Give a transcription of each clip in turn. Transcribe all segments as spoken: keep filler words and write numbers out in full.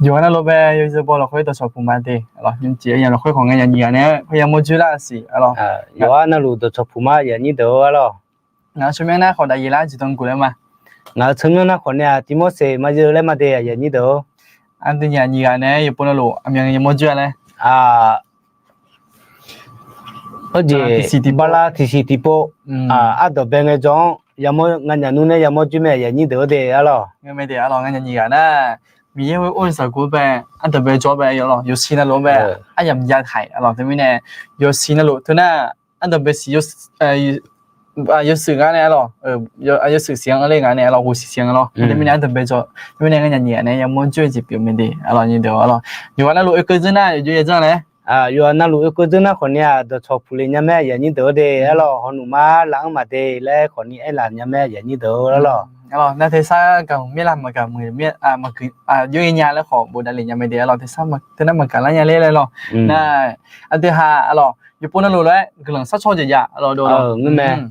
Yawqghaq navluf bae yawzeu baw lafkhoer dawqcawq puq ma de. Arlawq, nymrcif yamq lafkhoer khawf ngae nya nyiq ghaq nae khoer yamawr joer lar-eu siq. Arlawq, yawqghaq navluf dawqcawq puq ma aqyuif aqnyir deuq-or arlawq. Ngaq-euq tsawrmyanr nar khawf daqyeq lar jeq dan guf laer ma. Ngaq-euq tsawrmyanr nar khawf nae-aq, Tivmorseq Maqyeu laer ma de aqyuif aqnyir deuq-or. Aqdui nya nyiq ghaq nae yawqpov navluf aqmyan yamawr joer-a laer. Arjeq tiqsiq tiqpov, bala tiqsiq tiqpov, ardawq bae ngaejawr-anr yamawr nganyaf nmr nae yamawr joer mae aqyuif aqnyir deuq-or de arlawq. Ngeurmae de arlawq, nganyaf nyiq ghaq nar, Miqyaer khoer or-eu zaqguq bae, ardawq bae jawr bae arlawq, yawsiq navluf-anr bae aryamq ya taq-iq arlawq. Teumirnae yawsiq navluf teu nar, ardawq bae siq yawshuif ngar nae arlawq, yawshuif siq-anr le nga nae arlawq, ghoqsiq siq-anr lawr. Teumirnae ardawq bae jawr, teumirnae nganyaf nyiq ghaq nae yamawr joer-eu jeq pyeuf mae de arlawq. Nyiq deuq arlawq, yawqghaq navluf oekeuv dzeur nar yawqjawr ya dzanr laer. Yawqghaq navluf oekeuv dzeur nar khawf nae-aq, dawqcawq puq le nya mae aqyuif aqnyir deuq-or de arlawq. Hawq nmq ma laf-anr maqde laer khawf ni aerlaf nya mae aqyuif aqnyir deuq-or arlawq. Arlawq, nar tersar gaq maqmir la maqgaq maqgaq, yawr-ir nya laer khawf bofdav le nya mae de arlawq. Tersar teunar maqgaq lar nya ler laer lawr. Nar aqdui ha arlawq, yawqpov navluf lof-aer guiqlanq sharcaw jeq jav arlawq dov lawr. Ngeurmae.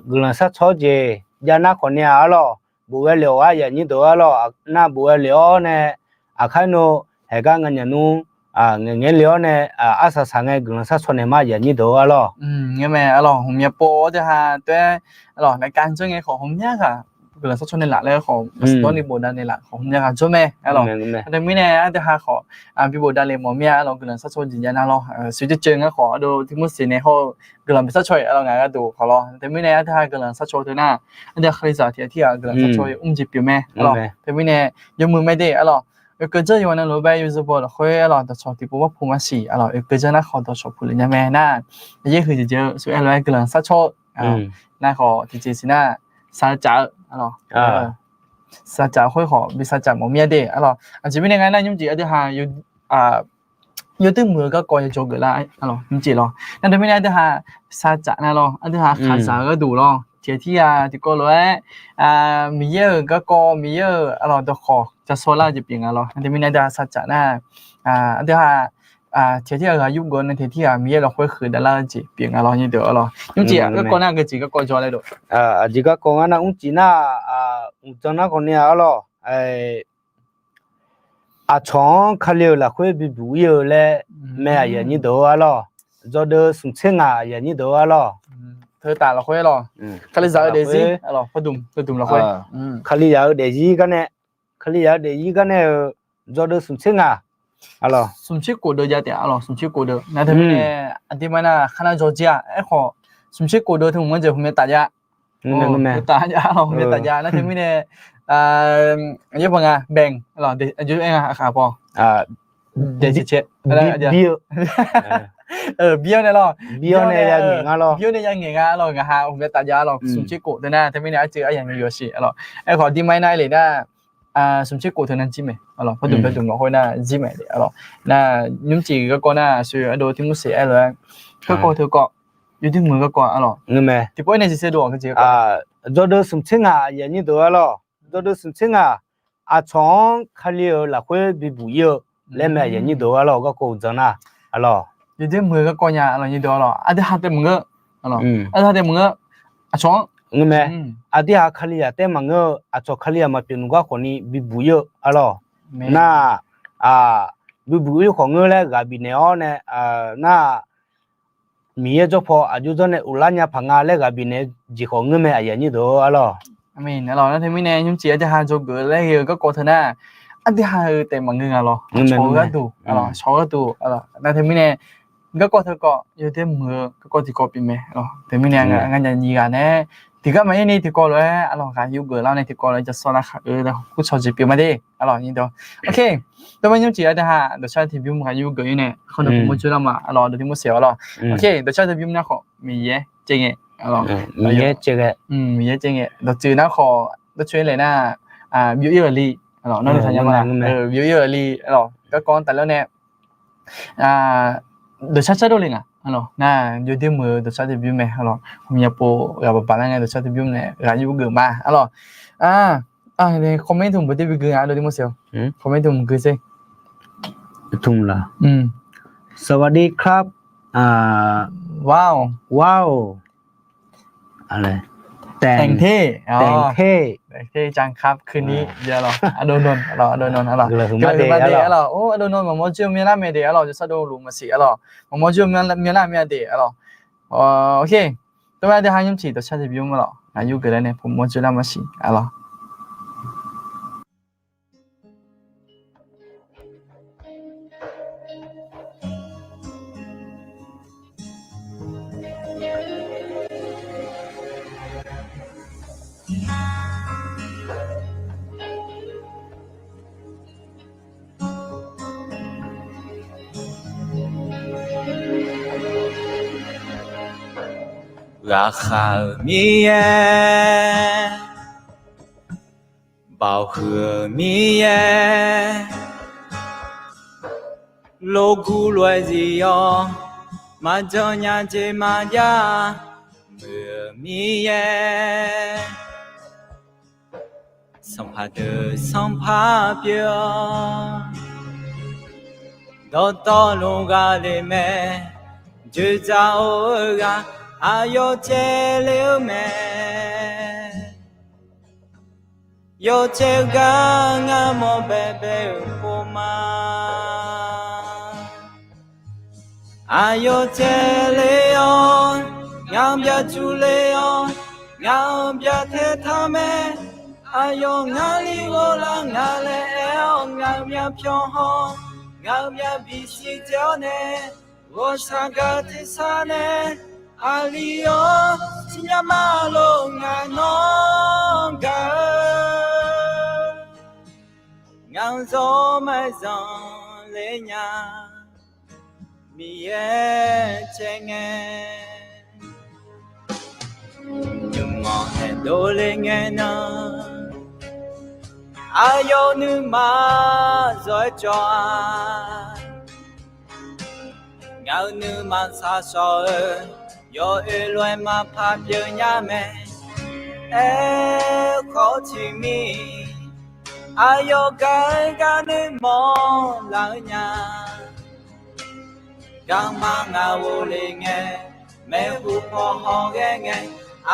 Guiqlanq sharcaw jeq jav nar khawf nae-aq arlawq, bofghae le-awq aqyuif aqnyir deuq-or arlawq. Nar bofghae le-awr nae, aqkar nawr haeqgar nganyaf nmr ngaeqngae le-awr nae, arsaq saq ngae guiqlanq sharcaw naeq ma aqyuif aqnyir deuq-or arlawq. Ngeurmae arlawq, hmqmya pov-awr teuha taef-aer arlawq, naeq ka janr ngae khawf hmqmya ghaq guiqlanq sharcaw nae laf laer khawf, maqsiq dawr ni bofdav naeq laf khawf hmqmya ghaq jawr mae arlawq. Teumirnae aqdui ha khawf bi bofdav le mawf mir-a arlawq, guiqlanq sharcaw jeq jav nar lawr. Shuir jaceuv ngar khawf ardov Tivmorseq nae hawr-eu guiqlanq bi sharcaw-iq arlawq ngaq gharduq khawf lawr. Teumirnae aqdui ha guiqlanq sharcaw teu nar, aqdui ha kalizaq tiq ghaq tirghaq guiqlanq sharcaw-eu mr jeq pyeuf mae arlawq. Teumirnae yawmuiq mae de arlawq. Oekeuv dzeur yawqghaq navluf bae yawzeu baw lafkhoer arlawq, dawqcawq tiqpov mawr puq ma siq arlawq. Oekeuv dzeur nar khawf dawqcawq puq le nya mae nar, yaer huiq jeq jeuq-eu suf-aer lof-aer guiqlanq sharcaw nar khawf tiqjeq siq nar, saqlaq caf-eu arlawq, saqlaq caf khoer khawf bi saqlaq caf mawf mir-a de arlawq. Aqjeq mirnae ngar nar nymrcif aqdui ha yawduir muiq-eu garkawv ya jawrgeuf lar arlawq, nymrcif lawr. Nar teumirnae aqdui ha saqlaq caf nar lawr, aqdui ha khaqzaq-eu gharduq lawr, tiq ghaq tirghaq tiqkawv lof-aer Miqyaer-euq garkawv, Miqyaer-euq arlawq dawqkhawq ja shaw lar-eu jeq pyeuf nga lawr. Nar teumirnae aqdui ha saqlaq caf nar, aqdui ha tiq ghaq tirghaq ghaq yurgeuf nae tiq ghaq tirghaq Miqyaer lafkhoer huiqdav lar-eu jeq pyeuf nga lawr. Nymrcif garkawv nar geujeq garkawv jawr laer dov. Aqjeq garkawv ngar nar mrcif nar, mqdzan nar khawf nae arlawq, aqcawq-anr Kali-euq lafkhoer bibuq ir-eu laer mae aqyuif aqnyir deuq-or arlawq. Jawrdeuv smq tser ngaq aqyuif aqnyir deuq-or arlawq. Teutaf lafkhoer lawr, kalizaq-eu daefzir, Kalizaq-eu daefzir gar nae, Kalizaq-eu daefzir gar nae-euq jawrdeuv smq tser ngaq arlawq. Smq tser kof deuv jav taef arlawq, smq tser kof deuv. Nar teumirnae aqdirmar nar kharnar jawr jir-a. Aerkhawf smq tser kof deuv teu mq-anr jeq hmq myav taf jav. Taf jav arlawq, hmq myav taf jav. Nar teumirnae yaer paq nga bae arlawq, aqjox aer nga aqkaq paw. Daefzir cae, bir-eu, bir-awr nae lawr, bir-awr nae ya ngaeq nga lawr, ngaqha hmq myav taf jav arlawq. Smq tser kof teu nar teumirnae arcuiv aryamq yawq siq arlawq. Aerkhawf aqdirmar-ir nar aerle nar, smq tser kof teu nar jir mae arlawq. Pardmq pardmq lafkhoer nar jir mae arlawq. Nar nymrcif garkawv nar aqsur ardov Tivmorseq aerlof-aer garkawv teukawv, yawduir muiq-eu garkawv arlawq. Tiqpov-aer nae jeq saerdov-awq. Jawrdeuv smq tser ngaq aqyuif aqnyir deuq arlawq. Jawrdeuv smq tser ngaq, aqcawq-anr Kali-euq lafkhoer bibuq ir-eu laer mae aqyuif aqnyir deuq arlawq. Garkawv uqdzan nar arlawq, yawduir muiq-eu garkawv nya arlawq. Aqdui ha taef maqngeur, aqdui ha taef maqngeur, aqcawq-anr ngeur mae. Aqdui ha Kalizaq taef maqngeur-eu, aqcawq Kalizaq maqpyeuf nmq gar khawf ni bibuq ir-eu arlawq. Nar bibuq ir khawf ngeur laer ghaq bifnaeq-awr nae, nar Miqyaer jawr paw aqjox jawr nae uqlar nya paq nga laer ghaq bifnaeq jeq khawf ngeur mae aqyuif aqnyir deuq arlawq. Nar teumirnae nymrcif aqdui ha jawrgeuf laer ghae-eu garkawv teu nar, aqdui ha-eu taef maqngeur nga lawr. Cawq-eu gharduq, cawq-eu gharduq. Nar teumirnae garkawv teukawv yawduir muiq-eu garkawv tiqkawv pyeuf mae. Teumirnae nganyaf nyiq ghaq nae tiqgar maqaer ni tiqkawv lof-aer arlawq ghaq yurgeuf lar nae tiqkawv lof-aer ja sawr lar khaq-eu laer kurcawq jeq pyeuf ma de arlawq. Aqnyir deuq, ok. Teumirnae nymrcif aqdui ha dawqshar tiqbymr ghaq yurgeuf-ir nae khawr dawq bymr jur lar ma arlawq. Aqdui Tivmorseq arlawq, ok. Dawqshar tiqbymr nar khawf Miqyaer caev ngae, Miqyaer caev ngae, Miqyaer caev ngae. Dawqtsuif nar khawf dawrcoeni laeq nar, byov-ir-euq li, byov-ir-euq li arlawq. Garkawv-anr tafler nae dawqshar shardov le nga arlawq. Nar yawduir muiq-eu dawqshar tiqbymr mae arlawq. Hmq ya pov ghaq baq baq lar ngae dawqshar tiqbymr nae ghaq yurgeuf ma arlawq. Comment tmq beuq te bi gui nga, aqdui Tivmorseq-awr. Comment tmq gui sher. Tmq la. สวัสดีครับ Wow, wow. แต่งเท่ แต่งเท่ แต่งเท่จังครับ คืนนี้ เดี๋ยว arlawq, ardov nan, arlawq, ardov nan, arlawq, guiqlanq huiqma de, arlawq, or, ardov nan, maqmawr joer myanrlar mae de, arlawq, jawrsar dov luf maqsiq, arlawq, maqmawr joer myanrlar mae de, arlawq. Ok, tov-aer de ha nymr ciq dawqshar tiqbymr, arlawq, ngaq yur geuf laer nae maqmawr joer lar maqsiq, arlawq. Ghaqkhav-euq Miqyaer, baoq huiq-euq Miqyaer, lof guv lof-aer zif-awr, maqjan nya jeq maqjav muiq-euq Miqyaer, sanqpaq deuq sanqpaq pyeuf-awr, dawqtawvluf ghaq le mae, joeqdzaq-or-eu ghaq aqyawf caev le-eu mae. Yawcaev gar ngar mawr baebae-euq pov ma. Aqyawf caev le-awr, ngaq byaq cuf le-awr, ngaq byaq tae taq mae. Aqyawf ngar li ghov lar nga laer aer-awr, ngaq-euq myavpyawq haw, ngaq-euq myavbif siq dzae-awr nae, ghawqshaq gaq tersar nae, aqli-awr siqnya ma lor ngaq nawr gaq-eu, ngaq-euq zawr maqzanq le nya, Miqyaer caev ngae, nymq-anr haeqdov le ngae nan, aqyawf nuima zawr-aer cawv-a. Ngaq-euq nuima shaqshawq-eu, yawoer lof-aer maqpar pyeuf nya mae. Aerkhawf tiqmir, aqyawf gaq-aer gar nuirmawr laf-eu nya. Garma ngaq ghov le ngae, maeqhu paw haw ghae ngae,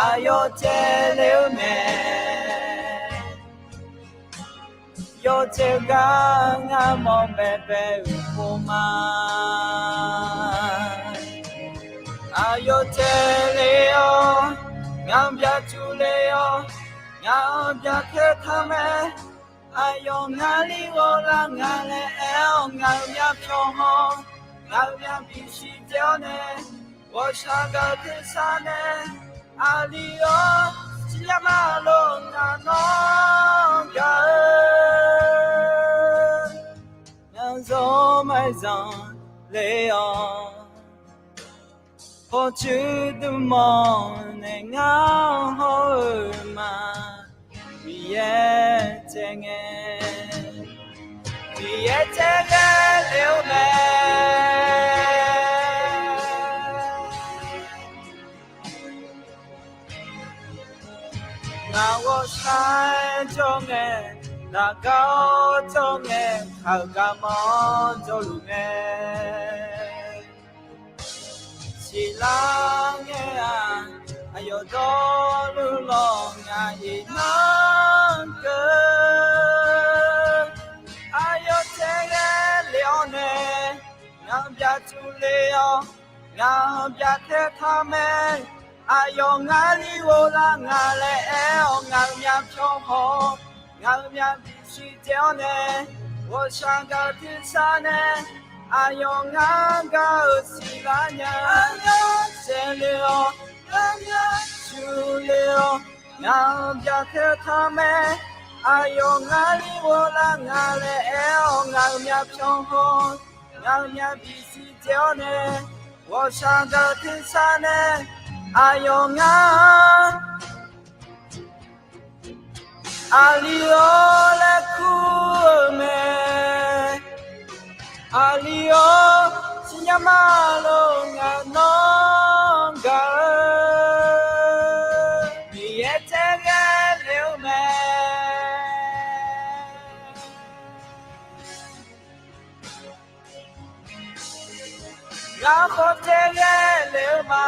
aqyawf caev le-eu mae. Yawcaev gar ngar mawr baebae-euq pov ma. Aqyawf caev le-awr, ngaq byaq cuf le-awr, ngaq byaq tae taq mae. Aqyawf ngar li ghov lar nga laer aer-awr, ngaq-euq myavpyawq haw, ngaq-euq myavbif siq dzae-awr nae, ghawqshaq gaq tersar nae, aqli-awr siqnya ma lor ngaq nawr gaq-eu, ngaq-euq zawr maqzanq le-awr, pawqtsuif dmq mawr nae ngar hawr-eu ma. Miqyaer caev ngae, Miqyaer caev ghae le-eu mae. Ngaq ghawqshaq jawr ngae, ngaq gar jawr ngae, kaq-euq garma-anr jawrluf mae. Siqlar ngae-aq, aqyawf dawrluf lawq ngaq iqnan keuv. Aqyawf caev ghae le-awr nae, ngaq byaq cuf le-awr, ngaq byaq tae taq mae. Aqyawf ngar li ghov lar nga laer aer-awr, ngaq-euq myavpyawq haw, ngaq-euq myavbif siq dzae-awr nae, ghawqshaq gaq tersar nae, aqyawf ngar gaq-euq siqlar nya. Aqyawf caev le-awr, aqyawf cuf le-awr, ngaq byaq tae taq mae. Aqyawf ngar li ghov lar nga laer aer-awr, ngaq-euq myavpyawq haw, ngaq-euq myavbif siq dzae-awr nae, ghawqshaq gaq tersar nae, aqyawf ngar aqli-awr laer kur-eu mae. Aqli-awr siqnya ma lor ngaq nawr gaq-eu, Miqyaer caev ghae le-eu mae. Ngar khawf caev ghae le-eu ma.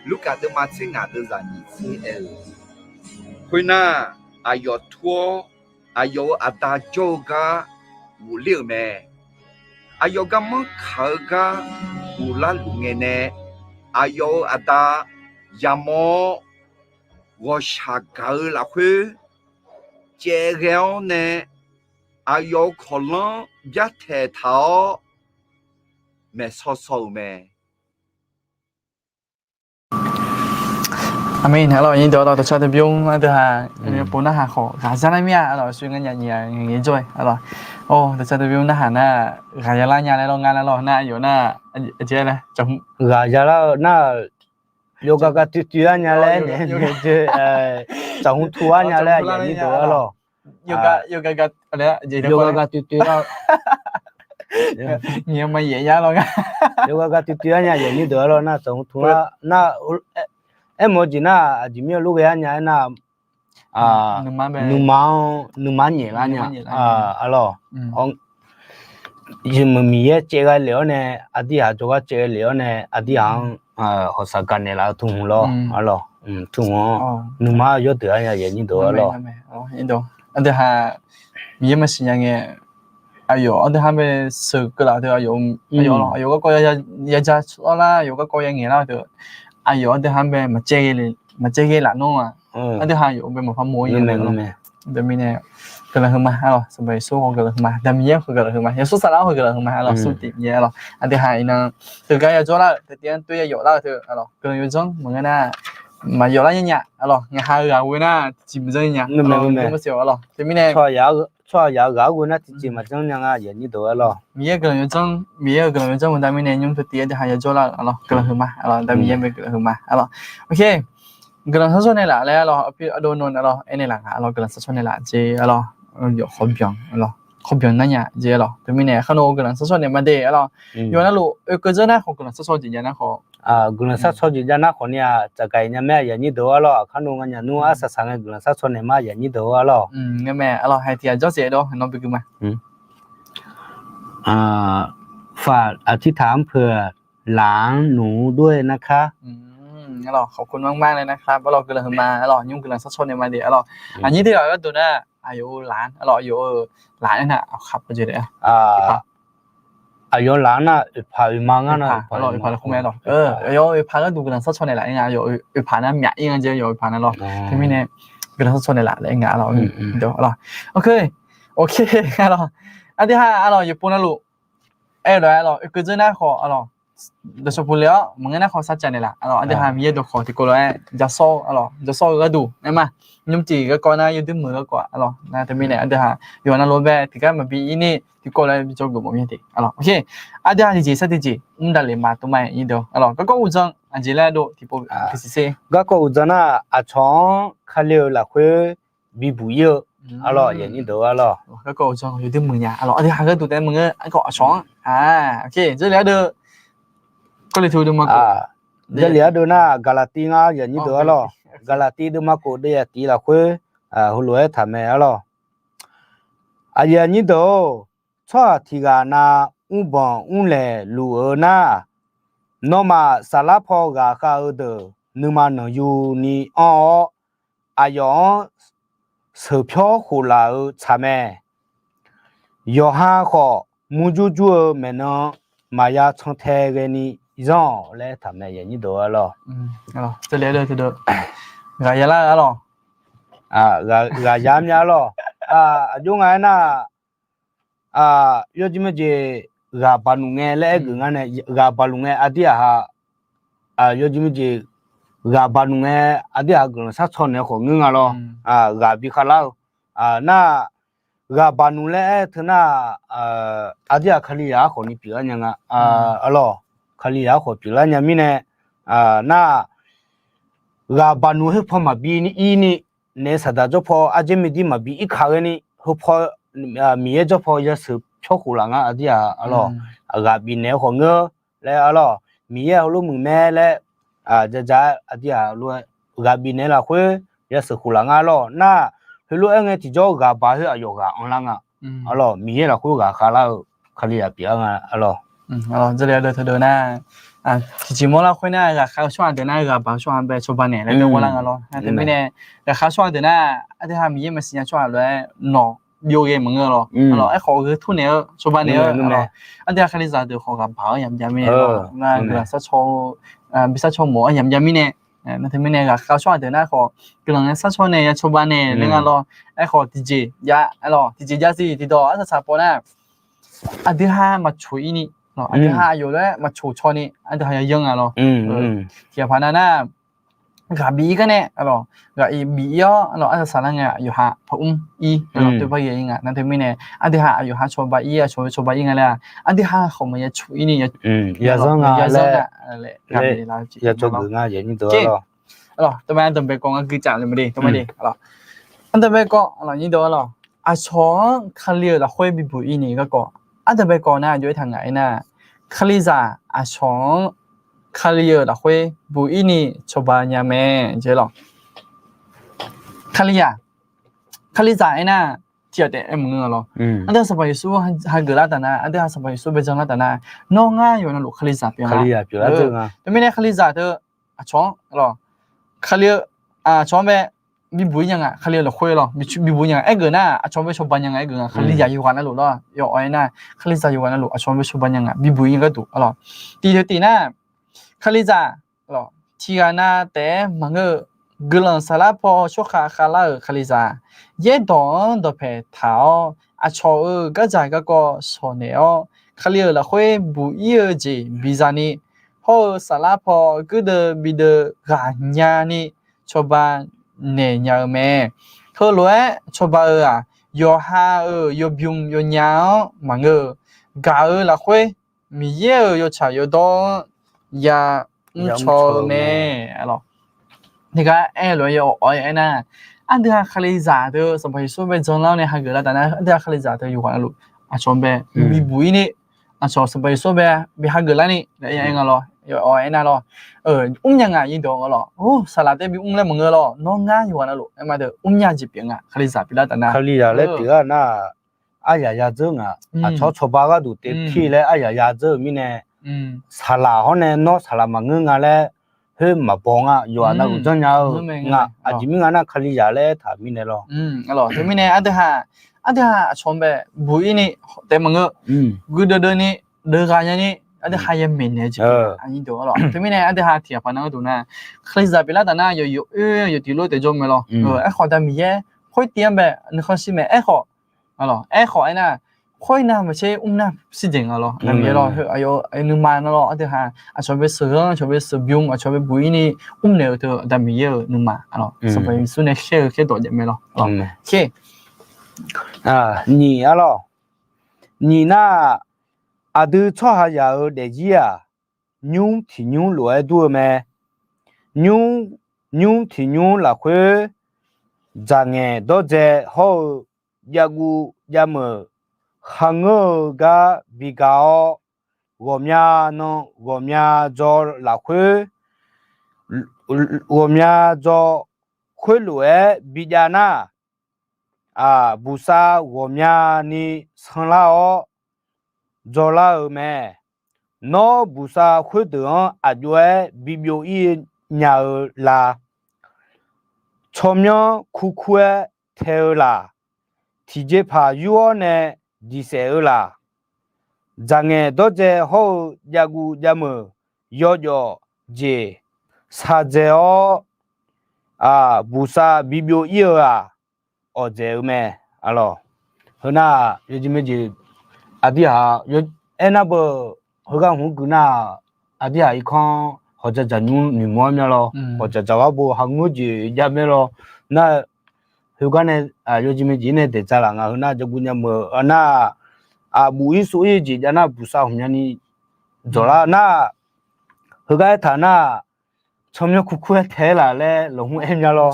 Lurkaf deuvma tser ngaq deuvzaq nyiq tser aer-eu, khoernar, aqyawf tur-awr, aqyawf-euq aqda jawr-eu gar ghofler-euq mae. Aqyawf garmanr kaq-eu gar ghoflar luf ngae nae, aqyawf-euq aqda yamawr-awr, ghawqshaq gaq-eu lafkhoer caev ghae-awr nae, aqyawf-euq kawqlanr byartaeq taq-awr maeqsaw saw-euq mae. Aqmeq. Arlawq, nyiq deuq arlawq, dawqcar deuq bymr ardeuv haq, pov narhaq khawf ghaq zar nar mir-a arlawq, sui ngar nya nyiq-a ngaeq jawr-aer arlawq. Or, dawqcar deuq bymr narhaq nar, ghaq ya lar nya laer lawr ngar nar lawr nar, aqyawf nar, aqjeq laer, ghaq ya lar-eu nar, yawgar gar tuitui-ar nya laer aernaeq-aer, tsaqhmq tu-ar nya laer aqyawf nyir deuq arlawq. Yawgar gar tuitui-ar, yawgar gar tuitui-ar nya aqyawf nyir deuq arlawq nar, tsaqhmq tu-ar nar, aermawf-eu jeq nar, aqjeq mir-eu lof ghae-ar nya aernar, nuima-anr nuima nyaef lar nya arlawq. Miqyaer caev ghae lef-awr nae, aqdui haq jawrgar caev ghae lef-awr nae, aqdui haq-anr hawqshaq gaqnaeq laf-eu tuqhmq lawr arlawq. Tuqhmq-anr nuima yawdeuq-ar nya aqyawf nyir deuq arlawq. Aqdui haq Miqyaer maqsiq nya ngae, aqyawf aqdui haq bae sheuqkeuv laf-eu teu aqyawf, aqyawf garkawv ya ja lar, aqyawf garkawv ya ngaeq lar-eu teu, aqyawf aqdui haq bae maqcaev ghae laf nawr-aq, aqdui haq aqyawf bae maqpar mof-ir nya mae. Aqdui mirnae guiqlanq heu ma arlawq, Sanqpaq Yeqsur hawr guiqlanq heu ma, Aqda Miqyaer hawr guiqlanq heu ma, yawshawr saflar hawr guiqlanq heu ma arlawq, smr tiq Miqyaer arlawq. Aqdui haq iqnan teugar ya jawr lar-euq, teutiv-anr toer ya yawf lar-eu teu arlawq, guiqlanq yawdzanr maqngeur nar, maqyawf lar nya nya arlawq, ngaq ha-eu ghaq ghoe nar tiqjeq maqdzanr nya nya arlawq. Teumirnae tsawrhaq yaf-eu ghaq-anr ghoe nar tiqjeq maqdzanr nya nga aqyawf nyir deuq arlawq. Miqyaer guiqlanq yawdzanr, Miqyaer-euq guiqlanq yawdzanr maqda mirnae nymr teutiv aqdui haq ya jawr lar-euq arlawq, guiqlanq heu ma arlawq, Aqda Miqyaer bae guiqlanq heu ma arlawq. Guiqlanq sharshawr naeqlaf laer arlawq, aqpir ardov nan arlawq, aernaeq laf nga arlawq, guiqlanq sharshawr naeqlaf jeq arlawq, yawf khawbyan arlawq, khawbyan nar nya jeq arlawq. Teumirnae khar nawr-eu guiqlanq sharshawr naeq ma de arlawq. Yawf navluf oekeuv dzeur nar khawf guiqlanq sharshawr jeq jav nar khawf, guiqlanq sharshawr jeq jav nar khawf ni-aq, tsafgaq-iq nya mae aqyawf nyir deuq arlawq. Aqkar nawr nganyaf nmr arsaq saq ngae guiqlanq sharshawr naeq ma aqyawf nyir deuq arlawq. Ngar mae arlawq, haiq tiq ghaq jawr saef dawr nawr bi gui ma. ฝากอธิษฐานเผื่อหลานหนูด้วยนะคะ Arlawq, ขอบคุณมากๆเลยนะครับ arlawq, guiqlanq heu ma arlawq, nymr guiqlanq sharshawr naeq ma de arlawq. Aqnyir tiq ghaq gharduq nar, aqyawf-euq หลาน arlawq, aqyawf-euq หลาน nar aqkaq pawdzae daef-a, aqyawf หลาน nar oeqpaq oeqma ngar nar, oeqpaq laer khawf mae arlawq. Aqyawf oeqpaq gharduq guiqlanq sharshawr naeq laf-ir nga, aqyawf oeqpaq nar myaf-ir nga jeq, aqyawf oeqpaq nar lawr. Teumirnae guiqlanq sharshawr naeq laf laer nga arlawq. Arlawq, aqdui haq arlawq yawqpov navluf aer-eu lof-aer arlawq, oekeuv dzeur nar khawf arlawq, dawqshawq puq le-awr maqngeur nar khawf sarjav naeqlaf arlawq, aqdui haq Miqyaer dawqkawq tiqkawv lof-aer jasawr arlawq, jasawr-eu gharduq aer ma. Nymr tiq garkawv nar yawduir muiq garkawv arlawq, nar teumirnae aqdui haq yawf navluf bae tiqgar maqbi ir ni tiqkawv lof-aer bi jawrgeuf mawf mir de arlawq. Aqdui haq tiqjeq sar tiqjeq mr davlef ma tov ma nyir deuq arlawq. Garkawv uqdzan aqjeq laer dov tiqpov tiqsiq ser. Garkawv uqdzan nar, aqcawq-anr Kali-euq lafkhoer bibuq ir-eu arlawq, aqyawf nyir deuq arlawq. Garkawv uqdzan yawduir muiq nya arlawq, aqdui haq gharduq taef maqngeur garkawv aqcawq-anr. Aqjeq laer dov, kawvle tu dov ma kawv, aqjeq laer dov nar, Gaqlaqtiv ngar aqyawf nyir deuq arlawq. Gaqlaqtiv dov ma kawv dov yaf tiq lafkhoer heulof-aer taq mae arlawq. Aqyawf nyir deuq-or, tsawrhaq tiq ghaq na mrbanq mrlaeq luf-eu nar, nawmaf saflar paw ghaqkhav-eu deuq nuima nanqyu ni anr-awr, aqyawf-anr sheuqpyawr khof laf-eu tsaq mae. Yawqha khawf murjur jur-eu maeqnan maqya cantae ghaeni zanr-awq laer taq mae, aqyawf nyir deuq arlawq. Ghaq ya lar-eu arlawq, ghaq ya myav arlawq. Aqjox nga aernar, yawjir meujeq ghaq baq nuf ngae laer aer geuf ngar nae, ghaq baq nuf ngae aqdir aqha, yawjir meujeq ghaq baq nuf ngae aqdir aqha guiqlanq sharcaw naeq-aer khawf ngeur nga lawr. Ghaq bi khavlar-eu nar, ghaq baq nuf laer aer teu nar, aqdir aqha Kalizaq-anr khawf ni pyeuflar nya nga arlawq. Kalizaq-anr khawf pyeuflar nya mirnae, nar ghaq baq nuf heu paw maqbi ir ni, naef saqdaq jawr paw arjir miqdir maqbi ir kaq ghaeni, heu paw Miqyaer jawr paw yasheuq pyawr khof laf ngar aqdir-aq arlawq. Ghaq bifnaeq-eu khawf ngeur laer arlawq, Miqyaer heulof muiq mae laer jaja-aer aqdir-aq lof-aer ghaq bifnaeq lafkhoer yasheuq khof laf ngar arlawq. Nar heulof aer ngae tiqjawr ghaq baq heu aqyawf ghaq anrlar nga arlawq. Miqyaer lafkhoer ghaq khavlar-eu Kalizaq pyeuflar nga arlawq. Aqlawq, dzeurle-eu deuq teudeuq nar, tiqjeq mawrlar khoer nar, ghaqkhav-eu tsawrhaq deuq nar, ghaq baq-eu tsawrhaq bae cawba naeq laer deuq ghawrlar nga lawr. Nar teumirnae, ghaqkhav-eu tsawrhaq deuq nar, aqdui ha Miqyaer maqsiq nya tsawrhaq lof-aer nawq byov ghae maqngeur lawr. Aqlawq, aerkhawf gheu tur naeq-eu cawba naeq-eu, aqlawq, aqdui ha Kalizaq deuq khawf ghaq baq-awr yamq jav mirnae lawr, nar guiqlanq sharcaw, bi sharcaw mawf-awr yamq jav mirnae, nar teumirnae ghaqkhav-eu tsawrhaq deuq nar khawf guiqlanq nae sharcaw nae ya cawba naeq laer nga lawr. Aerkhawf tiqjeq jav, aqlawq, tiqjeq jav siq tiqdawq arsaq saq paw nar, aqdui ha maqcoq-ir ni, aqdui ha aqyawf lof-aer maqcoq caw ni aqdui ha ya yanr nga lawr. Tiqghaq paq nav nar, ghaq bif-ir gar nae, aqlawq, ghaq bif-ir-awr, aqlawq, arsaq saq lar ngae yawqha paq mr-ir, aqlawq, teubar ghae-ir nga. Nar teumirnae, aqdui ha aqyawf ha cawba-ir, aqcawq-eu cawba-ir nga laer-aq, aqdui ha khawf maqya coq-ir ni, ya zanr nga laer, ya cawgeuf nga. Aqlawq, teubae ardanqbae kawv ngar guicaf le ma de, teubae de, aqlawq, ardanqbae kawv, aqlawq, aqcawq-anr Kali-euq lafkhoer bibuq-ir ni garkawv, ardanqbae kawv nar aqjox-aer taq ngaq-aer nar, Kalizaq aqcawq-anr Kali-euq lafkhoer buq-ir ni cawba nya mae, jeq lawq. Kalizaq, Kalizaq aernar, tiqghaq taef aer maqngeur lawr. Aqdui ha Sanqpaq Yeqsur hageuf lar taf nar, aqdui ha Sanqpaq Yeqsur bae jan lar taf nar, nawr ngar yawqghaq navluf Kalizaq pyeuf-a. Teumirnae Kalizaq teu aqcawq-anr, aqlawq, Kali-eu, aqcawq-anr bae bibuq-ir nya nga, Kali-eu lafkhoer lawr, bibuq nya nga aergeuf nar, aqcawq bae cawba nya nga aergeuf nga, Kalizaq yawqghaq navluf lawr, yawf-awr aernar, Kalizaq yawqghaq navluf aqcawq bae cawba nya nga, bibuq-ir nya gharduq, aqlawq. Tiq teu tiq nar, Kalizaq, tiqghaq nav taef-aer maqngeur-eu, guiqlanq saflar paw tsawrkhav khavlar-euq Kalizaq, yaerdawq-anr dawqpae taq-awr, aqcawq-euq gardzaq garkawv shawq naeq-awr, Kali-euq lafkhoer buq-ir-eu jeq biza ni, hawr-eu saflar paw guirdeuv bideuv ghaq nya ni cawba naeq nya-eu mae. Heulof-aer cawba-eu-aq, yawqha-euq yawbymr yawnya-anr maqngeur-eu, gaq-eu lafkhoer Miqyaer-euq yawtsaq yawdawr-anr ya mrcaw-eu mae. Aqlawq, tiqgar aer lof-aer ya awq-awq aernar, aqdui ha Kalizaq teu Sanqpaq Yeqsur bae jan lar nae hageuf lar taf nar, aqdui ha Kalizaq teu yawqghaq navluf aqcawq bae bibuq-ir ni, aqcawq Sanqpaq Yeqsur bae bi hageuf lar ni laer ya aer nga lawr, awq aernar lawr, mrnya nga, yaerdawq-anr lawr, saqlaq taef-aer bimr laer maqngeur lawr, nawr ngar yawqghaq navluf aer ma deuq mrnya jeq pyeuf nga, Kalizaq pyeuflar taf nar, Kalizaq laer pyeuflar nar, aryaq ya dzeur nga, aqcawq cawba gharduq taef tir laer aryaq ya dzeur-euq mirnae, saqlaq hawr nae nawr saqlaq maqngeur nga laer khoer maqbaw nga, yawqghaq navluf janrnya-eu nga. Aqjeq mirnga nar Kalizaq laer aertaq mirnae lawr. Teumirnae aqdui ha, aqdui ha aqcawq bae buq-ir ni taef maqngeur, guirdeuv deuv ni, deuv ghaq nya ni, aqdui ha ya maeqnaeq jeq pyeuf-a. Teumirnae aqdui ha tiqghaq paq nav gharduq nar, Kalizaq pyeuflar taf nar yawqyawq oe yawqtiq lof taef jawr mae lawr. Aerkhawf da Miqyaer khoertiv-anr bae nuikhanr shir mae. Aerkhawf, aerkhawf aernar, khoernav maqtser mrnar shirjeq nga lawr. Aqyawf nuima nar lawr, aqdui ha aqcawq bae sheuqghanr, aqcawq bae sheuqbymr, aqcawq bae buq-ir ni mrnaeq-eu teu da Miqyaer-euq nuima, Sanqpaq Yeqsur nae khaer-eu khaerdawq jav mae lawr. Nyiq arlawr, nyiq nar, aqdui tsawrhaqzaq-euq daefzir-aq, nymr tiq nymr lof-aer dur-eu mae. Nymr, nymr tiq nymr lafkhoer, dzaqngaeq dawrdzae hawr-eu javguv javmeuq, kharngeur-eu gar bi ga-awr, ghawqmya nan ghawqmya dzaw lafkhoer, ghawqmya dzaw khoerlof-aer bijav nar, aq, buqsav ghawqmyani sanlar-awr dzawlar-eu mae. Nawr buqsav khoerdeuq-anr aqjox-aer bibyov ir nya-eu la? Tsawrmyanr kurkur-aer tae-eu laq? Tiqjeqpaq yur-awr nae diqsaef-eu laq? Dzaqngaeq dawrdzae hawr-eu javguv javmeuq yawjawf jeq shaqdzae-awr, aq, buqsav bibyov ir-eu-aq, awqdzaeq-eu mae. Aqlawq, heu nar-aq, yawjeq maejeq aqdirhaq aernar beu, heugar hmq gui nar-aq, aqdirhaq irkanr hawqdzaq dzaq nymr noeqmawr-aer myanr lawr, hawqdzaq dzaq ghar bo haqngeur jeq jav mae lawr. Nar, heugar nae, yawjeq maejeq nae daeqdzaq laf nga. Heu nar, javguv javmeuq nar-aq, aqbuf ir sov ir jeq jav nar, buqsav ghawqmyani dzawqlar nar, heugar aertaq nar, tsawrmyanr kurkur-aer tae-aer laq laer lafhmr aer myanr lawr.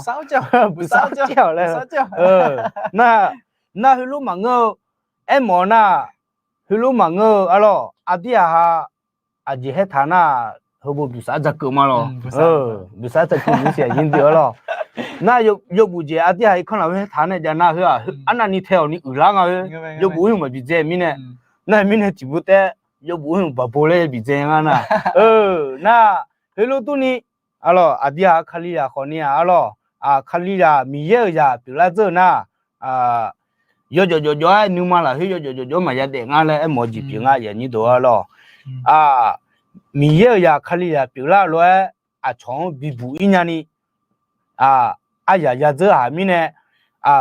Buqsav-awr caer-awq laer. Nar, nar heulof maqngeur-eu, aermawf-eu nar, heulof maqngeur-eu arlawr, aqdirhaq ha aqjeq haertaq nar, heubo buqsav dzaqkeuv ma lawr. Buqsav dzaqkeuv maqsiq aqnyir deuq arlawr. Nar, yawbuf jeq aqdirhaq irkanr lafkhoer haertaq nae jav nar, heu-aq, arnavni tae-awq ni uiqlar nga-eu. Yawbuf ir maqbi dzae mirnae. Nar mirnae tiqbur taef yawbuf-anr baqbo laer bidzae ngar nar, nar, heulof durni, arlawq, aqdui-aq Kalizaq khawf ni-aq, arlawq, Kalizaq Miqyaer-euq zaq pyeuflar dzeur-eu nar, yawjawf jawfjawf-aer nuima lafkhoer yawjawf jawfjawf maqya daef ngar laer aermawf-eu jeq pyeuf ngar, aqyuif aqnyir deuq-ar lawq. Miqyaer-euq zaq Kalizaq pyeuflar lof-aer aqcawq-anr bibuq-ir nyani, aryaq ya dzeur haq mirnae,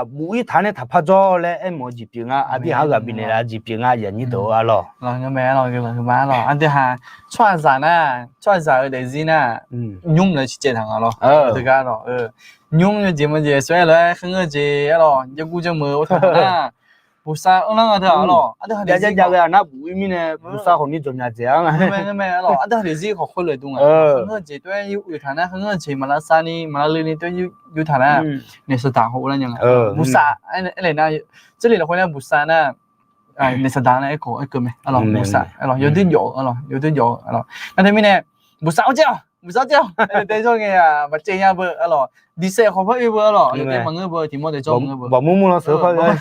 buq-ir taq nae taqpar dzawr laer aermawf-eu jeq pyeuf ngar, aqdui-aq-anr ghaq bifnaeq laf-eu jeq pyeuf ngar, aqyuif aqnyir deuq-ar lawq. Aqdui-aq, tsawrhaqzaq nar, tsawrhaqzaq-euq daefzir nar, nymr laer ciqcaev taq nga lawq. Teugar lawq, nymr yawjeq maqjeq shawr-aer lof-aer khaerngeur-eu jeq-ar lawq, jagur jameuq-eu taq nar, buqsav anrlar nga teu-aq lawq. Aqdui-aq daefzir jav ghae-aq nar buq-ir mirnae buqsav khawf ni dzawqmyaq dzaeq-ar nga. Aqdui-aq daefzir khawf khoerlof dmr nga. Khaerngeur-eu jeq tov-aer yur oe taq nar, khaerngeur-eu jeq maqlavsav ni maqlavluiv ni tov-aer yur taq nar, naeq saqdaq khawf uvlar nya nga. Buqsav aer laeq nar, jarlif lafkhoer nar buqsav nar, naeq saqdaq nar aerkawv aerkeuv mae. Arlawq, buqsav arlawq, yawdui jawf-eu arlawq, yawdui jawf-eu arlawq. Ngar teumirnae, buqsav-anr caer-awq, buqsav-anr caer-awq, aer-eu tae jawr ngae-aq maqcaev nya beu arlawq. Diqsaef khawf par oe beu arlawq, yawdaef maqngeur beu, tiq mawr daef jawr maqngeur beu. Baqmur mur lan seuq-eu par-a.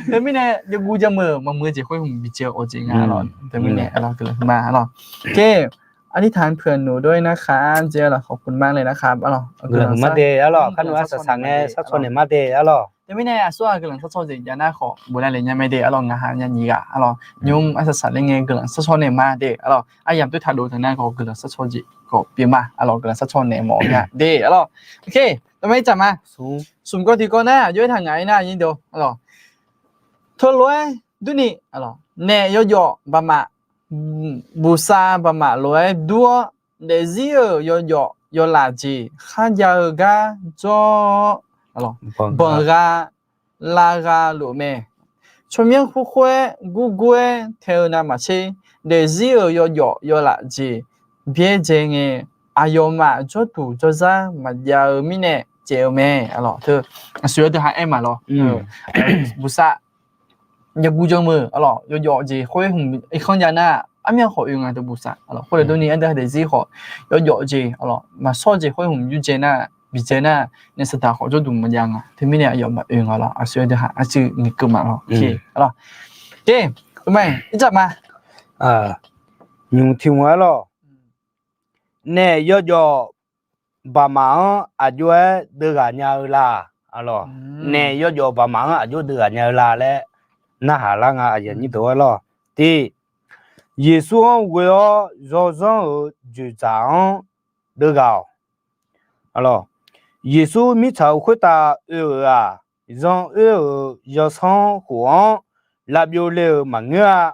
Teumirnae jagur jameuq maqmuiq-eu jeq khoer hmq bicaev-awq jeq nga arlawq. Teumirnae arlawq, guiqlanq huiqma arlawq. Aqdui taq-anr puiq-aq noeq dawr-ir nar khar-ar jeq arlawq, khawf puiq ma le nar khar arlawq. Guiqlanq huiqma de arlawq, kar noeq arsaq saq ngae sar caw naeq ma de arlawq. Teumirnae aqsur-aq guiqlanq sar caw jeq jav nar khawf boflar le nya mae de arlawq, ngaq ha nya nyiq ghaq arlawq. Nymr arsaq saq ler ngae guiqlanq sar caw naeq ma de arlawq. Aryamq toer taq dov taq nar khawf guiqlanq sar caw jeq khawf pyeuf ma arlawq, guiqlanq sar caw naeq mawf nya de arlawq. Oke, tov ma ir tsaq ma. Smq kawv tiq kawv nar aqjox-aer taq ngaq-ir nar nyir deuq arlawq. Teulof-aer durni, naef yawjawf baqmaf, buqsav baqmaf lof-aer dur-awr, daefzir-euq yawjawf yawlaf jeq kharjav-eu gar jawr-awr, banq gha lav gha luf mae. Tsawrmyanr khoerkhoer-aer gurgur-aer tae-eu navmaqtser, daefzir-euq yawjawf yawlaf jeq byaerdzae ngae, aqyawfmaf jawrduq jawrzar maqjav-eu mirnae caev-eu mae. Arlawq, teu aqsur-aer deuq-aq aer ma lawr. Buqsav jagur jawr meuq arlawq, yawjawf jeq khoer hmq irkanr jav nar, armyanr khawf oe nga teu buqsav arlawq. Khoer-eu durni aqdui-aq daefzir khawf yawjawf jeq arlawq, maqshawr jeq khoer hmq yurdzae nar, bidzae nar, naef saqdaq khawf jawrduq maqjav nga. Teumirnae aqyawf maqoe nga lawr. Aqsur-aer deuq-aq aqcuiv ngeuf keuv ma lawr. Oke, arlawq. Oke, tov ma ir tsaq ma. Nymq tiq mq arlawq. Naef yawjawf baqmaf-anr aqjox-aer deuv ghaq nya-eu la? Arlawq, naef yawjawf baqmaf-anr aqjox deuv ghaq nya-eu la laer narhaq lar nga, aqyuif aqnyir deuq-ar lawq. Tiq, Yeqsur-anr ghoe-awr yawzanr-euq dzoeqdzaq-anr deuv ghaq-awq. Arlawq, Yeqsur mirtsaq-euq khoertav oe-euq-aq, zanqoer-euq yawsanr khof-anr lavbyov le-euq maqngeur-a.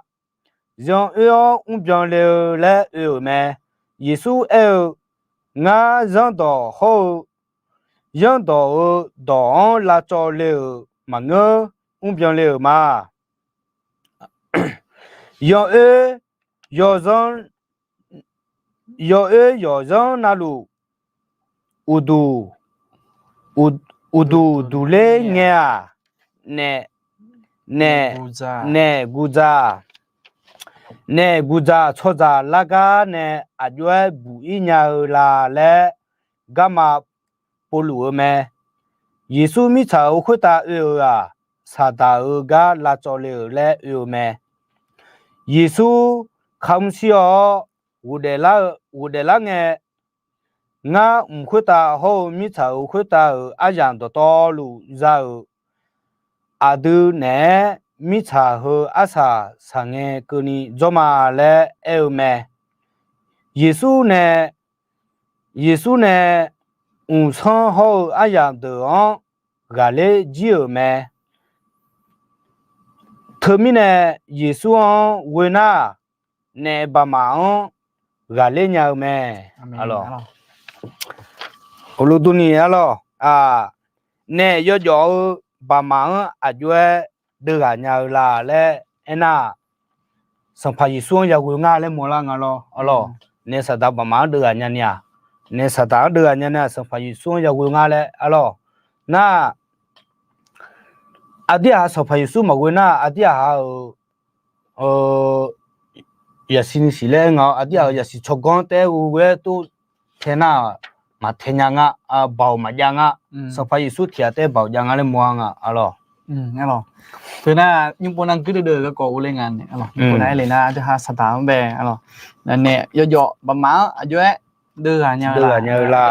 Zanqoer-awr mrbyan le-eu laer oe-euq mae. Yeqsur aer-eu, Ngar zanrdawq hawr-eu zanrdawq-euq dawq-anr lavcawv le-euq maqngeur, mrbyan le-euq ma. Yawoer yawzanr, yawoer yawzanr navluf uqduq, uqduq duqler ngae-aq, naef, naef, naef guqdzaq, naef guqdzaq tsawrdzaq lar gar nae aqjox-aer buq-ir nya-eu la laer garma povluf-eu mae. Yeqsur mirtsaq-euq khoertav oe-euq-aq, Saqdaq-euq gar lavcawv le-euq laer oe-eu mae. Yeqsur kamr shir-awr ghofdaef lar-eu, ghofdaef lar ngae, Ngar mq khoertav hawr-eu mirtsaq-euq khoertav-euq aryamq dawqtawvluf za-euq aqdui naeq-aer mirtsaq heu arsaq saqngae keuvni dzawr ma laer aer-eu mae. Yeqsur nae, Yeqsur nae mqsanr hawr-eu aryamq deuq-anr ghaqler jir-euq mae. Teumirnae Yeqsur-anr ghoe nar, naef baqmaf-anr ghaqler nya-eu mae. Heulof durni arlawq, naef yawjawf-eu baqmaf-anr aqjox-aer deuv ghaq nya-eu la laer aernar, Sanqpaq Yeqsur-anr yaghoe ngar laer mawrlar nga lawr arlawq. Naef Saqdaq baqmaf-anr deuv ghaq nyani-aq, naef Saqdaq-anr deuv ghaq nyani-aq, Sanqpaq Yeqsur-anr yaghoe ngar laer arlawq. Nar, aqdir aq Sanqpaq Yeqsur maqghoe nar, aqdir aq-euq yaqsiq ni siq laer aer nga-awr, aqdir aq-euq yaqsiq tsawrganr taef-aer ghoe-aer tov tae nar, maqtae nya nga, baoq maqjav nga. Sanqpaq Yeqsur tiq ghaq taef-aer baoq jav nga laer mawr-a nga arlawq. Teunar nymr pov nar guirdeuv deuv-eu garkawv urler nga nae, nymr pov nar aer le nar aqdui ha saqdaq-anr bae, naef yawjawf baqmaf-anr aqjox-aer deuv ghaq nya-eu la.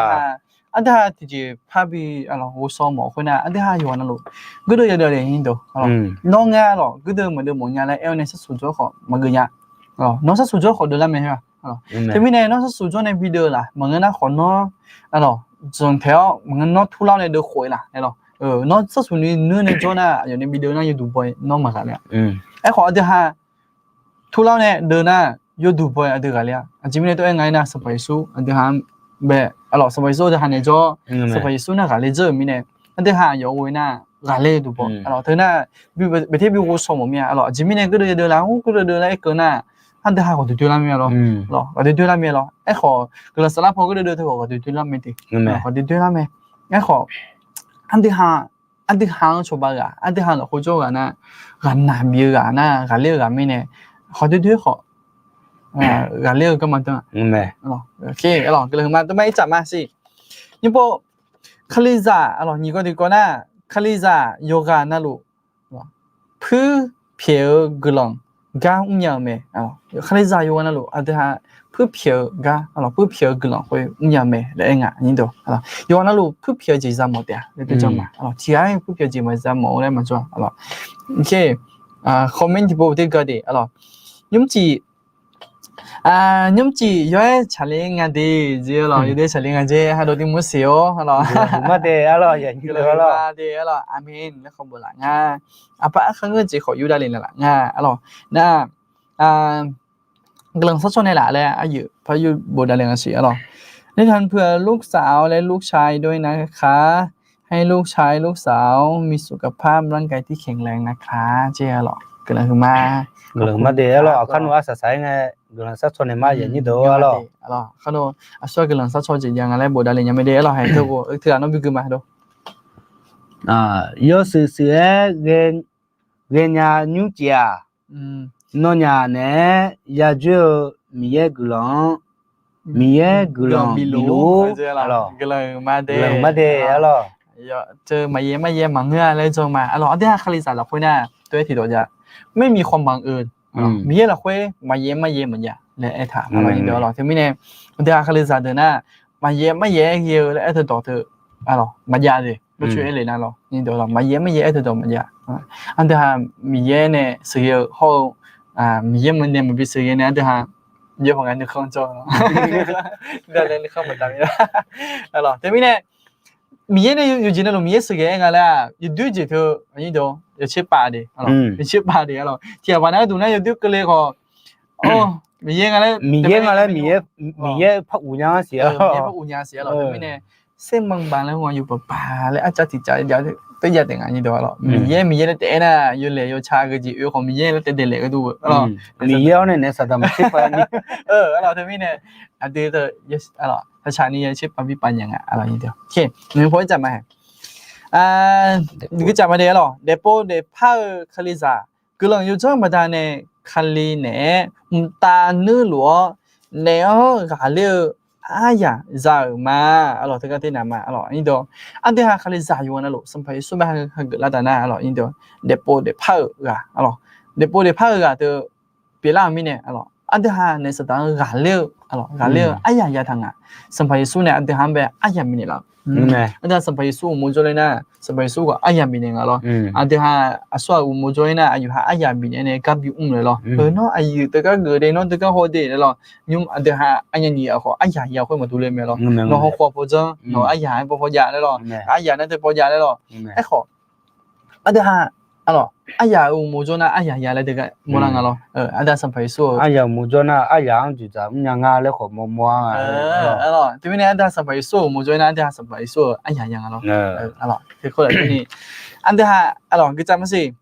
Aqdui ha tiqjeq parbi ghovshaw mawf khoernar, aqdui ha yawqha navluf guirdeuv yadeuv le nyir deuq. Nawr ngar lawq guirdeuv maqdeuv mawf nya laer aer-awr nae sharsuq jawr khawf maqgeuf nya. Nawr sharsuq jawr khawf deuvlar mae. Teumirnae nawr sharsuq jawr nae bideuv laf maqngeur nar khawf nawr, arlawq, zanqtaeq-awr maqngeur nawr turlar-awr nae deuvkhof-ir laf, arlawq. Nawr sharsuq ni nuir nae jawr nar aqyawf nae bideuv nar yawduq baw-ir nawr maqghaq le-a. Aerkhawf aqdui ha turlar-awr nae deuv nar yawduq baw-ir aqdui ghaqler-a. Aqjeq mirnae tov-aer nga-ir nar Sanqpaq Yeqsur aqdui ha-anr bae, arlawq, Sanqpaq Yeqsur aqdui ha naeq jawr, Sanqpaq Yeqsur nar ghaqler dzeur-euq mirnae, aqdui ha aqyawf ghoe nar ghaqler duq baw-ir, arlawq. Teunar bifter bi ghovshaw mawf mir-a, arlawq. Aqjeq mirnae guirdeuv yadeuv la-anr guirdeuv deuv laer aerkeuv nar, aqdui ha ghawqdoer doerlar mae, arlawq. Ghawqdoer doerlar mae, arlawq. Aerkhawf guiqlanq saflar paw guirdeuv deuv teu khawf ghawqdoer doerlar mae te. Ghawqdoer doerlar mae. Aerkhawf aqdui ha, aqdui ha-anr cawba ghaq, aqdui ha lafkhoer jawr ghaq nar, ghaqnaq bif-eu ghaq nar ghaqler-eu ghaq mirnae, khawf doer doer khawf ghaqler-eu garma danr-a. Guiqlanq huiqma dawrma ircaf ma siq. Nymr pov, Kalizaq, arlawq, nyiq kawv tiqkawv nar, Kalizaq yawqghaq navluf puirpyaeq-eu guiqlanq gar mrnya-eu mae. Kalizaq yawqghaq navluf aqdui ha puirpyaeq-eu gar, arlawq, puirpyaeq-eu guiqlanq khoer mrnya-eu mae laer aer nga nyir deuq. Yawqghaq navluf puirpyaeq-eu jeq za mawf taef-a laer dui janr ma. Arlawq, tiq ghaq-aer puirpyaeq jeq maqza mawf-eu laer maqjawr, arlawq. Comment tiqpov tiqgar de, arlawq. Nymrcif, nymrcif yawr-aer tsaqler nga de jeq, arlawq, yawdaef tsaqler nga jeq, hardov tiq mur siq-awr, arlawq. Aqmeq laer khawf boflaf nga. Aqpar arkhanr ngeur jeq khawf yurdav le laf nga, arlawq. Nar guiqlanq sharcaw nae laf laer aryuif par yur bofdav le nga siq, arlawq. ได้ทำเพื่อลูกสาวและลูกชายด้วยนะคะ ให้ลูกชายลูกสาวมีสุขภาพร่างกายที่แข็งแรงนะคะ jeq, arlawq. Guiqlanq huiqma, guiqlanq huiqma de, arlawq. Aqkar nmr arsaq saq-aer ngae guiqlanq sharcaw naeq ma, aqyuif nyir deuq, arlawq. Aqkar nmr aqsur-aq guiqlanq sharcaw jeq jav nga laer bofdav le nya mae de, arlawq. Haeq teu ghof-eu teughaq nawr bigui ma dov. Yawshuif shuif-aer ghaenya nymrcif-aq, nawnyaf naeq-aer yadzoer-eu Miqyaer guiqlanq-anr, Miqyaer guiqlanq bifluf-ur, guiqlanq ma de, arlawq. Teu maqyaer maryaer maqngeur-a laer janr ma, arlawq. Aqdui ha Kalizaq lafkhoer nar tov-aer tiqdawq jav, ไม่มีความบังเอิญ Miqyaer lafkhoer maqyaer maryaer maqjav laer aertaq, arlawq. Teumirnae aqdui ha Kalizaq deuq nar maqyaer maryaer-aer ghae-eu laer aer teudawq teu, arlawq, maqjav de. Lawrcoer aer le nar, arlawq, maqyaer maryaer aer teudawq maqjav. Aqdui ha Miqyaer nae sheuqghae-eu hawr-eu, Miqyaer maqnaeq maqbi sheuqghae nae aqdui ha yawpaq nga nuikhanr jawr, nuikhanr maqdav mir-a. Arlawq, teumirnae Miqyaer nae yawqjeq navluf Miqyaer sheuqghae-aer nga laer-aq, yawdoer jeq teu, yawtser pav de, yawtser pav de, arlawq. Tiqghaq baq nar duq nar yawdoer keuvle khawf, Miqyaer nga laer, Miqyaer nga laer, Miqyaer par uq nya siq, Miqyaer par uq nya siq, arlawq. Teumirnae เส้นบางๆ laer nga yawbaq baq laer arcav tiq cav jav teujav taef nga nyir deuq, arlawq. Miqyaer Miqyaer laer taef-aer nar yawlaeq yawca geujeq oe khawf Miqyaer laer taef daeqlaef gharduq, arlawq. Miqyaer-awr nae naeq saqdaq maqtser pav ni, arlawq. Teumirnae aqdui, arlawq, saqsaq ni yawtser pav bi pav nya nga, arlawq. Nymr pov-aer caf ma, nymr pov-aer caf ma de, arlawq. Daefpov daefpar-eu Kalizaq guiqlanq yawdzanr baqdanae Kali naeq-aer mqtav nuirluf-awr naeq-anr ghaqler-eu aryaq za-euq ma, arlawq. Teugar ternaq ma, arlawq. Aqdui ha Kalizaq yawqghaq navluf Sanqpaq Yeqsur bae hageuf lar taf nar, arlawq, daefpov daefpar-euq ghaq, arlawq, daefpov daefpar-eu ghaq teu pyeuflar-euq mirnae, arlawq, aqdui ha naeq saqdaq-anr ghaqler-eu, arlawq, ghaqler-eu aryaq ya taq nga. Sanqpaq Yeqsur nae aqdui ha-anr bae aryaq bifnaeq laf-eu, aqdui ha Sanqpaq Yeqsur uqmov jawrler nar Sanqpaq Yeqsur khawf aryaq bifnaeq nga lawr. Aqdui ha aqsur-aq uqmov jawrler nar aqyawf ha aryaq bifnaeq nae gar bi mr le lawr. Heu nawr aqyuif teugar geuf de, nawr teugar haw de laer lawr. Nymr aqdui ha arnya nyiq-aq khawf aryaq ya khoer maqdur le mae lawr. Nawq hawkhaw paw janr, nawq aryaq-aer paw paw jav laer lawr. Aryaq nar teu paw jav laer lawr. Aerkhawf aqdui ha, arlawq, aryaq-euq uqmov jawr nar aryaq ya laer teugar mawrlar nga lawr. Aqdui ha Sanqpaq Yeqsur-eu aryaq uqmov jawr nar aryaq-anr dzoeqdzaq mrnya nga laer khawf mawrmawr-a nga. Teumirnae aqdui ha Sanqpaq Yeqsur-euq uqmov jawr nar aqdui ha Sanqpaq Yeqsur-euq aryaq ya nga lawr. Aqdui ha, arlawq, guiqcav maqsiq.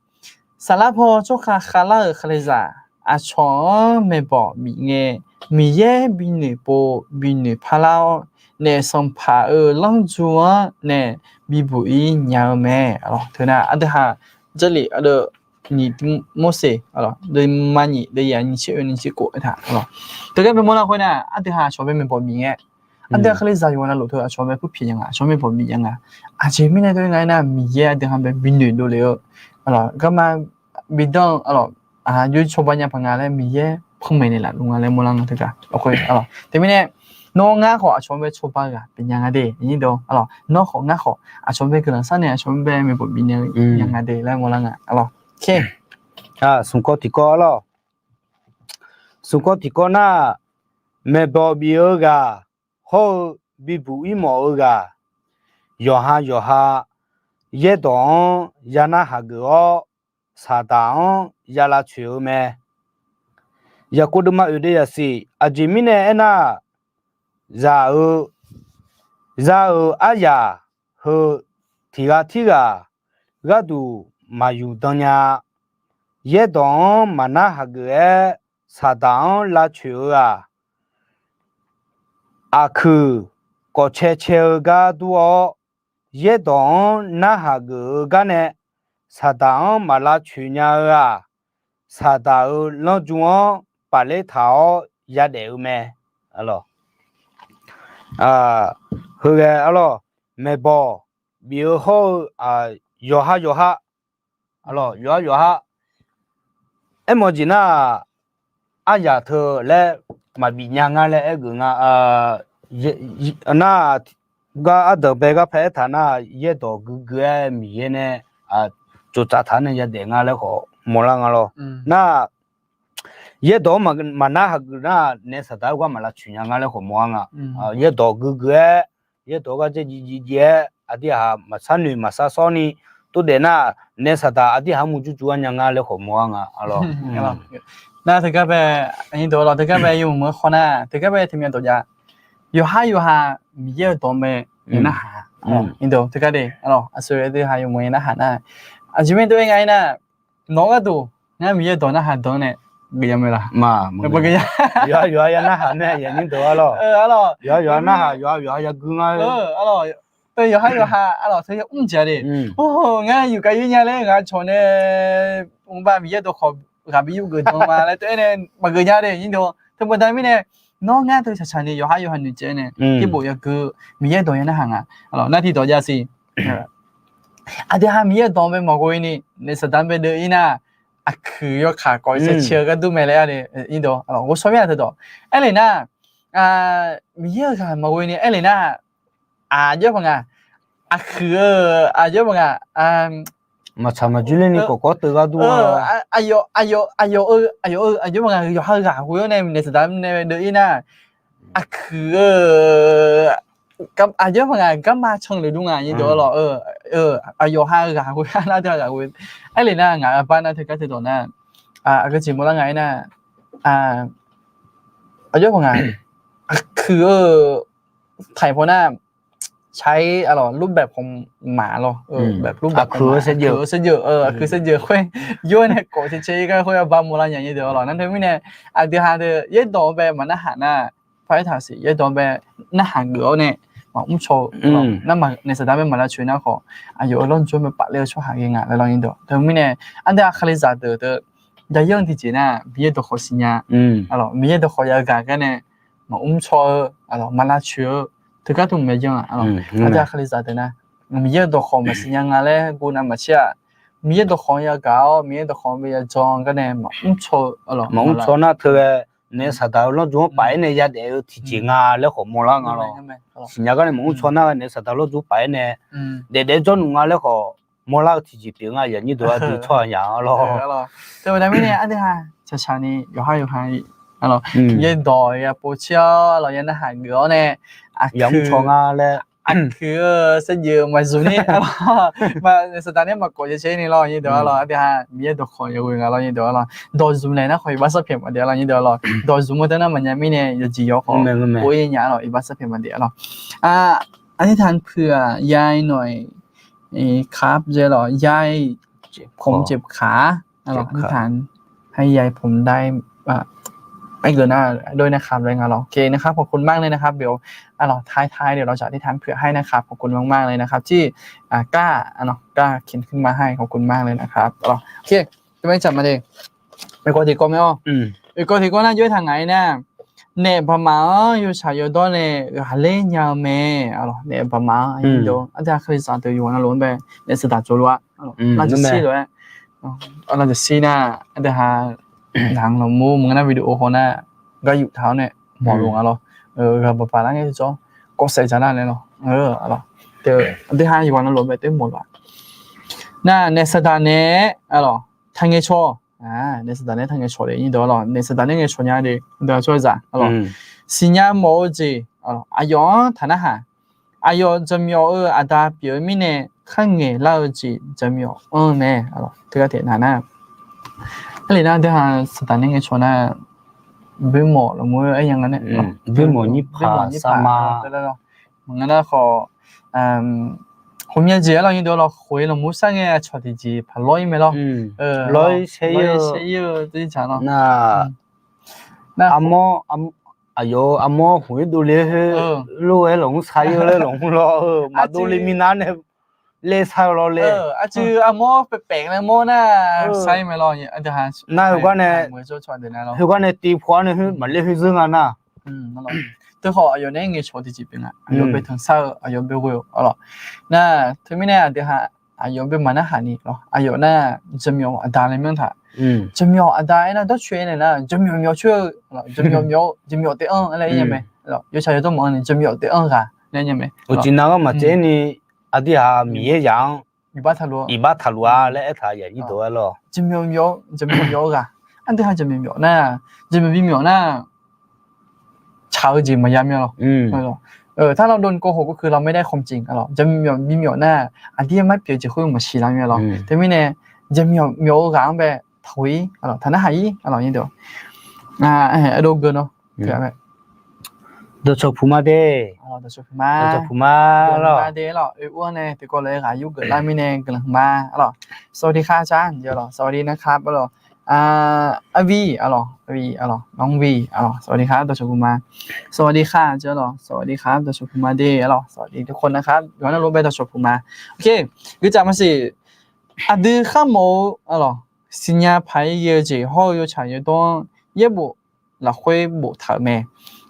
Saflar paw tsawrkhav khavlar-euq Kalizaq aqcawq-anr maeqbawq bif ngae, Miqyaer binoeq pov binoeq parlar-awr, naef sanqpaq-euq lanrju-anr nae bibuq-ir nya-eu mae. Teunar aqdui ha Jarlif aqdui nyiq Morseq, deuvma nyiq deuv yaf nyiq tser oe nyiq tser khof aertaq, teugar bae mawrlar khoer nar aqdui ha aqcawq bae maeqbawq bif ngae, Aqdui-aq Kalizaq yawqghaq navluf teu aqcawq bae purpyeuf nya nga, aqcawq bae bawq bif nya nga. Aqjeq mirnae teu-aer nga aernar, Miqyaer aqdui ha bae binoeq dovle-eu, aqlawq garma bidawr-eu, aqlawq, aqjox cawba nya paq nga laer Miqyaer panmaeq naeqlaf luf nga laer mawrlar nga teugar. Teumirnae, nawr ngar khawf aqcawq-anr bae cawba-eu ghaq pyeuf nya nga de, aqnyir deuq, aqlawq, nawr khawf ngar khawf aqcawq bae guiqlanq sharnaeq aqcawq bae maeqbawq bifnaeq nya nga de laer mawrlar nga, aqlawq. Smq kawv tiqkawv, aqlawq, smq kawv tiqkawv nar, maeqbawq bif-eu ghaq hawr-eu bibuq irmawf-eu ghaq, yawqha yawqha yaerdawq-anr ya narhaq geuf-awr, Saqdaq-anr ya lavcoeq-eu mae. Yaqkov deuvma oeq deuvzaq siq. Aqjeq mirnae aernar, zaq-eu, za-euq aryaq heu tiq ghaq tirghaq gharduq maqyuq dan nya-a. Yaerdawq-anr maqnar hageuf-aer Saqdaq-anr lavcoeq-eu-aq, aqkuiq kawf cae cae-eu gar dur-awr, yaerdawq-anr narhaq geuf-eu gar nae Saqdaq-anr maq lavcoeq nya-eu-aq, Saqdaq-euq lanrju-anr pafler taq-awr yadaef-eu mae. Heugae, aqlawq, maeqbawq bif-eu hawr-eu yawqha yawqha, aqlawq, yawqha yawqha, aermawf jeq nar-aq, aryaq teu laer maqbif nya ngar laer aergeuf nga. Nar, gar ardanqbae gar paq-aer taq nar, yaerdawq guigui-aer Miqyaer nae tsoftsaf taq nae yadaef nga laer khawf mawrlar nga lawr. Nar, yaerdawq-anr maqnar hageuf nar, naef Saqdaq-anr gar maq lavcoeq nya nga laer khawf mawrlar nga. Yaerdawq guigui-aer, yaerdawq gar dzaer jiv jiv jiv-aer, aqdui haq maqsar noeq maqsar sawr ni, tov daef nar, naef Saqdaq aqdui haq-anr murjur jur-aer nya nga laer khawf mawrlar nga. Nar teugar bae, aqnyir deuq, aqlawq, teugar bae yawmuiq-anr khawf nar, teugar bae teumya dawq jav, yawqhar yawqha Miqyaer-euq dawq mae, narhaq, teugar de, aqlawq, aqsur aqdui haq yawmuiq-anr narhaq nar, aqjeq mirnae tov-aer nga aernar, nawq-eu gharduq ngar Miqyaer-euq dawq narhaq dan-anr nae geuf ya mae laq? Yawqha yawqha ya narhaq mae, aqnyir deuq, aqlawq, yawqha yawqha narhaq, yawqha yawqha ya gui nga. Teu yawqhar yawqha, aqlawq, teu ya mr jeq-a de. Ngar yufkav yur nya laer ngaq cawq nae, mqbav Miqyaer dawqkawq ghaq bi yur geuf dan ma laer tov-aer nae maqgeuf nya de, aqnyir deuq. Teubaqda mirnae, nawr ngar teu shaqshaq ni yawqhar yawqha noeqtsaev nae, tiqbof ya gui, Miqyaer dawq ya narhaq nga. Aqlawq, nar tiq dawq jav siq. Aqdui haq Miqyaer-euq dawq mae maqghoe ni, naef Saqdaq bae deuv-ir nar, aqkuiq yawkaq kawf cae cae-eu gharduq mae laer, aqnyir deuq, aqlawq, ghovshaw mir-aq teudawq. Aerle nar, Miqyaer-euq ghaq maqghoe ni aerle nar, aqjox-aer paq nga, aqkuiq-eu, aqjox-aer paq nga, maqtsaq maqjir ler ni kawf kawv teuv gharduq, aqyawf, aqyawf-eu, aqyawf-eu, aqjox-aer paq nga, yawqha ghaq ghoe-awr nae naef Saqdaq nae deuv-ir nar, aqkuiq-eu, aqjox-aer paq nga, garma canluf dur nga, aqnyir deuq, aqlawq. Aqyawf ha ghaq ghoe-a nar, aqdui ha ghaq ghoe. Aerle nar ngaq aqbar nar teugar teudawq nar, aqgeu jeq mawrlar nga aernar, aqjox-aer paq nga, aqkuiq-eu taiq paw nar, ใช้ aqlawq รูปแบบของหมา lawr, aqkuiq-eu saevdzeuf, aqkuiq saevdzeuf khoer, yawr nae kawf cae cae-ir gar khoer aqbar mawrlar nya, aqnyir deuq, aqlawq. Nar teumirnae, aqdui ha deuq yaerdawq-anr bae maqnarhaq nar, paq-aer taq siq, yaerdawq-anr bae narhaq geuf-awr nae maqmr caw-eu, nar naef Saqdaq bae maq lavcoeq nar khawf, aqyawf-euq lanrjur-anr bae pafler-eu tsawrhaq ghae nga laer lawr, aqnyir deuq. Teumirnae, aqdui ha Kalizaq deuq deuq, jav-ir-anr tiqjeq nar, Miqyaer dawqkhawf siqnya, aqlawq, Miqyaer dawqkhawf ya ghaq gar nae maqmr caw-eu, aqlawq, maq lavcoeq-eu, teugar teu maqya janr-aq, aqdui ha Kalizaq deuq nar, Miqyaer-euq dawqkhawf maqsiqnya nga laer guvnav maqtser-aq, Miqyaer dawqkhawf ya gaq-awr, Miqyaer dawqkhawf bae ya jan gar nae maqmr caw-eu, aqlawq, maqmr caw nar teu ghae naef Saqdaq-euq lanrjur-anr paf-aer nae yadaef-eu tiqjeq nga laer khawf mawrlar nga lawr. Siqnya gar nae maqmr caw nar ghae naef Saqdaq lanrjur paf-aer nae daefdaef jawrluf nga laer khawf mawrlar-eu tiqjeq pyeuf nga, aqnyir deuq, aqdui tsawrhaq yaq-anr lawr. Teu baqda mirnae aqdui ha shaqshaq ni yawqhar yawqha, aqlawq, yaerdawq ya pov caer-awr, aqlawq, ya narhaq geuf-awr nae, aqkuiq-eu saevdzeuf maqzmq ni, naef Saqdaq nae maqkawf cae cae-ir ni lawr, aqnyir deuq, aqlawq. Aqdui ha Miqyaer dawqkhawf ya ghoe nga lawr, aqnyir deuq, aqlawq. Dawqzmq naeq nar khawf iqbax sarpyaeq maqdaef lawr, aqnyir deuq, aqlawq. Dawqzmq-eu teu nar maqnya mirnae yawqjeq yawq khawf ghof-ir nya, aqlawq, iqbax sarpyaeq maqdaef, aqlawq. Aqnyir tanq puiq-aq ยายหน่อยครับ lawq, ยายผมเจ็บขา ให้ยายผมได้ ไอ้เกิดหน้าด้วยนะครับ อะไรเงี้ย โอเคนะครับ ขอบคุณมากเลยนะครับ เดี๋ยว อ่ะ เราท้ายๆ เดี๋ยวเราจะอธิษฐานเผื่อให้นะครับ ขอบคุณมากๆ เลยนะครับ ที่ อ่ะ กล้า อ่ะ เนาะ กล้าเขียนขึ้นมาให้ ขอบคุณมากเลยนะครับ อ่ะ โอเค จะไม่จับมาเอง Oeq kawv tiqkawv mae-awr, oeq kawv tiqkawv nar jov-aer taq ngaq-aer nar, Naef baqmaf-anr yawtsaq yawdawr nae ghaqler nya-eu mae. Naef baqmaf-anr aqdui-aq kalizaq deuq yawqha navluf-anr bae naef saqdaq tsov lof-a, lavjawq shir lof-aer, lavjawq shir nar, aqdui-aq, ngaq-anr lafmur maqngeur nar video haw nar, gar yuf taq-awr nae mawq lof nga lawr. Ghaq baqpaq lar ngae jawr, kawv saef dzaq nar nae lawr. Aqdui-aq yawqha navluf bae taef mawq lof-a. Nar naef saqdaq nae, alawq, tangae cawq, naef saqdaq nae tangae cawq de nyir deuq-a lawq, naef saqdaq nae ngae cawq nya de, aqdui-aq tsawrhaqzaq, alawq, siqnya mawf-eu jeq, aqyawf-anr taq narhaq. Aqyawf jaqmyawf-euq aqda pyeuf-eu mirnae, kharngaeq lar-eu jeq jaqmyawf anr-eu mae. Teugar taef nar nar, arlef nar aqdui-aq saqdaq nae ngae cawq nar, boermawf lafmur-aer ya nga nae, boermawf nyir paq sar ma. Maqngeur nar khawf, ghawqmya jeq-aer lawr nyir deuq-a lawq, khof-ir lafmur sar ngae aqcawq tiqjeq paq lawr-ir mae lawr. Lawr-ir saer-ir-eu, aqyawf-euq armawr khof-ir dovle-aer khoer, lof-aer lafmur sar-ir-eu laer lafmur lawr-eu maqdov le minav nae laer sar-eu lawr le. Aqcuiv armawr paefpaef nae mawr nar, sar-ir mae lawr. Nar heugar nae, heugar nae tiv paw-awr nae khoer maqler khoer zeur nga nar. Teukhawf aqyawf nae ngae cawq tiqjeq pyeuf nga, aqyawf bae tanq sar-eu, aqyawf bae ghoe-eu, alawq. Nar teumirnae aqdui-aq, aqyawf bae maqnarhaq ni lawr, aqyawf nar jaqmyawf aqda laer myanr taq. Jaqmyawf aqda aernar dawrcoeni nar, jaqmyawf myawf coer-eu, jaqmyawf myawf, jaqmyawf taef-anr laer aer nya mae. Yawtsaq yawdawr maqanr ni jaqmyawf taef-anr ghaq laer aer nya mae. Uqcif nav-anr maqtsaev ni, aqdui-aq Miqyaer zaq-anr iqbax taqluf-a laer aertaq yaf nyir deuq-a lawr. Jaqmyawf myawf-eu ghaq, aqdui-aq jaqmyawf myawf nar, jaqmyawf bimyawf nar, tsaq-eu jeq maqya mya lawr. ถ้าเราโดนโกหกก็คือเราไม่ได้ความจริง alawq. Jaqmyawf bimyawf nar, aqdir maqpyeuf jeq khoer maqsiq lar mya lawr. Teumirnae jaqmyawf myawf-eu ghaq-anr bae taqghoe-ir, taqnarhaq-ir, alawq nyir deuq. Aqdov geu nawr, dawqcawq puq ma de, dawqcawq puq ma, dawqcawq puq ma de lawr. Oe ur-anr nae tiqkawv lof-aer ghaq yur geuflar mirnae guiqlanq huiqma, alawq. สวัสดีค่ะอาจารย์ jeq lawq, สวัสดีนะครับ alawq. Arvi, alawq, arvi, alawq, น้องวี alawq, สวัสดีครับ dawqcawq puq ma. สวัสดีค่ะ jeq lawq, สวัสดีครับ dawqcawq puq ma de, alawq, สวัสดีทุกคนนะครับ yawqha navluf bae dawqcawq puq ma. Oke, guiqtsaf maqsiq, aqdui kharmawf-eu, alawq, siqnya paq-aer ghae-eu jeq hawr-eu yawtsaq yawdawr-anr yaerbof lafkhoer boftaq-euq mae.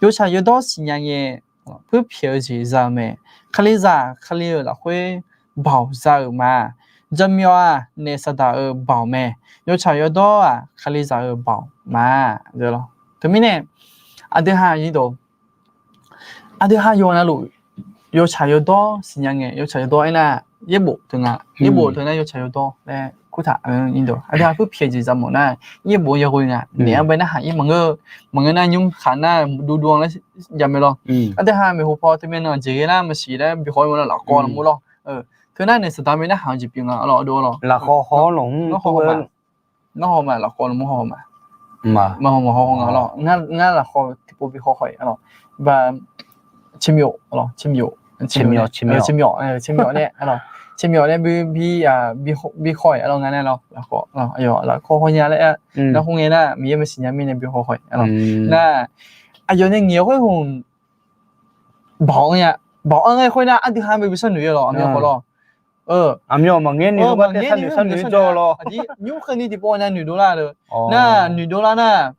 Yawtsaq yawdawr siqnya ngae, puirpyaeq-eu jeq za-eu mae. Kalizaq Kali-euq lafkhoer baoq za-euq ma. Jaqmyawf-aq naef saqdaq-euq baoq mae. Yawtsaq yawdawr-aq Kalizaq-euq baoq ma. Teumirnae aqdui ha nyir dawq, aqdui ha yawqha navluf yawtsaq yawdawr siqnya ngae, yawtsaq yawdawr aernar yaerbof teu nga, yaerbof teu nar yawtsaq yawdawr laer kurtaq. Aqdui ha puirpyaeq jeq za mawf nar, yaerbof yaghoe nga, naeq-anr bae narhaq-ir maqngeur, maqngeur nar nymr khaq nar duv duv-anr laer jav mae lawr. Aqdui ha maeqhu paw teumyav nan jeq ghae nar maqsiq laer bi haw-ir ma lawr, lafkawv lafmur lawr. Teu nar naeq saqdaq mae narhaq-eu jeq pyeuf nga, alawq, dur-a lawr. Lafkawv haw-awr lawq mr, nawr haw ma, nawr haw ma, lafkawv lafmur haw ma. Maqhaw maqhaw haw nga lawr. Ngar lafkawv tiqpov bi haw haw-ir, alawq. Ba, 前面, 前面, 前面, 前面 nae, 前面 nae bi haw-ir, alawq, ngar nae lawr, lafkawv, aqyawf lafkawv haw nya laer, nar khoerngae nar Miqyaer maqsiq nya mirnae bi haw haw-ir, alawq. Nar, aqyawf nae ngaeq khoer hmq, baoq-anr ya, baoq-anr ghae khoer nar aqdui ha bae bi sharnoeq-ir lawr, aqmyan khawf lawr. Aqmyan maqngaer ni, maqngaer ni sharnoeq jawr-eu lawr. Aqdir nymr kheuni tiqpov nar noeqdov lar-eu, nar noeqdov lar nar,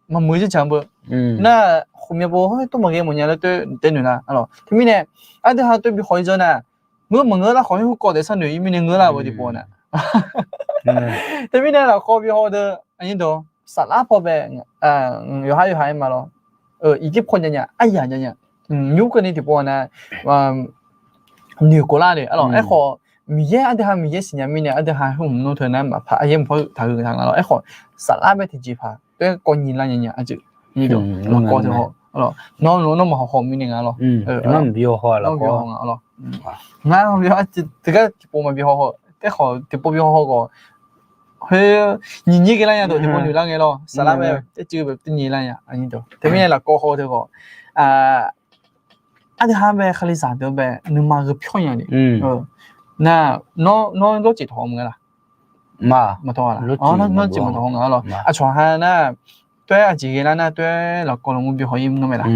maqmuiq-eu jir jaq beu. Nar khoermyan pov khoer tov maqghae mawf nya laer tae noeq lar, alawq. Teumirnae aqdui ha tae bi haw-ir jawr nar, ngeur maqngeur lar khawf, khoerkawv taef sharnoeq-ir mirnae ngeur lar-eu tiqpov nar. Teumirnae lafkawv bi haw deuq, aqnyir dawq, saflar paw bae, yawqhar yawqha-aer ma lawr. Iqjir paw nya nya, aryaq nya nya, nymr keuv ni tiqpov nar, noeqkhof lar le, alawq. Aerkhawf, Miqyaer, aqdui ha Miqyaer siqnya mirnae aqdui ha hmq nmr teu nar maqpar, aqyaer maqpar taq-eu taq nga lawr. Aerkhawf, saflar bae tiqjeqpaq tae kawv nyi lar nya nya, aqjeq, lafkawv teu haw, nawr nawr maqhaw haw mirnae nga lawr. Nawr bi haw haw nga lawr. Ngar tiqgar tiqpov maqbi haw haw, aerkhawf tiqpov bi haw haw khawf, khoer nyiq nyir ghae lar nya dawq tiqpov noeq lar ngae lawr, saflar bae tae cuiv bae tae nyi lar nya. Teumirnae lafkawv haw teu khawf, aqdui ha bae Kalizaq deuq bae nuima gheu pyawr nya ni. Nar, nawr lawrceq tawq haw maqngeur laf? Maqtawq nga laf? Nawr lawrceq maqtawq haw nga lawr. Aqcawq ha nar, tae-aer aqjeq ghae lar nar tae-aer lafkawv lafmur bi haw-ir nmr mae laf?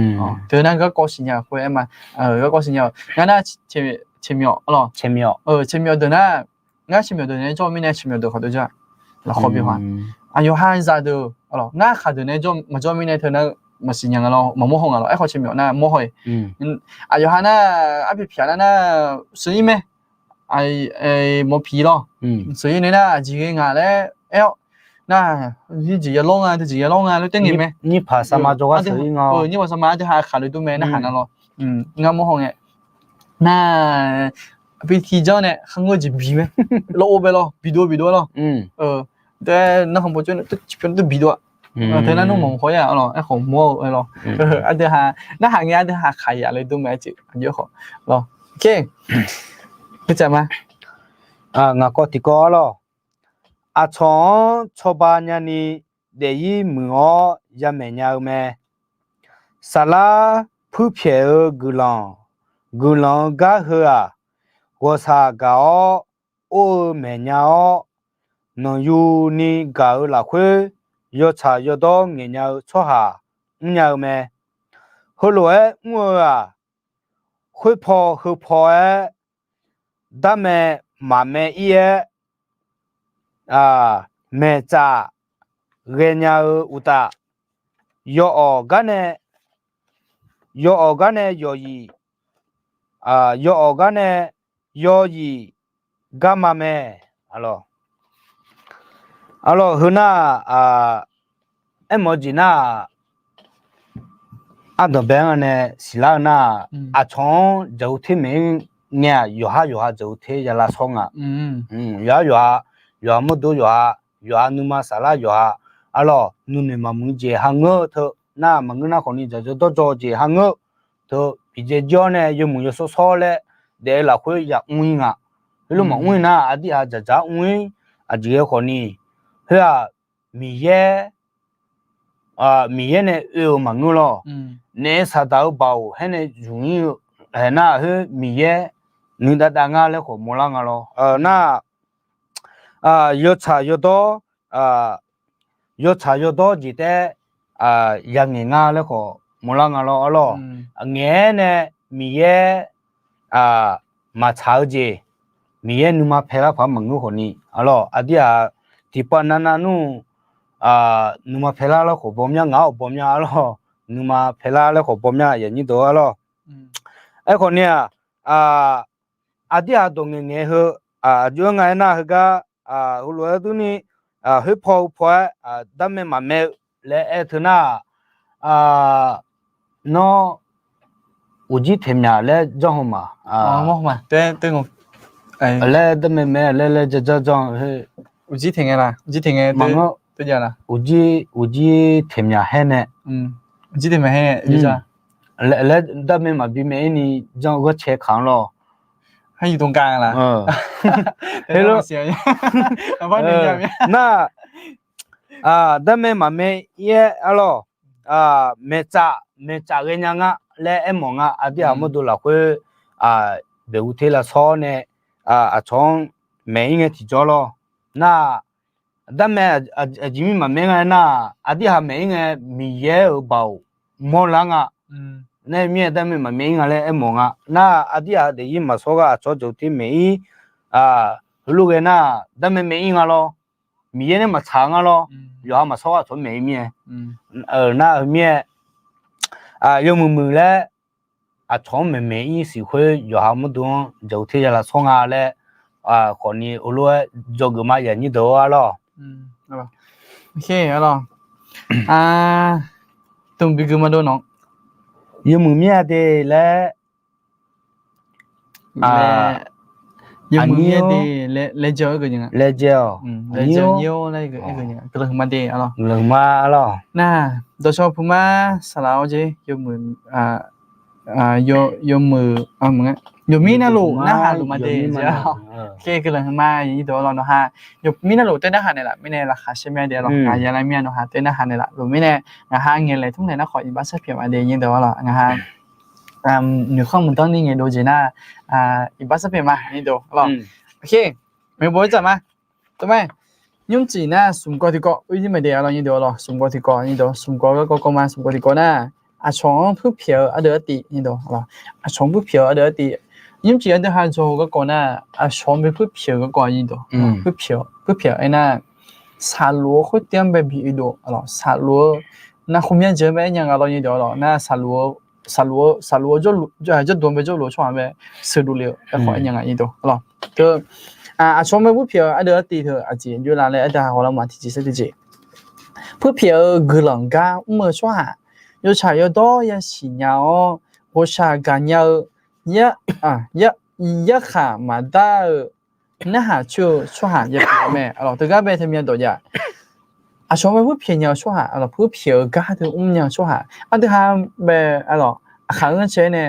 Teu nar garkawv siqnya khoer-aer ma, garkawv siqnya-eu ngar nar, ceqmyawf, ceqmyawf deuq nar, ngar ceqmyawf deuq nae jawr-eu mirnae ceqmyawf deuq khawf deuq jawr-a. Lafkawv bi haw-a. Aqyawf ha zaqdeuq, ngar khaqdeuq nae maqjawr mirnae teu nar maqsiq nya nga lawr, maqmawr haw nga lawr. Aerkhawf teumirnae nar mawr haw-iq. Aqyawf ha nar arpyaq pyaq nar nar sheuq-ir mae. Mawr piq lawr. Sheuq-ir nae nar aqjeq ghae nga laer aer-awr nar, jeq ya lawr nga, jeq ya lawr nga laer taer ngae mae. Nyirpaq saqma jawrgar sheuq-ir nga. Nyirpaq saqma aqdui ha khaqlof dur mae narhaq nga lawr. Ngar mawr haw ngae. Nar, bi tiqjanr nae kharngeur jeq bi mae. Lawr or bae lawr, bi dov bi dov lawr. Tae nar khanqbaw jawr nae tov bi dov-a. Teu nar nmr mawq haw-ir-aq lawr, aerkhawf mawr-eu lawr. Aqdui ha narhaq ngae aqdui ha khaqyaq lof dur mae, aqjeq khawf lawr. Ker, ma, ngaq kawv tiqkawv-ar lawr. Aqcawq-anr cawba nyani daef-ir muiq-awr yamaeq nya-eu mae. Saflar puirpyaeq-eu guiqlanq, guiqlanq-eu gar heu-aq, ghawqshaq gaq-awr or-eu maeqnya-awr, nanqyuni gaq-eu lafkhoer yawtsaq yawdawr ngaeqnya-eu tsawrhaq mrnya-eu mae. Heulof-aer mr-eu-aq, khoerpaw heupaw-aer darmaeq maqmaeq ir-aer maeqtsaf ghaenya-eu uqtaf, yawawq gar nae, yawawq gar nae yawzif, yawawq gar nae yawzif garma mae. Arlawq, heu nar-aq, aermawf-eu jeq nar-aq, ardanqbae-anr nae siqlar-eu nar-aq, aqcawq-anr dzaq-eu ter maeq-ir ngae-aq, yawqhar yawqha dzaq-eu ter ya lavshawr nga. Yawqhar yawqha, yawqha mawrdo yawqha, yawqha nuima saflar yawqha, arlawq, nuinoeq maqmuiq jeq hangeur teu, nar maqngeur nar khawfni dzaqdzaq dawrdzaw jeq hangeur teu, biqdzae jir-awr nae yawmuiq yawshawr shawr laer daef-eu lafkhoer yamr-ir nga. Heulof maqmr-ir nar, aqdirhaq dzaqdzaq mr-ir, aqjeq ghae khawfni, khoer-aq, Miqyaer, Miqyaer nae oe-euq maqngeur lawr. Naef saqdaq-eu baoq haer nae zmq-ir-eu, aernar khoer Miqyaer nuidav dav ngar laer khawf mawrlar nga lawr. Nar, yawtsaq yawdawr, yawtsaq yawdawr jeq taef-aer yangaeq ngar laer khawf mawrlar nga lawr, arlawq. Ngaeq-aer nae Miqyaer maqtsaq-eu jeq, Miqyaer nuima paelar paq-aer maqngeur khawfni, arlawq, aqdirhaq tiqpav navnav nmr, nuima paelar laer khawf bawmya, ngaq-awr bawmya, arlawq, nuima paelar laer khawf bawmya, aqyuif aqnyir deuq, arlawq. Aerkhawfni-aq, aqdirhaq dawq ngaeqngaeq heu, aqjox-aer nga aernar heugar, heulof-aer durni, khoerpaw heupaw-aer, darmaeq maqmaeq-eu laer aer teu nar-aq, nawr uqjir taeqmyaq laer janr haw ma. Laer darmaeq maeq laer laer janr janr-eu, uqjir taeq ngae la, uqjir taeq ngae maqngeur, uqjir taeqmyaq haer nae, uqjir taeqmyaq haer nae, laer darmaeq maqbi maeq-ir ni janr-eu ghanrcae kaq-anr lawr. Heulof, nar, darmaeq maqmaeq-ir-aer, arlawq, maeqtsaf maeqtsaf ghaenya nga laer aermawf nga. Aqdirhaq mawrdo lafkhoer baeqhu ter lavshawr nae, aqcawq-anr maeq-ir ngae tiqjawr lawr. Nar, darmaeq aqjeq mir maqmaeq-ir nga aernar, aqdirhaq maeq-ir ngae Miqyaer-euq baoq mawrlar nga. Nar mirnae darmaeq maqmaeq-ir nga laer aermawf nga. Nar, aqdirhaq daefzir maqshawr gar aqcawq jawq ter maeq-ir, heulof ghae nar, darmaeq maeq-ir nga lawr. Miqyaer nae maqtsaq-eu nga lawr. Yawqha maqshawr gar aqcawq maeq-ir mirnae, nar heu mirnae, yawmuiq muiq laer aqcawq-anr maeqmaeq-ir siq khoer yawqha mawrdo-anr jawq ter ya lavshawr nga laer, khawfni heulof-aer dzawgeuf ma, aqyuif aqnyir deuq, arlawq. Dmq bi gui ma dov nawq. Yawmuiq mir-a de laer, yawmuiq mir-a de laer, laejae-awq, laejae-awq, guiqlanq huiqma de, guiqlanq huiqma, arlawq. Nar, dawqshawr puq ma saqlaq-awr jeq, yawmuiq, yawmuiq, yawmir navluf narhaq luf ma de jeq, guiqlanq huiqma, aqyuif aqnyir deuq, arlawq, nawq ha yawmir navluf taer narhaq naeqlaf mirnae laqkhaq shar mya de, arlawq, ngaq ya lar mir-a, nawq ha taer narhaq naeqlaf luf mirnae, ngaq ha ngaeqlaeq tmrlaeq nar khawf iqbax sharpyaeq ma de, aqnyir deuq, arlawq, ngaq ha noeqkhanr mqdanr ni ngaeqdov jeq nar, iqbax sharpyaeq ma, aqnyir deuq, arlawq. Maeqbaw-aer dzaq ma. Tov ma, nymrcif nar smq gawv tiqkawv, uir jir mae de, arlawq, aqnyir deuq, arlawq, smq gawv tiqkawv, aqnyir deuq, smq gawv garkawv kawv ma, smq gawv tiqkawv nar, aqcawq-anr puirpyaeq-eu ardeuv artiv, aqcawq-anr puirpyaeq-eu ardeuv artiv, nymrcif ardeuv ha dzaw-eu garkawv nar, aqcawq-anr bi puirpyaeq-eu garkawv, aqnyir deuq, puirpyaeq, puirpyaeq aernar, saqlof-eu khoertav-anr bae bi oedov, saqlof-eu Nar khoermyanr jeq-anr bae aer nya nga lawr nyir deuq-a lawr. Nar saqluf-eu, saqluf-eu, saqluf-eu jawrluf, jawrduq-anr bae jawrluf-eu tsawrhaq bae sheuqdov le-eu aerkhawf aer nya nga nyir deuq-a lawr. Teu, aqcawq mae puirpyaeq-eu ardeuv artiv teu aqjeq joerlar laer aer da hawlar ma tiqjeq sar tiqjeq. Puirpyaeq-eu guiqlanq gar mr-eu tsawrhaq, yawtsaq yawdawr yasiq nya-awr, ghawqshaq gaq nya-eu, yarkhaq maqdar-eu narhaq coer-eu tsawrhaq yapyeuf-eu mae. Teugar bae teumya dawq jav. Aqcawq mae puirpyaeq nya-eu tsawrhaq, puirpyaeq-eu gar teu mrnya-eu tsawrhaq ardeuv ha bae, aqkaq-anr cae-aer nae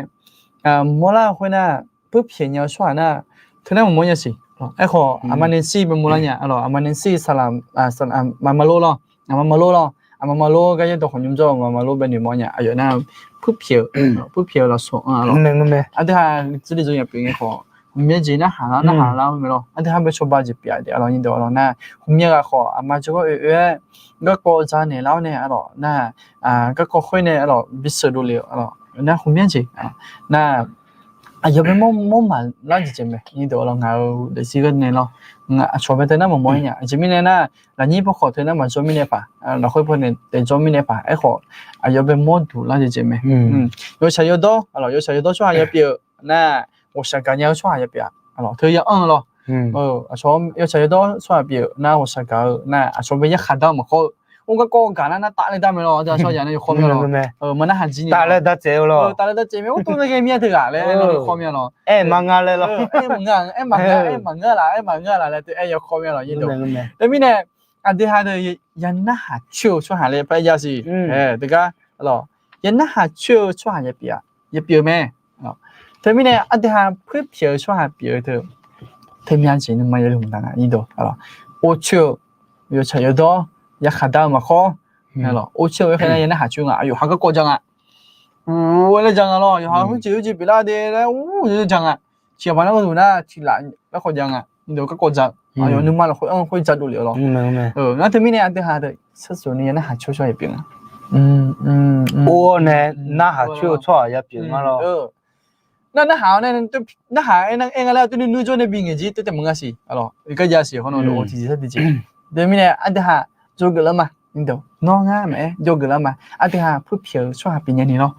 mawrlar-eu khoernar, puirpyaeq nya-eu tsawrhaq nar, teunar maqmawr nya siq. Aerkhawf aqma Nancy bae mawrlar nya, aqma Nancy saqlaq, aqma Maqlor lawr, aqma Maqlor lawr, aqma Maqlor gar yaerdawq khawf nymr jawr-eu aqma Maqlor bae noeqmawr nya. Aqyawf nar puirpyaeq-eu, puirpyaeq-eu lafsawq-anr-a lawr. Aqdui ha dzerle dzawnyaf pyeuf ngae khawf, ghawqmya jeq narhaq lar narhaq lar-eu mae lawr. Aqdui ha bae cawba jeq pyeuf-a de-a lawr nyir deuq-a lawr nar, ghawqmya ghaq khawf aqma jawrgar oe oe-aer garkawv dzaq naeq lar-awr nae-a lawr nar, garkawv khoer nae-a lawr bisheuq dovle-eu nar ghawqmya jeq nar, aqyawf bae mawr mawr maqlar jeq jeq mae nyir deuq-a lawr. Ngaq-euq daefzir gharduq nae lawr, aqcawq bae teunar maqmawr-aer nya. Aqjeq mirnae nar, lafnyir paw khawf teunar maqjawr mirnae paq, lafkhoer paw nae taef jawr mirnae paq. Aerkhawf aqyawf bae mawr duq lar jeq jeq mae. Yawtsaq yawdawr, aqlawq yawtsaq yawdawr tsawrhaq yapyeuf-eu nar, ghawqshaq gaq nya-eu tsawrhaq yapyeuf-a. Aqlawq teu ya anr-eu lawr. Aqcawq yawtsaq yawdawr tsawrhaq pyeuf-eu nar ghawqshaq gaq-eu nar, aqcawq bae yarkhaq dar-eu maqkhawr-eu. Or garkawv gaq nar nar tafler dar mae lawr. Aqdui ha shawr yaq nar yawkhawr mya lawr. Maqnarhaq jir ni tafler dar tsaev-eu lawr. Tafler dar tsaev mae. Or tov nae ghae mya teughaq laer nar yawkhawr mya lawr. Aer maqnga laer lawr. Aer maqnga, aer maqnga, aer maqnga laf, aer maqnga laf laer teu aer yawkhawr mya lawr. Teumirnae aqdui ha deuq yanarhaq coer-eu tsawrhaq laer par ya siq. Teugar, aqlawq, yanarhaq coer-eu tsawrhaq yapyeuf-a, yapyeuf-eu mae. Teumirnae aqdui ha puirpyaeq-eu tsawrhaq pyeuf-eu teu, teumya jeq nuima yaluq maqdaq nga nyir deuq-a lawr. Or coer-eu, yawtsaq yawdawr yarkhaq dar-eu maqkhawr. Or coer-eu khoer nar yanarhaq coer nga, aqyawf ha garkawv ja nga. Ur, laer ja nga lawr. Yawqha khoerjeq khoerjeq pyeuflar de laer ur ja nga. Tiqghaq maqnar gharduq nar tiqlaf garkawv ja nga. Garkawv ja-eu, aqyawf nuima lafkhoer anr khoer ja dovle-eu lawr. Ngar teumirnae aqdui ha deuq sharsoq ni yanarhaq coer-eu tsawrhaq yapyeuf nga. Or nae narhaq coer-eu tsawrhaq yapyeuf nga lawr. Nar narhaq-awr nae, narhaq aer nga laer teu nuinui jawr nae bi ngaeq jir teu taef maqnga siq. Aqlawq, gar ja siq hawr nawr-eu tiqjeq sar tiqjeq. Teumirnae aqdui ha jawrgeuf lar ma. Nawr ngar maqaer jawrgeuf lar ma. Aqdui ha puirpyaeq-eu tsawrhaq pyeuf nya ni lawr.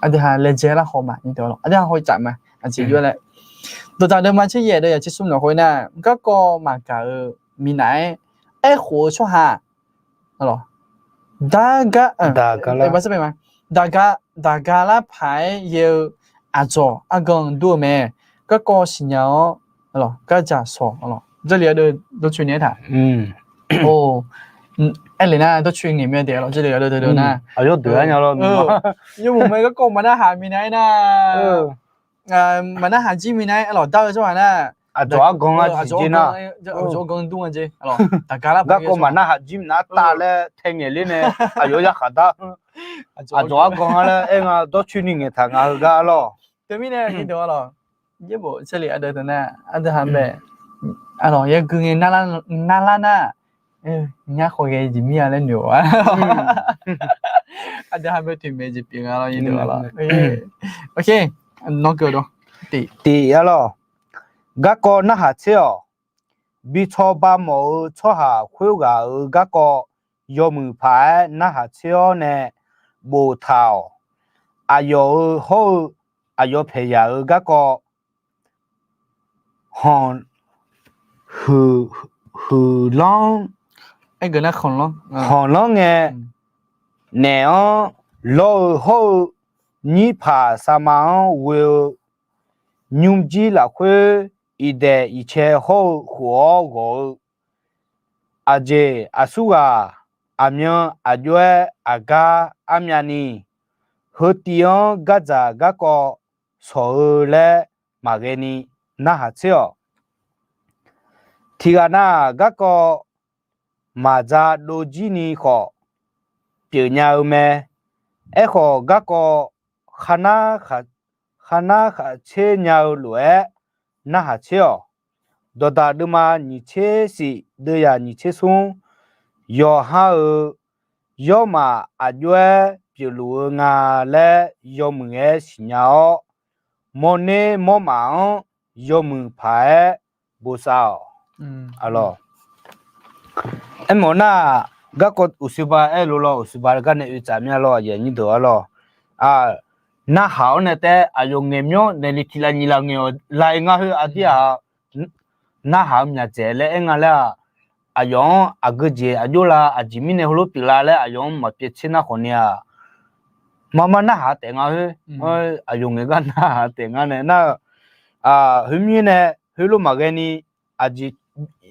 Aqdui ha laejae lar haw ma. Aqdui ha haw tsaf ma. Aqjeq jov laer, dawqdaq deuvma tser yaef deuv yaq tser smr lafkhoer nar, garkawv maqgaq-euq minav-aer aerkhof-eu tsawrhaq, daqga, daqga lar paq-aer ghae-eu aqdzawq argan dur-eu mae. Garkawv siqnya-awr, gardzaq sawq, dawrcoeni-a dawrcoeni-aer taq. Aerle nar dawrcoeni ngaeq mae daef-a lawr, dawrcoeni-a dawrcoeni-a nar, yawmuiq mae garkawv maqnarhaq minav-aer nar, maqnarhaq jir minav-aer lawq dar-eu tsawrhaq nar, aqdzawq argan-a, aqdzawq argan dur nga jeq. Garkawv maqnarhaq jir minav-aer taf laer tae ngaeq ler nae, aqyawf yarkhaq dar. Aqdzawq argan-a laer aer nga dawrcoeni ngaeq taq nga heugar lawr. Teumirnae nyir deuq-a lawq, yaerbof tserlef ardeuv teu nar, ardeuv ha mae, aqlawq yagui ngae narlar nar, ngar khawf ghae jeq mir-a laer noeq-a. Ardeuv ha mae toeqmaeq jeq pyeuf nga lawr nyir deuq-a lawr. Nawr gui-eu dawq tiq, tiq-a lawq. Garkawv narhaq tser-awq. Bi tsawba mawf-eu tsawrhaq khoerghaq-euq garkawv yawmuiq paq-aer narhaq tser-awr nae boftaq-awq. Aqyawf-euq hawr-eu aqyawf paeqyaq-euq garkawv, huiqlanr, khanqlanr ngae, naeq-anr lawr-eu hawr-eu, nyirpaq sarma-anr ghoe-eu, nymrjir lafkhoer iqdaeq iqcae hawr-eu khof-awr ghawq-eu, aqjeq aqsurghaq aqmyan aqjox-aer aqgar armyavni, heutiv-anr gardzaq garkawv shawq-eu laer maqghae ni narhaq tser-awq. Tiqghaq nav-aq garkawv maqdza dovjir ni khawf pyeufnya-eu mae. Aerkhawf garkawv kharnar khaqtser nya-eu lof-aer narhaq tser-awq. Dawqdaq deuvma nyiq tser shif deuvyaq nyiq tser smr, yawqha-euq yawrmaf aqjox-aer pyeufluf-eu nga laer yawmuiq-aer siqnya-awr, mawrner mawrmaf-anr yawmuiq paq-aer bosav-awq. Aermawf nar-aq, garkawv uqshoe ba aer lof lawr, uqshoe ba gar nae oe tsaf mir-a lawr, aqyuif aqnyir deuq-a lawr. Narhaq-awr nae taef-aer aqyawf ngaeq myanr naeq li tiq lav nyiq lav ngaeq-awq lav-aer ngar khoer aqdir-aq, narhaq-eu myaq dzaeq laer aer nga laer-aq, aqyawf-anr aqgeu jeq aqjox la, aqjeq mirnae heulof pyeuflar laer aqyawf-anr maqpyaev tser nar khawf ni-aq, mar mar narhaq taef nga khoer, aqyawf ngaeq gar narhaq taef nga nae nar-eu, khoermir nae heulof maqghae ni, aqjeq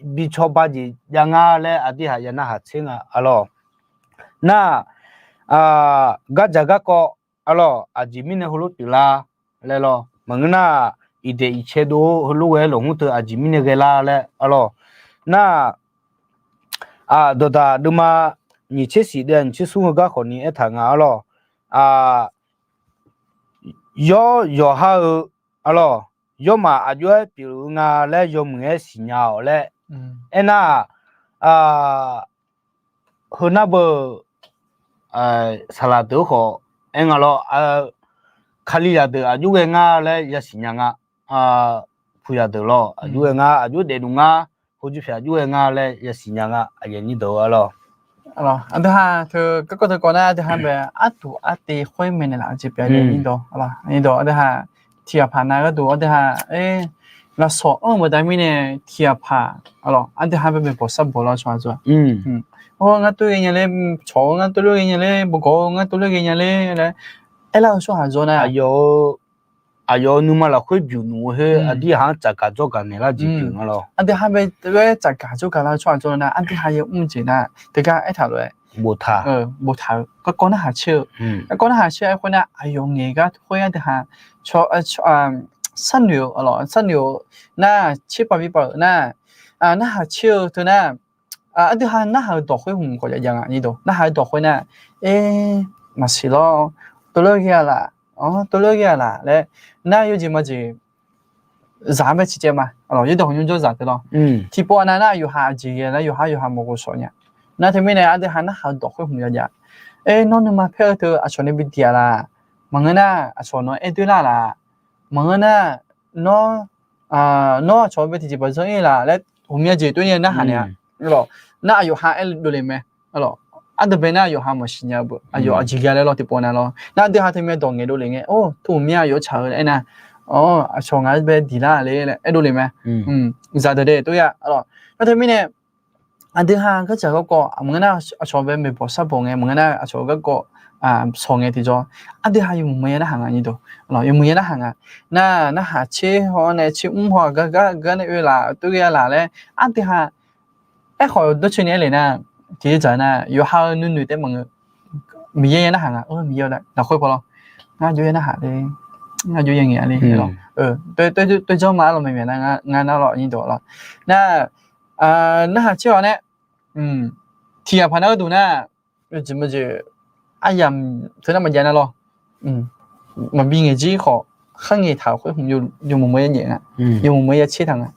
bi cawba jeq jav nga laer aqdir haq ya narhaq tser nga-a lawr. Nar, gardzaq garkawv-a lawr, aqjeq mirnae heulof pyeuflar laer lawr. Maqngeur nar, iqdaeq iqcae dov heulof ghae lafkhoer teu aqjeq mirnae ghaelar laer-a lawr. Nar, dawqdaq deuvma nyiq tser shif deuvma nyiq tser smr heugar khawf ni aertaq nga-a lawr. Yawr yawqha-eu, a lawr, yawrmaf aqjox-aer pyeuf-eu nga laer yawmuiq-aer siqnya-awq laer. Aernar-aq, heu nar beu, saqlaq deuq-anr khawf aer nga lawr, Kalizaq deuq aqjox ghae nga laer yasiq nya nga. Puqzaq deuq lawr aqjox ghae nga, aqjox daefluf nga, heujeq pyaq aqjox ghae nga laer yasiq nya nga, aqyuif aqnyir deuq-a lawr. Aqdui ha teu garkawv teu kawv nar aqdui ha bae arduq artiv khoer maeqnaeq laf-eu jeq pyeuf-a, aqyuif aqnyir deuq-a lawr. Aqdui ha tiq ghaq paq nav gharduq aqdui ha, lavshawq anr-eu baqda mirnae tiq ghaq paq, a lawr, aqdui ha bae maeqbawq sharbaw lar tsawrhaq deuq-a. Or, ngar tov ghae nya ler, cawq-eu ngar tov lof ghae nya ler, bawgawq-eu ngar tov lof ghae nya ler laer aerlar-eu tsawrhaq deuq nar, aqyawf-euq nuima lafkhoer byuq nuf-eu khoer aqdui ha-anr tsafgaq dzawrgaq naeqlar jeq pyeuf nga lawr. Aqdui ha bae tov-aer tsafgaq dzawrgaq lar-eu tsawrhaq deuq nar aqdui ha yaw mr jeq nar teugar aertaq lof-aer boftaq-eu, boftaq-eu garkawv narhaq caer-eu, garkawv narhaq caer-eu khoer nar aqyawf ngaeq gar khoer aqdui ha sharnoeq-eu, a lawr, sharnoeq-eu nar tser pav bi pav-euq nar, narhaq caer-eu teu nar, aqdui ha narhaq-eu dawq khoer hmq khawf jav jav nga, narhaq-eu dawq khoer nar, aer, maqsiq lawr, tov lof ghae-a laf, tov lof ghae-a laf laer nar yawjeq majeq zaq-anr bae ciqcaev ma, a lawr, yawdawq hmq nymr jawrzaq teu lawr. Tiqpov-a nav nar yawqha aqjeq ghae nar yawqha yawqha maqghov shawq nya. Nar teumirnae aqdui ha narhaq-eu dawq khoer hmq jav jav. Aer, nawr nuima paer-eu teu aqcawq nae bi diq-a laf, maqngeur nar aqcawq nawq-anr aer doer lar laf, maqngeur nar nawr, nawr aqcawq bae tiqjeq baq janr-ir laf laer ghawqmya jeq toer nya narhaq naeq-a. Nar aqyawf ha aer dovle mae. Aqdui bae nar aqyawf ha maqsiq nya-eu beu, aqyawf aqjeq ghae laer lawr tiqpov nav lawr. Nar aqdui ha teu mae dawq ngaeq dovle ngae, or, tov ghawqmya aqyawf tsaq-eu laer aer nar, awr, aqcawq ngaq-anr bae diq lar le laer aer dovle mae. Zaqdeuq de toer ya, a lawr. Nar teumirnae aqdui ha gardzaq garkawv maqngeur nar aqcawq bae maeqbawq sharbaw ngae, maqngeur nar aqcawq garkawv shawq ngae tiqjawr, aqdui ha yawmuiq maqya narhaq nga, aqyuif aqnyir deuq, yawmuiq ya narhaq nga. Nar narhaq caer haw nae caer mr haw gar gar gar nae oe laf tov ghae-a laf laer aqdui ha aerkhawf dawrcoeni aer le nar, tiqjeq dzaq nar yawqha-eu nuinoeq taef maqngeur. Miqyaer ya narhaq nga, Miqyaer-a lafkhoer paw lawr, ngar jov ya narhaq le, ngar jov ya ngaeq-a le, a lawr, toer janr ma, a lawr, maeqmyaq nar ngar nar lawr, aqnyir deuq lawr. Nar narhaq caer-awq nae tiq ghaq paq nar gharduq nar, yawjeq majeq aryamq teu nar maqjav nar lawr. Maqbi ngaeq jir khawf, khar ngaeq taq-euq khoer hmq yawmuiq maqya nyaef nga, yawmuiq maqya caer taq nga.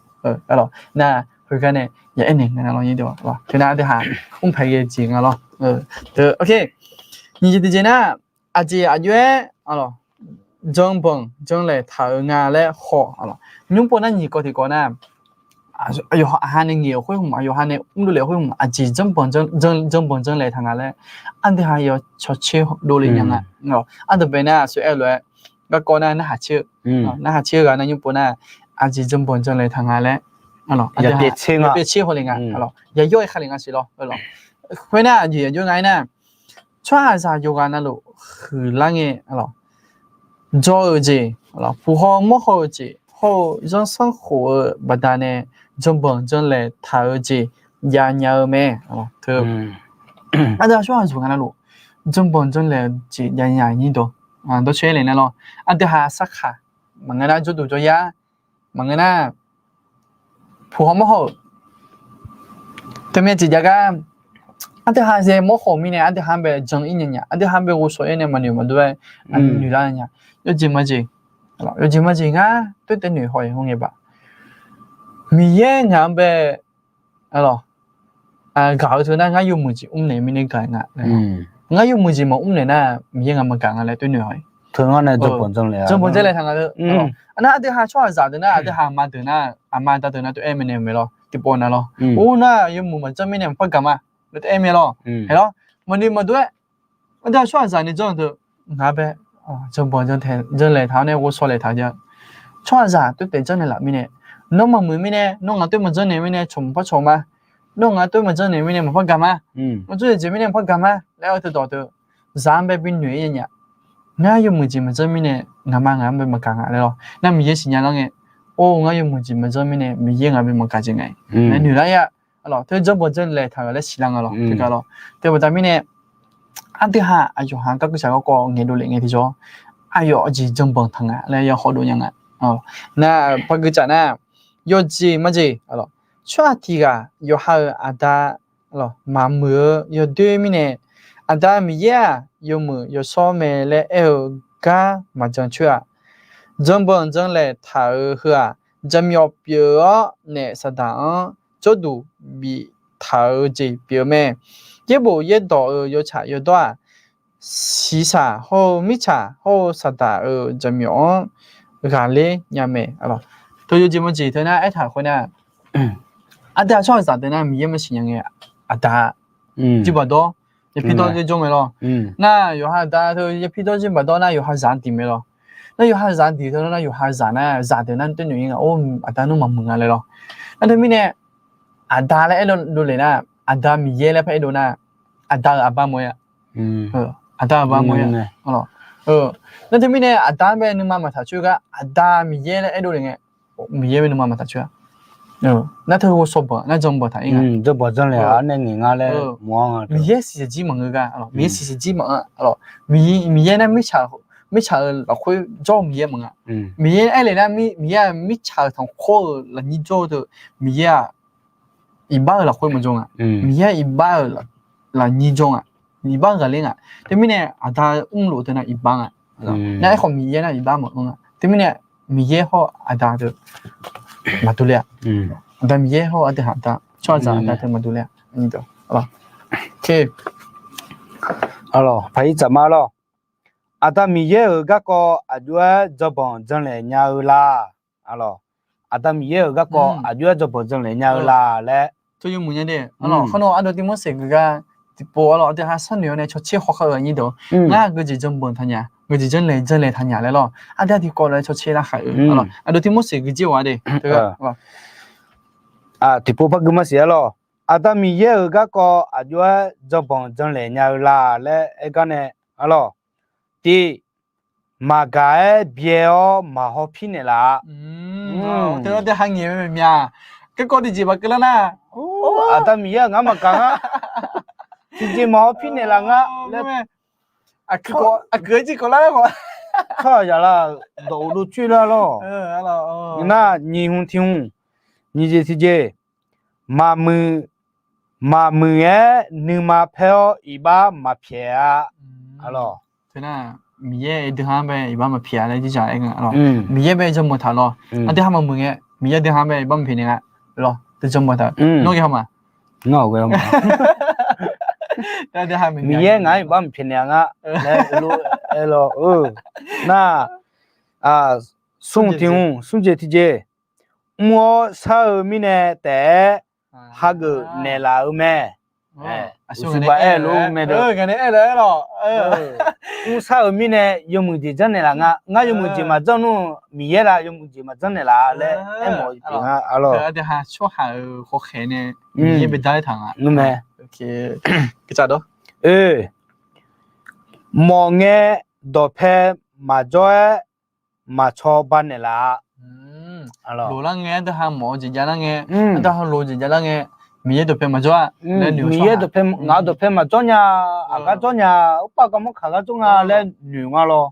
Nar heugar nae ya aernaeq nga nar lawr, aqnyir deuq, teu nar aqdui ha mr paq ghae jeq nga lawr. Teu, nyiq jeq tiqjeq nar, aqjeq aqjox-aer janbanq janlaeq taq-euq nga laer khawf, nymr pov nar nyiq kawv tiqkawv nar, aqyawf ha nae ngaeq-euq khoer hmq, aqyawf ha nae mr dovle-euq khoer hmq, aqjeq janbanq janlaeq taq nga laer aqdui ha yawcawq caer dovle nya nga. Aqdui bae nar aqsur aer lof-aer garkawv nar narhaq caer-eu, narhaq caer-eu ghaq nar nymr pov nar aqjeq janbanq janlaeq taq nga laer, a lawr, pyaev caer haw le nga, a lawr, yayawr-aer kha le nga siq lawr, a lawr. Khoernar aqjeq aqjox nga aernar, tsawrhaqzaq yawqghaq navluf huiqlar ngae, a lawr, jawr-eu jeq, puq haw mawr haw-eu jeq hawr-eu zanrsanrkhof-eu baqdanae janbanq janlaeq taq-eu jeq jav nya-eu mae. Teu, aqdui ha tsawrhaqzaq yawqghaq navluf janbanq janlaeq-eu jeq jav nya-eu nyir dawq, dawrcoeni aer le nar lawr, aqdui ha sarkaq maqngeur nar jawrduq jawryar, maqngeur nar puq haw mawr haw-euq teumya jeq jav gar, aqdui ha zae mawr haw-euq mirnae aqdui ha bae jan-ir nya nya, aqdui ha bae ghovshaw-ir nae maqnoeq maqdur-aer noeqlar nya. Yawjeq majeq, yawjeq majeq ngar toer taev noeq haw-ir hawr ngae baq, Miqyaer ngaq-anr bae, a lawr, gaq-eu teu nar ngar yawmuiq jeq mrnaeq mirnae gaq nga. Ngar yawmuiq jeq maqmr naeq nar Miqyaer ngaq maqgaq nga laer toer noeq haw-ir. Janbanq janlaeq taq nga teu. Nar aqdui ha tsawrhaqzaq deuq nar aqdui ha aqma deuq nar, aqma da deuq nar toer aer maeqnaeq-eu mae lawr, tiqpov nav lawr. Or nar yawmuiq maqjanr mirnae maqpar gaq ma. lof taef-aer mae lawr. Hae lawr, maqnoeq maqdov-aer, aqdui-aq tsawrhaqzaq ni janr-eu deuq, ngaq-anr bae janrbanq janrtaeq janrlaeq taq-awr nae ghovshaw laeq taq-eu jeq-a. Tsawrhaqzaq toertaef janrnaeq laf mirnae, nawr maqmuiq mirnae, nawr ngaq toer maqjanrnaeq mirnae cawq maqpar cawq ma. Nawr ngaq toer maqjanrnaeq mirnae maqpar gaq ma. Nawr jawrjeq jeq mirnae maqpar gaq ma laer aer-eu teudawq deuq, zaq-anr bae bi noeq-ir nya. Ngar yawmuiq jeq maqjanr mirnae, ngaqma ngaq-anr bae maqgaq nga laer lawr. Nar Miqyaer siqnya lar ngae, or ngar yawmuiq jeq maqjanr mirnae Miqyaer ngaq bae maqgaq jeq nga-iq laer noeq lar-ir-a. Aqlawq, teu janrbanq janrlaeq taq-euq laer siqlar nga lawr. Teu gar lawr. Teubaqda mirnae, aqdui ha aqyawf ha garkeuv saq garkawv ngaeqdov lef ngae tiqjawr, aqyawf aqjeq janrbanq taq nga laer ya hawdov nya nga. Nar par gui tsaf nar, yawqjeq majeq, tsawrhaq tiq ghaq yawqha-euq aqda maqmuiq-eu yawdoer mirnae, Aqda Miqyaer-aq, yawmuiq yawshawr mae laer aer-eu gar maqjan coer-a. Janrbanq janrlaeq taq-euq heu-aq, jaqmyawf pyeuf-awr naef Saqdaq-anr jawrduq biftaq-eu jeq pyeuf-eu mae. Yaerbof yaerdawq-euq yawtsaq yawdawr-aq, shiqshaq hawr-eu mirtsaq hawr-eu Saqdaq-euq jaqmyawf-anr ghaqler nya mae. Teu yawjeq majeq teu nar aertaq khoer nar, aqdui-aq tsawrhaqzaq deuq nar Miqyaer maqsiq nya ngae, aqda jirbaqdawr, yapir dawr jawr mae lawr. Nar yawqha aqda teu yapir dawr jirbaqdawr nar yawqha zaq-anr diq mae lawr. Nar yawqha zaq-anr diq teu nar yawqha zaq nar zaqdeuq nar toer noeq-ir nga, or aqda nar maqmuiq nga laer lawr. Nar teumirnae aqda laer aerdov lef nar, aqda Miqyaer laer par aerdov nar, aqda-euq aqbar mawf-ir-a. Aqda-euq aqbar mawf-ir-a. Nar teumirnae aqda-anr bae nuima maqtaq coer gar aqda Miqyaer laer aerdov lef ngae, Miqyaer bae nuima maqtaq coer-a. Nar teu ghovshaw banq nar janrbanq taq-ir nga. Janrbanq janrlaeq-a nae ngaeq nga laer mawf-anr nga. Miqyaer siqsaqjir maqngeur gar, Miqyaer siqsaqjir maqanr, Miqyaer nar mirtsaq, mirtsaq-euq lafkhoer jawr-eu Miqyaer maqnga. Miqyaer aer lef nar, Miqyaer-aq mirtsaq-euq tanqkhawr-euq lafnyir jawr-eu deuq, Miqyaer-aq iqbax-euq lafkhoer maqjawr nga. Miqyaer iqbax-euq lafnyir jawr nga. Iqbax ghaqler nga. Teumirnae aqda mrluf teu nar iqbax nga. Nar aerkhawf Miqyaer nar iqbax maqanr nga. Teumirnae Miqyaer hawr-eu aqda deuq maqdur ler-a. Aqda Miqyaer hawr-eu aqdui ha aqda, tsawrhaqzaq aqda teu maqdur ler-a. Paqir tsaf ma lawr. Aqda Miqyaer-euq garkawv aqjox-aer janrbanq janrlaeq nya-eu la? Aqda Miqyaer-euq garkawv aqjox-aer janrbanq janrlaeq nya-eu la laer teu yawmuiq nya de. Khawr nae ardov Tirmorseq gui gar tiqpov arlawr, aqdui ha sharnoeq-awr nae cawtser hawkhav-eu aqnyir deuq-awr, ngar geujeq janrbanq taqnyaf, geujeq janrlaeq janrlaeq taqnyaf laer lawr, aqdui tiqkawv lof-aer cawtser larkhaq-eu arlawr, aqdov Tirmorseq gui jir-awq-a de. Tiqpov par gui maqsiq arlawr, Aqda Miqyaer-euq garkawv aqjox-aer janrbanq janrlaeq nya-eu la laer aer gar nae arlawr, tiq, maqgaq-aer byae-awr maqhaw pirnaeq laf-a. Teu-awr teu ha ngaeq-eu mya. Garkawv tiqjeq maqkeuv lar nar, Aqda Miqyaer-aq ngar maqgaq nga. Tiqjeq maqhaw pirnaeq laf nga laer. Aqkeuv-aer jir kawv lar-aer khawf, tsawrhaqzaq la dawq uqdov coer lar lawr. Nar nyiq hmq tiq hmq, nyiq jeq tiqjeq, maqmuiq, maqmuiq-aer nuima paer-awr iqbax maqpyaeq-a. Arlawr, teu nar Miqyaer dui ha-anr bae iqbax maqpyaeq-a laer jir ja aer nga. Miqyaer bae janrbanq taq lawr. Aqdui ha maqmuiq ngae Miqyaer dui ha-anr bae iqbax maqpyaeq naeq nga. Arlawr, teu janrbanq taq. Nawr ghae haw ma. Miqyaer ngaq-anr iqbax maqpyaeq naeq-a nga laer aer lawr. Nar, smr tiq hmq, smr jeq tiqjeq, mr-awr shar-eu mirnae taef-aer hageuf naeqlaf-eu mae. Uqsuf ba aer-eu lof-aer mae de. Mr shar-euq mirnae yawmuiq jeq janrnaeq laf nga. Ngar yawmuiq jeq maqjanr nmr, Miqyaer la yawmuiq jeq maqjanr naeq laf laer aermawf-eu pyeuf nga. Arlawr, aqdui ha tsawrhaq-euq hawkhaeq nae Miqyaer bae dar-aer taq nga. Nmr mae. Mawf ngae dawqpae maqjawr-aer maqcaw ba naeq laf-a. Loqlar ngae aqdui ha mawf-eu jeq javlar ngae, aqdui ha loq-eu jeq javlar ngae, Miqyaer dawqpae maqjawr-a. Miqyaer dawqpae, ngaq-euq dawqpae maqjawr nya, aqgar jawr nya, urpav garmanr kaq gar jawr nga laer noeq nga lawr.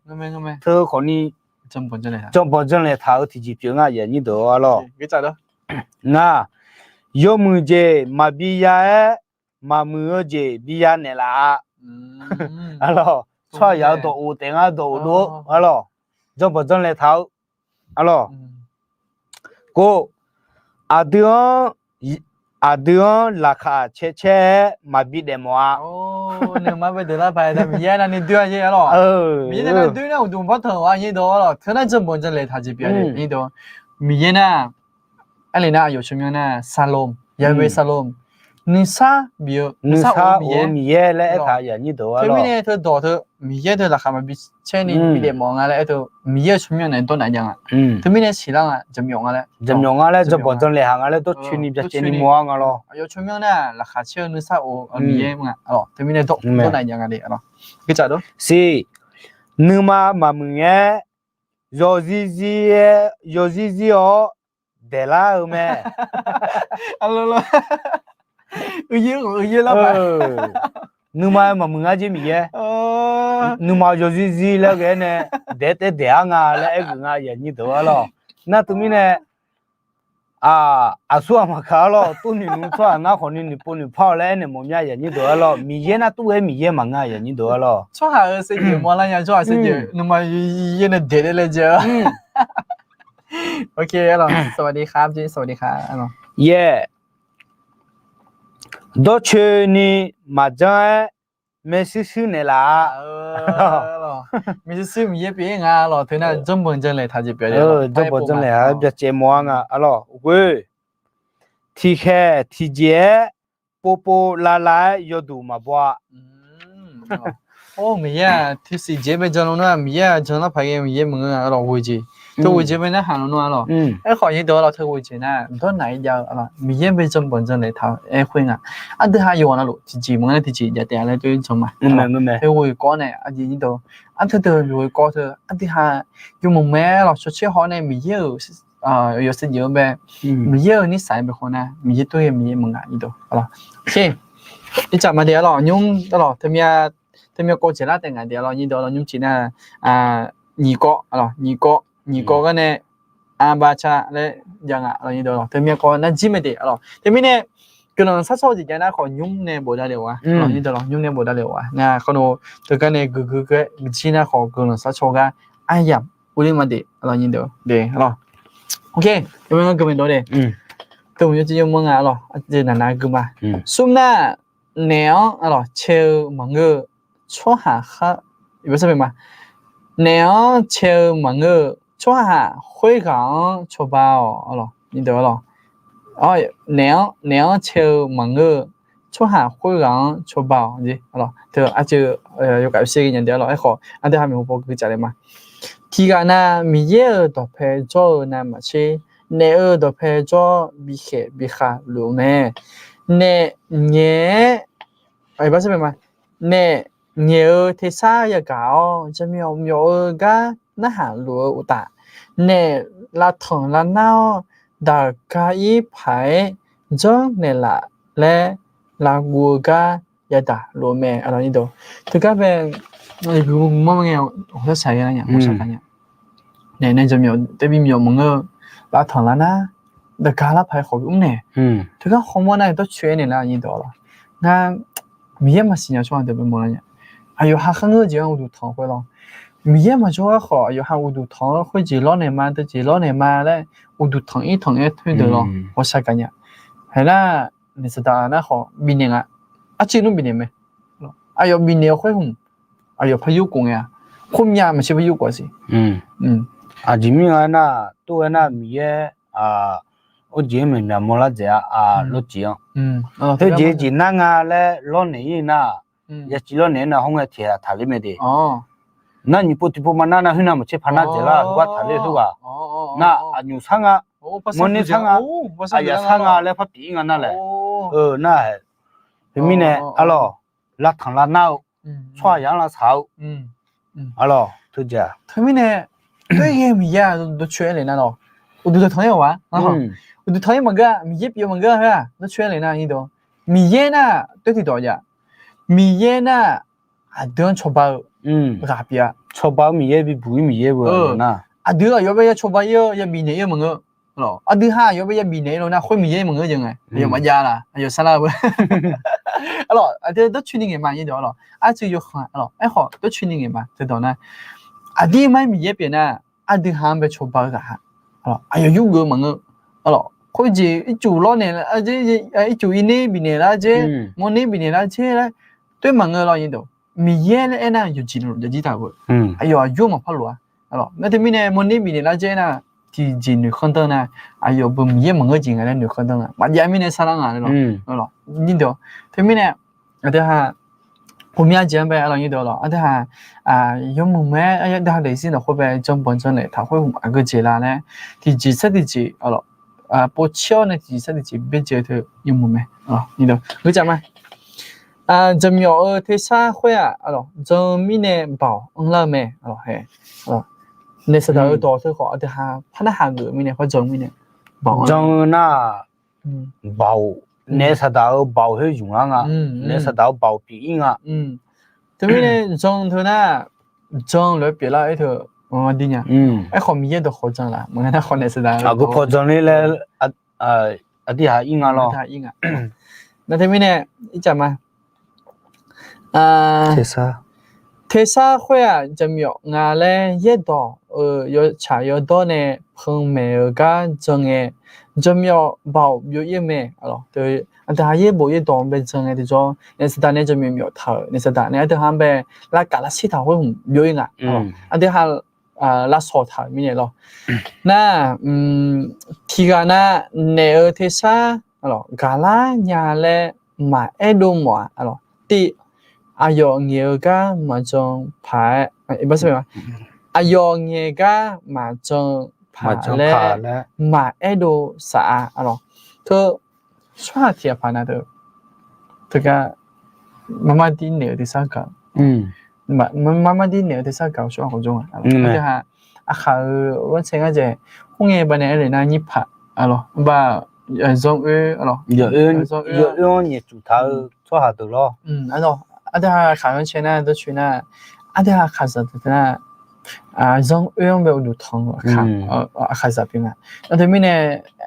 Teu khawfni janrbanq janrlaeq taq-eu tiqjeq pyeuf nga, aqyuif aqnyir deuq-awr arlawr. Ngar, yawmuiq jeq maqbi ya-aer, maqmuiq-eu jeq bi ya naeqlaf-a. Arlawr, tsawrhaqzaq-eu dawq of taef ngar dawq of dov arlawr, janrbanq janrlaeq taq-eu arlawr. Kov, aqdui-anr, aqdui-anr laqkhaq cae caer-aer maqbi daef mawf-a. Miqyaer nar, arlawr, teu nar janrbanq janrlaeq taq jeq pyeuf-a. Miqyaer nar, arlawr nar aqyawf tsawrmyanr nar Shalom, Yahweh Shalom, nuisar bif-eu, nuisar of-eu Miqyaer laer aertaq-euq aqnyir deuq-a lor. Teumirnae teudawq teu Miqyaer teu laqkhaq maqbi caer ni bidaef mawf nga laer aer teu Miqyaer-euq tsawrmyanr nae dawrnaeq jav nga. Teumirnae siqlar nga, jaqmyawf nga laer, jaqmyawf nga laer, jawrbanq janlaeq haq nga laer dawrcoeni byacaevni mawr-a nga lor. Aqyawf tsawrmyanr nar laqkhaq caer-eu nuisar of-eu Miqyaer nga. Teumirnae dawr, dawrnaeq jav nga de. Siq, nuima maqmuiq-aer yawzir zir-aer, yawzir zir-awr daeqlar-eu mae. Nuima maqmuiq ngar jir Miqyaer. Nuima yawzir zir laer ghae-aer nae daeq taef daeq-ar nga laer aergeuf nga aqnyir deuq-a lor. Nar teumirnae aqsur aqmaq kaq-a lor, tov noeq nmr tsawrhaq nar khawfni noeqpov noeqpar-awq laer aernaeq mawf mya aqnyir deuq-a lor. Miqyaer nar tov-aer Miqyaer maqngeur aqnyir deuq-a lor. Tsawrhaq-euq saevdzeuf mawrlar nya, tsawrhaq saevdzeuf nuima yaer nae daeq le laer ja. Yaer, dawrcoeni maqjanr-aer maershuir shuir naeqlaf-a. Maershuir shuir Miqyaer pyeuf-ir nga lor. Teunar janrbanq janlaeq taq jeq pyeuf-a. Janrbanq janlaeq-a byacaev mawf-a nga. Arlawq ghoe, tiqkhaeq tiqjeq-aer povpov lavlav-aer yawduq maqbaw-a. Or, Miqyaer-aq tiqsiq jeq-aer bae jan lawnmr-aq, Miqyaer-aq jan lar paq ghae Miqyaer maqngeur-a lor, ghoeq jeq. Teu ghoeq jeq bae narhaq lawnmr-a lor. Aerkhawf nyir deuq-a lor, teu ghoeq jeq nar dawrnaq-ir jav-eu Miqyaer bae janrbanq janlaeq taq-eu aer khoer nga. Aqdui ha yawqghaq navluf tiqjeq maqngeur nar tiqjeq jav taef-a laer tov-ir jan ma. Teu ghoeq kawv nae aqjeq nyir deuq, arteu deuq ghoeq kawv teu aqdui ha yawmuiq mae lor, shawrcaer haw nae Miqyaer-euq yawshaef jeq-eu bae, Miqyaer-euq nirsaq-aer bae khawf nar Miqyaer tov-aer Miqyaer maqngeur nyir deuq-a lor. Ircaf ma de-a lor, nymr-a lor, teumya kawv jeq lar taef ngaq de-a lor, nyir deuq-a lor, nymr ciq nar nyiq kawv, nyiq kawv, nyiq kawv gar nae arbar car laer jav nga lor, nyir deuq-a lor. Teumya kawv nar jir mae de-a lor. Teumirnae guiqlanq sharcaw-eu jeq jav nar khawf nymr nae bofdav le-awq-a, nyir deuq-a lor, nymr nae bofdav le-awq-a. Ngar khawf nawq teugar nae guiqguiq guiqguiq jir nar khawf guiqlanq sharcaw gar aryamq urler ma de-a lor, nyir deuq-a lor. Teumirnae ngar guiqlanq dawq de, teu maqyaw jir yawmanr nga-a lor, aqjeq naqnav guiqlanq ma. Smr nar naef-anr cae-eu maqngeur-eu tsawrhaq khar, naef-anr cae-eu maqngeur-eu tsawrhaq khoerghaq-anr cawba-awq. Naef-anr, naef-anr cae-eu maqngeur-eu tsawrhaq khoerghaq-anr cawba-awq. Teu aqjeq yawkaf yawshaer ghae nya de-a lor. Aerkhawf aqdui ha maeqhu paw gui tsaf le ma. Tiqghaq nav Miqyaer-euq dawqpae jawr-eu navmaqtser, naef-euq dawqpae jawr-awr bikhaeq bikhav luf-eu mae. Naef nyaeq-aer, naef nyaeq-eu tersar yagaq-awr, jaqmyawf myawf-eu gar narhaq luf-eu uqtaf, naef lavtanq lavnar-awr, daqga-ir paq-aer janrnaeq laf laer lavguv-eu gar yadaq luf-eu mae. Teugar bae, aqgeu mawr ngae, hawsar saq-a nya, hawsar saq nya. Naef nae jaqmyawf taev bimyawf maqngeur-eu, lavtanq lavnar, daqga lar paq-aer khawf bi mr nae. Teugar khawf mawr nar dawrcoeni lar nyir deuq-a lor. Ngar Miqyaer maqsiq nya tsawrhaq deuq bae mawrlar nya. Aqyawf ha kharngeur jeq-anr uqduq tanq khoer lor. Miqyaer maqjawr-aer khawf aqyawf ha uqduq tanq-eu khoerjeq lawrnaeq ma, deujeq lawrnaeq ma laer uqduq tanq-ir tanq-aer toer deuq lor, hawsar gaq nya. Haeq nar, naef saqdaq nar khawf bifnaeq nga. Arcuiv nmr bifnaeq mae. Aqyawf bifnaeq-eu khoer hmq, aqyawf par yurkhof ngae-a. Khoermyav maqtser par yurkhof siq. Aqjeq mirnae aernar, tov-aer nar Miqyaer, ur jeq-anr maeqmyaq mawrlar dzaeq-a, lawr jeq-anr. Teujeq jeq nar nga laer lawrnaeq-ir nar, yaciv lawrnaeq-aer nar hawr ngae tiq ghaq taqler mae de. Nar nyiq pov tiq pov ma nar nar khoernav maqtser par nar dzaeqlar-eu gar taqler-eu khoerghaq. Nar aqnymq sar nga, mawrner sar nga, aqyaf sar nga laer par pyeuf-ir nga nar laeq. Nar-ae, teumirnae arlawq, lavtanq lavnar-eu, tsawrhaq yaq-anr lavsaq-eu, arlawq teujeq-aq. Teumirnae, toer ghae Miqyaer-aq dawrcoeni le nar lawq. Uqduq tanq-ir-awq-a. Uqduq tanq-ir maqngeur-a, Miqyaer pyeuf-eu maqngeur-a khoer-aq dawrcoeni le nar nyir dawq. Miqyaer nar toer tiqdawq jav. Miqyaer nar aqdui-anr cawba-eu ghaq pyeuf-a. Cawba-eu Miqyaer bibuq-ir Miqyaer-eu nar, aqdui aqyawf bae ya cawba-ir-eu ya bifnaeq-ir-eu maqngeur. Aqdui ha aqyawf bae ya bifnaeq-ir lo nar khoer Miqyaer maqngeur jeq ngae, aqyawf maqjav la, aqyawf sarlar-eu. Arlawq, aqdui dawrcoeni ngaeq ma nyir dawq arlawq. Arcuiv yawkhanq arlawq, aerkhawf dawrcoeni ngaeq ma teudawq nar, aqdirmar-ir Miqyaer pyeuf nar, aqdui ha-anr bae cawba-eu ghaq ha. Aqyawf yurgeuf-eu maqngeur. Arlawq, khoerjeq ircuf lawrnaeq, ircuf irner bifnaeq lar dzer, mawrner bifnaeq lar dzer laer toer maqngeur lawr nyir dawq. Miqyaer laer aernar yawqjeq luf jar jir taq-eu. Aqyawf aqjox maqpar lof-a. Arlawq, nar teumirnae mawrner bifnaeq lar dzer nar, tiqjeq noeqkhanr danr nar, aqyawf beu Miqyaer maqngeur jeq nga laer noeqkhanr danr nga. Maqjav mirnae sarlar nga laer lawr. Teumirnae aqdui ha, ghawqmya jeq-anr bae aqlawq nyir deuq lawq, aqdui ha yawmuiq mae-aer aqdui ha daefzir nawq khoer bae janbanq janlaeq taq khoer hmq aqgeu jeq la laer, tiqjeq sar tiqjeq lawq, povtser-awr nae tiqjeq sar tiqjeq byaerdzae-eu teu yawmuiq mae. Aqcaf ma, jaqmyawf-euq tersar khoer-aq, jan-eu mirnae baoq anrlar-eu mae. Naef saqdaq-eu dawq teu khawf aqdui ha par narhaq geuf-eu mirnae, par jan-eu mirnae, baoq jan-eu nar, baoq, naef saqdaq-eu baoq khoer zmq lar nga. Naef saqdaq-eu baoq pyeuf-ir nga. Teumirnae jan teu nar, jan lof-aer pyeuflar-aer teu maqdir nya. Aerkhawf Miqyaer dawqkhawq jan laf maqngeur nar khawf naef saqdaq-eu aqgeu paw jan ler laer aqdui ha ir nga lawr. Nar teumirnae, ircaf ma, tersar khoer-aq jaqmyawf nga laer yaerdawq-euq yawtsaq yawdawr nae panmaeq-euq gar jan ngae, jaqmyawf baoq byov-ir-eu mae. Aqdui ha yaerbof yaerdawq bae jan ngae tiqjawr naef saqdaq nae jaqmyawf myawf taq-euq naef saqdaq nae aqdui ha-anr bae lavkaf lavshir taq khoer hmq byov-ir nga. Aqdui ha lavsawq taq-euq mirnae lawr. Nar, tiqghaq nav naef-euq tersar gaqlar nya laer maqaer dov mawf-aq, tiv, aqyawf ngaeq-eu gar maqjan paq-aer, aqyawf ngaeq gar maqjan paq laer maqaer dov saf-a. Teu tsawrhaq tiqghaq paq nav deuq teugar marmar dir naeq-eu tersar gaq, marmar dir naeq-eu tersar gaq-eu tsawrhaq khawf jawr nga. Aqdui ha aqkhaq-euq ghanrcae ngar dzaeq, khoerngae baqdanae aerlef nar nyir paq, zanr oer, zanr oer-anr nyaefcuf taq-eu tsawrhaq deuq lawr. Aqdui ha aqkhaq ghanrcae nar dawrcoeni nar, aqdui ha aqkhaqzaq deuq teu nar, zanr oer-anr bae uqduq tanq-eu aqkhaqzaq pyeuf nga. Nar teumirnae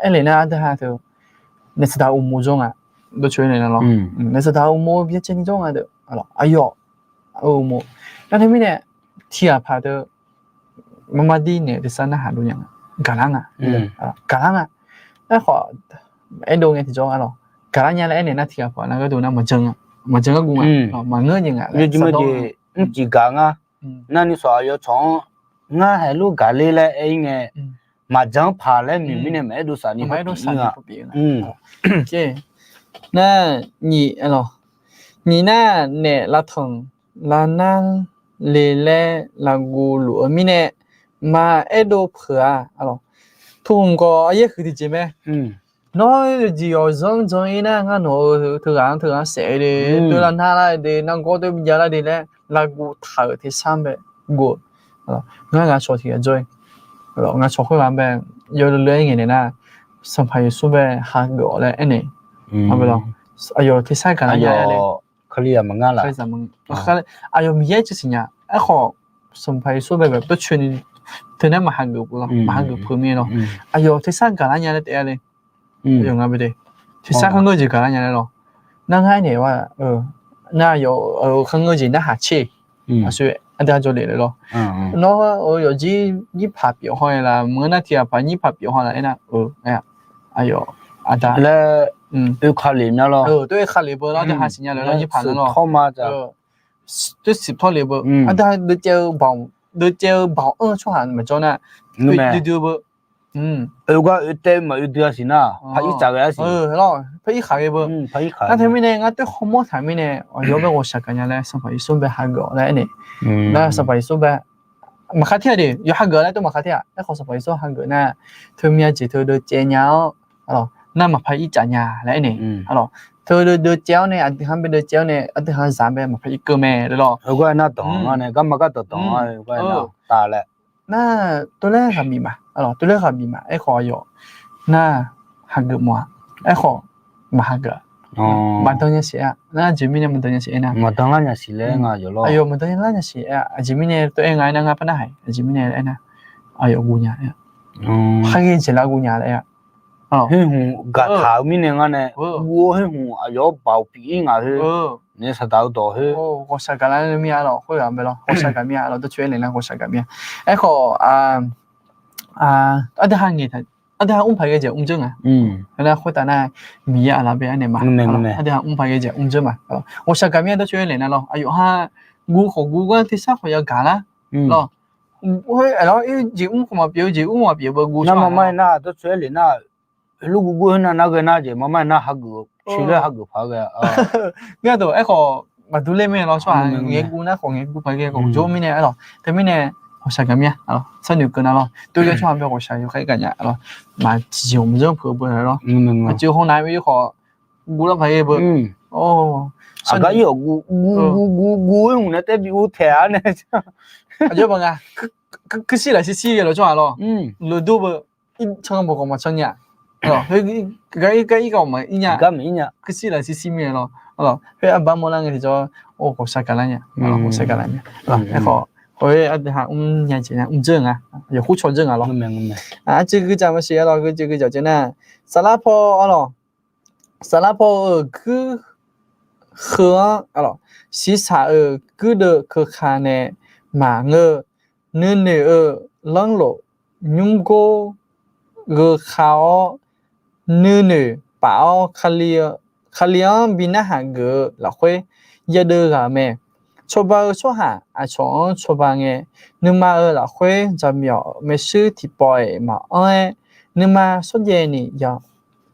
aerlef nar aqdui ha teu naef saqdaq uqmov jawr nga. Dawrcoeni nar lawr, naef saqdaq uqmov byaerdzae ni jawr nga deuq, aqyawf-eu uqmov. Nar teumirnae tiqghaq paq deuq marmar dir naeq-eu tersar narhaq dov nya nga, gaqlar nga, gaqlar nga. Aerkhawf aerdov ngae tiqjawr-a lawr, gaqlar nya laer aernaeq nar tiqghaq paq nar gharduq nar maqjan, maqjan gharguv nga, maqngeur jeq nga laer sardawr nga. Mrcif gaq ngar, nar ni sawq aqyawf cawq-anr ngar haeq lof gaqler laer aer-ir ngae, maqjan-anr paq laer noeq mirnae maqaer dov saf ni paq-ir nga. Nar nyiq, nyiq nar naef lavtanq lavnar le laer lavguv luf-eu mirnae maqaer dov peuq-a. Tmq gawq aryaer huiq tiqjeq mae. Nawr yawjeq yawqzanr jan-ir nar ngar nawq-euq teughaq-anr teughaq-anr saef-eu de, teu lavnar lar-eu de, nargawr teu bi jav lar de laer lavguv taq-euq tersar bae guv-eu. Ngar ngaq cawq tiqghaq jawr-ir, ngaq cawq khoerghaq bae yawleu leu-aer ngaeqnaeq nar, Sanqpaq Yeqsur bae hageuf-awq laer aernaeq. Aqyawf tersar gaqlar nya-a le. Aqyawf Miqyaer tsuif siqnya. Aerkhawf Sanqpaq Yeqsur bae gaq dawrcoeni teunae maqhageuf peuq lawr, maqhageuf peuq mirnae lawr. Aqyawf tersar gaqlar nya laer taef-a le. Aqyawf nga bae de, tersar kharngeur jeq gaqlar nya laer lawr. Nar ngar aernaeq-a, nar aqyawf-euq kharngeur jeq narhaq tser. Aqsur aqdui-a jawrle laer lawr. Nawr-eu yawqjir nyir paq pyeuf haw-aer laf, maqngeur nar tiqghaq paq nyir paq pyeuf haw laf aernar, aqyawf aqda laer oe kale mya lawr. Tov oe kale beu lawr, aqdui ha siqnya laer lawr, nyir paq nar lawr. Tov siq tawr le beu. Aqdui ha deuvcaev-eu baoq, deuvcaev-eu baoq anr-eu tsawrhaq maqjawr nar, oe duidui-eu beu. Oe gar oe taev-eu maq oe dui-a siq nar, par ir tsaq ghae-a siq. Par ir khaq ghae beu. Nar teumirnae ngar toer hawmawr taq mirnae, aqyawf bae ghawqshaq gaq nya laer Sanqpaq Yeqsur bae hageuf-awq laer aernaeq. Nar Sanqpaq Yeqsur bae maqkhar tir-a de, yawf hageuf laer tov maqkhar tir-a. Aerkhawf Sanqpaq Yeqsur hageuf nar, teumya jeq teu deuvcaev nya-awr, nar maqpar ir tsaf nya laer aernaeq. Teu deuvcaev-awr nae aqdui ha bae deuvcaev-awr nae aqdui ha zaq bae maqpar ir keuv mae laer lawr. Oe gar nar dawq-anr nae garma gar dawqdawq-anr taf laer. Nar tov laer ghaq bif ma, tov laer ghaq bif ma. Aerkhawf aqyawf nar hageuf mawf-a. Aerkhawf maqhageuf-a. Maqdan nya siq-a. Nar aqjeq mirnae maqdan nya siq aernar, maqdan lar nya siq laer nga yawf lawr. Aqyawf maqdan nya siq aer-a. Aqjeq mirnae tov aer nga aernar, ngar par narhaq-iq. Aqjeq mirnae aernar, aqyawf guv nya-a. Khar ghae jeq lar guv nya laer aer-a. Khoer hmq gaqtaq-eu mirnae ngar nae guv-awr khoer hmq aqyawf-anr baoq pyeuf-ir ngaq khoer, naef saqdaq-eu dawq khoer ghawqshaq gaqlar mir-a lawr. Khoerghaq bae lawr, ghawqshaq gaq mir-a lawr. Dawrcoeni aernaeq nar ghawqshaq gaq mir-a. Aerkhawf aqdui ha ngaeq, aqdui ha mr paq ghae jeq mr dzeur nga. Aernar khoertav nar Miqyaer aqlaf bae aernaeq ma. Aqdui ha mr paq ghae jeq mr dzeur ma. Ghawqshaq gaq mir-a. Dawrcoeni aernaeq nar lawr, aqyawf ha guv khawf guv gar tersar khawf yagaq lar lawr. Khoer-aq lawr, ir jeq mr khawf maqpyeuf-eu, jeq mr maqpyeuf beu guv nar, maqmar-aer nar, tawrcoer-aer lef nar, lof guvguv-aer nar, nar ghae nar jeq maqmar-aer nar, hageuf coer laer hageuf paq-aer ghae. Ngar dawq aerkhawf maqdur ler mae lawr, tsawrhaq ngaeq guv nar khawf ngaeq guv paq ghae khawf jawr mirnae, teumirnae ghawqshaq gaq mir-a, sharnoeq keuv nar lawr, tov-aer tsawrhaq bae ghawqshaq yawkhaer gaq nya lawr, maq tiqjeq maqjanr peuq-eu beu lawr, aqceuq haw nav-aer khawf guv lar paq ghae beu. Aqgar ir-awq guv guv guv guv guv-aer hmq nae taer bi ur taeq-a nae, aqjox baq nga, kuirshir lafshir shir ghae lawr tsawrhaq lawr, lofdur beu, ir can bawq khawf maqcan nya, gar ir gar ir khawf maqir nya, kuirshir lafshir shir mir-a lawr, khoer arbar mawrlar ngae tiqjawr, ghawqshaq gaqlar nya, ghawqshaq gaqlar nya. Aerkhawf khoer ardui ha mrnya jeq nya mrdzeur nga, yawqkhur caw dzeur nga lawr. Arcuiv guidzaq maqsiq-a lawr, guicuiv guidzaq jeq nar, saflar paw-a lawr, saflar paw-euq guir heu-anr, shiqshaq-euq guirdeuv keuka nae maqngeur, nuinoeq-eu lanrlof nymrgor gheu ka-awr, nuinoeq paf-awr, Kali-anr bi narhaq geuf-eu lafkhoer yadeuv ghaq mae. Cawba-eu tsawrhaq aqcawq-anr cawba ngae, nuima-euq lafkhoer jaqmyawf maershuir tiqpawf-iq maqanr-aer, nuima shawrjaev ni ya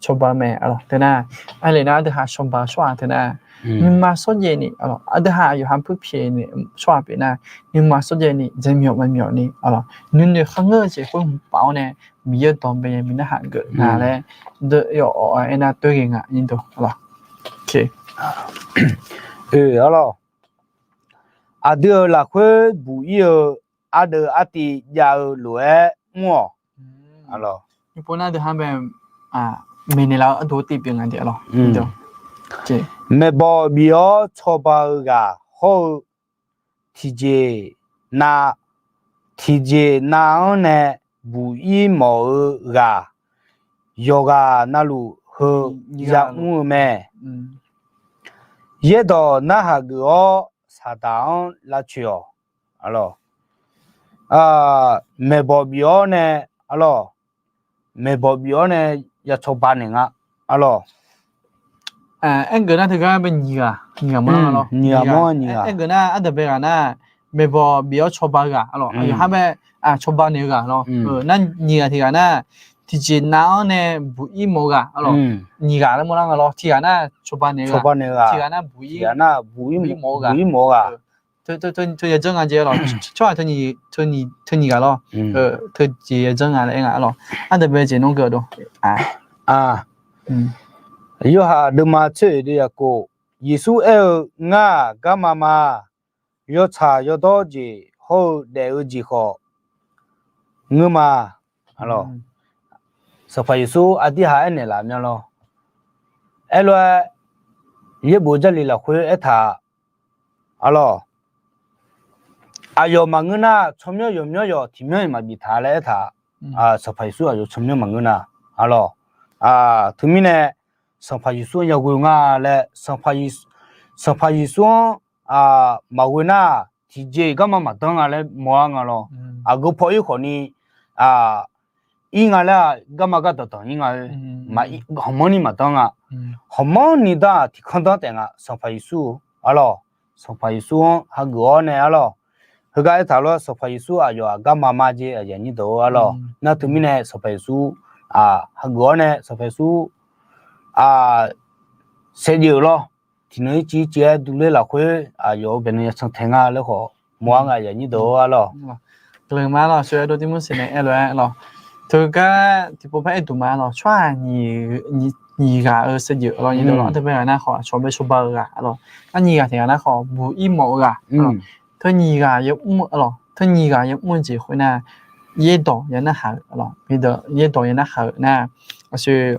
cawba mae. Teunar, aqlef nar aqdui ha cawba-eu tsawrhaq teunar, nuima shawrjaev ni, aqdui ha yawqha puirpyaeq ni tsawrhaq pyeuf nar, nuima shawrjaev ni jaqmyawf maqmyawf ni, nuinoeq kharngeur-eu jeq khoer hmq paf-awr nae, Miqyaer-euq dawq bae nya bi narhaq geuf nga laer, deuq yawf-awr aernar toer ghae nga nyir deuq. Oe, arlawr, aqdui-euq lafkhoer buq-ir-eu ardeuv artiv jav-eu lof-aer mr-awq. Aqlawr, maeqnaeq laf-eu ardov tiv pyeuf nga. Maeqbawq bif-awr cawba-eu ghaq hawr-eu, tiqjeq nav, tiqjeq nav-anr nae buq-ir mawf-eu ghaq, yawqghaq navluf heu yamr-eu mae. Yaerdawq narhaq geuf-awr saqdaq-anr lavcoeq-awq. Maeqbawq bif-awr nae, arlawr, maeqbawq bif-awr nae ya cawba naeq nga, arlawr. Aergeuf nar teugar bae nyiq ghaq, nyiq ghaq mawr-a lawr. Aergeuf nar ardaq bae ghaq nar, maeqbawq bif-awr cawba-eu ghaq, arlawr, yawqha bae cawba naeq-eu ghaq lawr. Nar nyiq ghaq tiq ghaq nar, tiqjeq nav-anr nae buq-ir mawf-eu ghaq, arlawr, nyiq ghaq laer mawrlar nga lawr. Tiq ghaq nar cawba naeq-eu ghaq, tiq ghaq nar buq-ir mawf-eu ghaq. Teu yadzanr nga jeq, arlawr, tsawrhaq teu nyiq ghaq lawr. Teu jeq yadzanr nga laer aer nga, arlawr. Ardaq bae jeq nawr geu-a dov. Yawhaq deuvma tser-oeq deuv yaqkov, Yeqsur aer-eu, Ngar-aq garma ma. Yawtsaq yawdawr jeq hawr-eu daef-eu jeq khawf ngeur ma. Sanqpaq Yeqsur aqdirhaq aernaeq laf myanr lawr. Aerlof-aer, yaerbof Jarlif lafkhoer aertaq, arlawr, aqyawf maqngeur nar, tsawrmyanr yawqmyanr yawq tiqmyanr-iq maqbif taq laer aertaq. Sanqpaq Yeqsur aqyawf tsawrmyanr maqngeur nar, arlawr, teumirnae Sanqpaq Yeqsur-anr yaghoe nga laer, Sanqpaq Yeqsur-anr maqghoe nar, tiqjeq-iq garma maqdanr nga laer mawr-ar nga lawr. Aqgeu paw ir khawfni ir nga laer-aq, garma gar danqdanq ir nga-eu. Hawqmanrni maqdanr nga. Hawqmanrni dar-aq tiqkanr danr taef nga, Sanqpaq Yeqsur-eu, arlawr, Sanqpaq Yeqsur-anr hageuf-awr nae, arlawr, heugar aertaq lof-aer Sanqpaq Yeqsur aqyawf-aq garma ma jeq, aqyuif aqnyir deuq-eu, arlawr, nar teumirnae Sanqpaq Yeqsur hageuf-awr nae Sanqpaq Yeqsur saevdzeuf lawr, tiqnan ircif ircif-aer durler lafkhoer aqyawf-euq baeqnan yacan tae nga laer khawf mawr-ar nga, aqyuif aqnyir deuq-eu, arlawr. Guiqlanq ma lawr, aqsur aerdov Tirmorseq nae aerlof-aer lawr, teugar tiqpov par aerduq ma lawr, tsawrhaq nyiq ghaq-eu saevdzeuf lawr, nyiq deuq lawr, aqdui bae ghaq nar khawf aqcawq bae cawba-eu ghaq, arlawr, nar nyiq ghaq tiq ghaq nar khawf buq-ir mawf-eu ghaq, teu nyiq ghaq yamr-eu, arlawr, teu nyiq ghaq yamr-eu jeq khoernar, yaerdawq ya narhaq-euq, arlawr, yaerdawq ya narhaq-euq nar, aqsur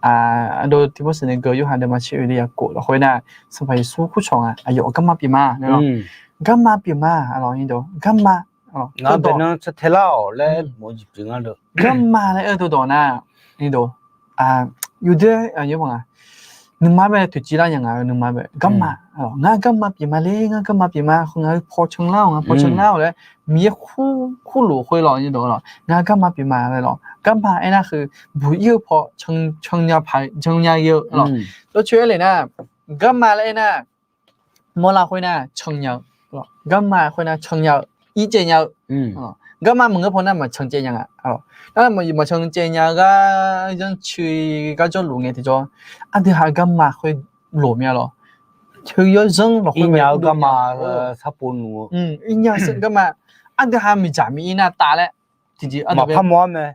aqdov Tirmorseq nae geu, Yorhaq deuvma tser-oeq deuv yaqkov lafkhoer nar, Sanqpaq Yeqsur kurcawq nga, aqyawf garma pyeuf ma, garma pyeuf ma, arlawr, garma, ngar baeqnan tae lar-awq laer mawf-eu jeq pyeuf nga. Garma laer aer-eu teudawq nar, yawdoer, nuima bae toeqciv lar nya nga-eu nuima bae garma, ngar garma pyeuf ma ler, ngar garma pyeuf ma, heu ngaq-euq paw can lar-awq, ngaq paw can lar-awq laer Miqyaer kurluf khoer lawr, ngar garma pyeuf ma laer lawr, garma aernar heu buq-ir-eu paw can nya paq-aer jan nya ghae-eu lawr. Dawrcoer aer le nar, garma laer aernar, mawrlar khoernar can nya-eu, garma khoernar can nya-eu, ircaev nya-eu, Garma maqngeur paw nar maqcan caev nya nga. Nar maqcan caev nya-eu gar zanrcuiq gar jawrluf ngae tiqjawr, aqdui ha garma khoer loq mya lawr. Heu yawzanr lafkhoer nya-eu garma, irnya garma, aqdui ha miqdzaq miq-ir nar taf laer tiqjeq maqpar mawr-ar mae.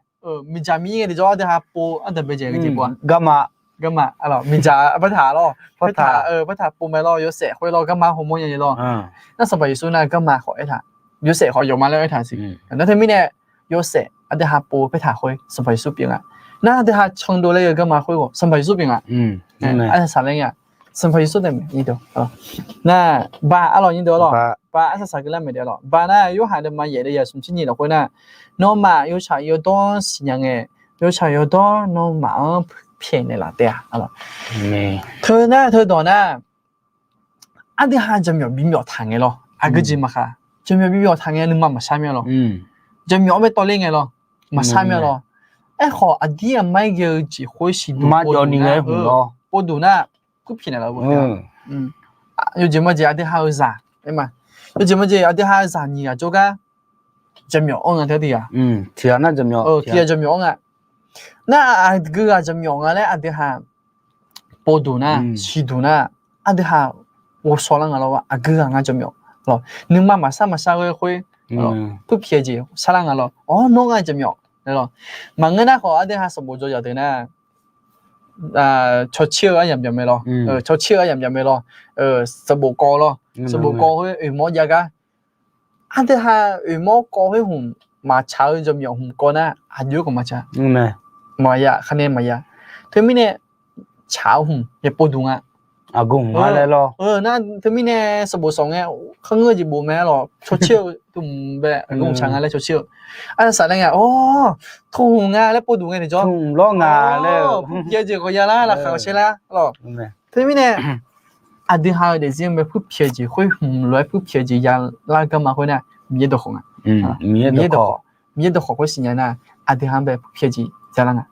Miqdzaq miq-ir ngae tiqjawr aqdui ha pov, aqdui baejae jeq pov-a, garma, garma, miqdzaq bartaq lawr, bartaq pov mae lawr, yawshaef khoer lawr, garma hawmawr nya-eu lawr. Nar Sanqpaq Yeqsur nar garma khawf aertaq, yawshaef khawf yawf ma laer aertaq siq. Nar teumirnae yawshaef aqdui ha pov paertaq khoer Sanqpaq Yeqsur pyeuf nga. Nar aqdui ha candov laer-eu garma khoer khawf Sanqpaq Yeqsur pyeuf nga. Arsaq saq laer nga, Sanqpaq Yeqsur taef mae. Nar ba arlawq nyir deuq arlawq, ba arsaq saq keuvlar maeq deuq arlawq. Ba nar Yorhaq deuvma yaef deuq yaf smq tser nyiq lafkhoer nar, nawmaf yawtsaq yawdawr-anr siqnya ngae, yawtsaq yawdawr nawmaf-anr pyaeqnaeq laf taef-a. Teu nar teudawq nar, aqdui ha jaqmyawf bimyawf taq ngae lawr, aqgeu jeq maqkhaq, jaqmyawf bimyawf taq ngae nuima maqshar mya lawr. Jaqmyawf-anr bae tawvler ngae lawr, maqshar mya lawr. Aerkhawf aqdir aqmar-aer ghae-eu jeq khoer siqduq pov duq nar, pov duq nar, purpyaeq naeq laf-eu yawjeq mawjeq aqdui ha-eu zaq, yawjeq mawjeq aqdui ha-eu zaq nyiq ghaq jawrgar jaqmyawf anr nga. Tiq ghaq nar jaqmyawf, tiq ghaq jaqmyawf anr nga. Nar aqgeu ghaq jaqmyawf nga laer aqdui ha pov duq nar, siqduq nar, aqdui ha ghovshaw lar nga lawr. Aqgeu ghaq nga jaqmyawf lawr, nuima maqshar maqshar ghae khoer, purpyaeq jeq sharlar nga lawr. Awr, nawr nga jaqmyawf lawr. Maqngeur nar khawf aqdui ha sanqbof dzaw yaq deuq nar, cawtser-eu aryamq byaq mae lawr, cawtser-eu aryamq byaq mae lawr, sanqbof kawv lawr, sanqbof kawv khoer oeqmawr jav gar, aqdui ha oeqmawr kawv khoer hmq maqtsaq-eu jaqmyawf hmq kawv nar aqjox-aer khawf maqtsaq. Maqya, khar nae maqya. Teumirnae tsaq-eu hmq yaepov duq nga. Aqgeu hmq nga laer lawr. Nar teumirnae sanqbof sawf ngae, kharngeur jeq bof mae lawr, cawtser-eu teu hmq bae aqgeu hmq tsaq nga laer cawtser-eu. Arsaq saq laer nga, awr, teu hmq nga laer pov duq ngae tiqjawr, teu hmq lawr nga laer, purpyaeq jeq khawf ya lar, laqkhaq khawf shaer lar lawr. Teumirnae aqdui ha-eu daefzir-anr bae purpyaeq jeq khoer hmq lof-aer purpyaeq jeq ya lar garma khoer nar Miqyaer dawqkhawf nga. Miqyaer dawqkhawf khoer siqnya nar aqdui ha-anr bae purpyaeq jeq ya lar nga.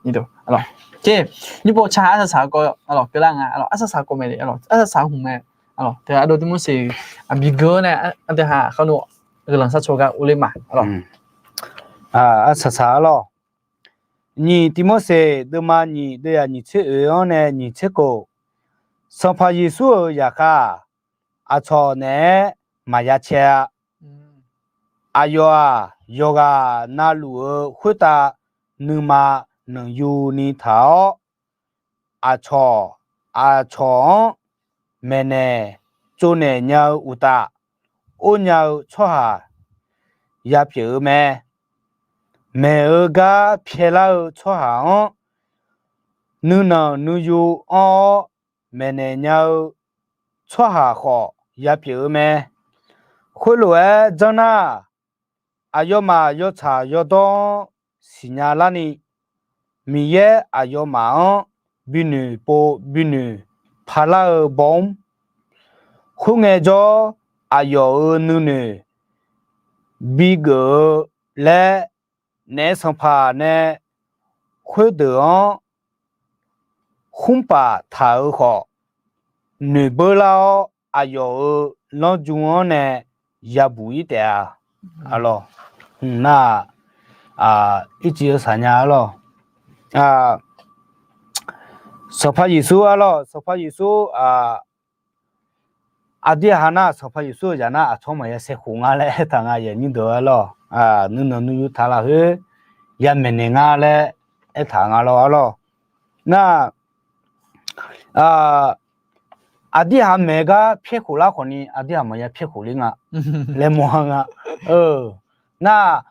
Nymr pov tsaq arsaq saq-eu kawv keuvlar nga. Arsaq saq kawv mae, arsaq saq hmq mae. Teu ardov Tirmorseq aqbi geur-awr nae aqdui ha kharnoeq guiqlanq sharcaw gar urler ma. Arsaq saq arlawr. Nyiq Tirmorseq deuvma nyiq deuvyaq nyiq tser oeq-anr nae nyiq tser kof. Sanqpaq Yeqsur-euq zaqkhav-aq, aqcawq naeq-aer maqya cae-a. Aqyawf-aq, yawqghaq navluf-eu khoertav nuima nanqyuni taq-awr, aqcawq, aqcawq-anr maeqnaeq tsovnaeq nya-eu uqtaf, or nya-eu tsawrhaq yapyeuf-eu mae. Maeq-eu gar pyaelar-eu tsawrhaq-anr, nuinanq nuiyu anr-awr maeqnaeq nya-eu tsawrhaq khawf yapyeuf-eu mae. Khoerlof-aer janr nar, aqyawfmaf yawtsaq yawdawr-anr siqnya larni, Miqyaer aqyawfmaf-anr binoeq pov binoeq parlar-eu baw mr. Khoerngae jawr, aqyawf-euq nuinoeq bigeuf-eu laer, naef sanqpaq nae khoerdeuq-anr khmrpaf taq-euq khawf, noeqbeur lar-awr, aqyawf-euq lanrju-anr nae yabuq-ir taef-a. Arlawr, nar-aq, ircif-eu saqnya arlawr. Sanqpaq Yeqsur arlawr, Sanqpaq Yeqsur, aqdirhaq nar Sanqpaq Yeqsur-euq zaq nar aqcawq maqya saekhof nga laer aertaq nga, aqyuif aqnyir deuq arlawr. Nuinanq nuiyu taq lafkhoer yamaeq naeq nga laer aertaq nga lawr arlawr. Nar, aqdirhaq maeq gar pyaerkhof lar khawfni aqdirhaq maqya pyaerkhof ler nga laer mawr-a nga. Nar,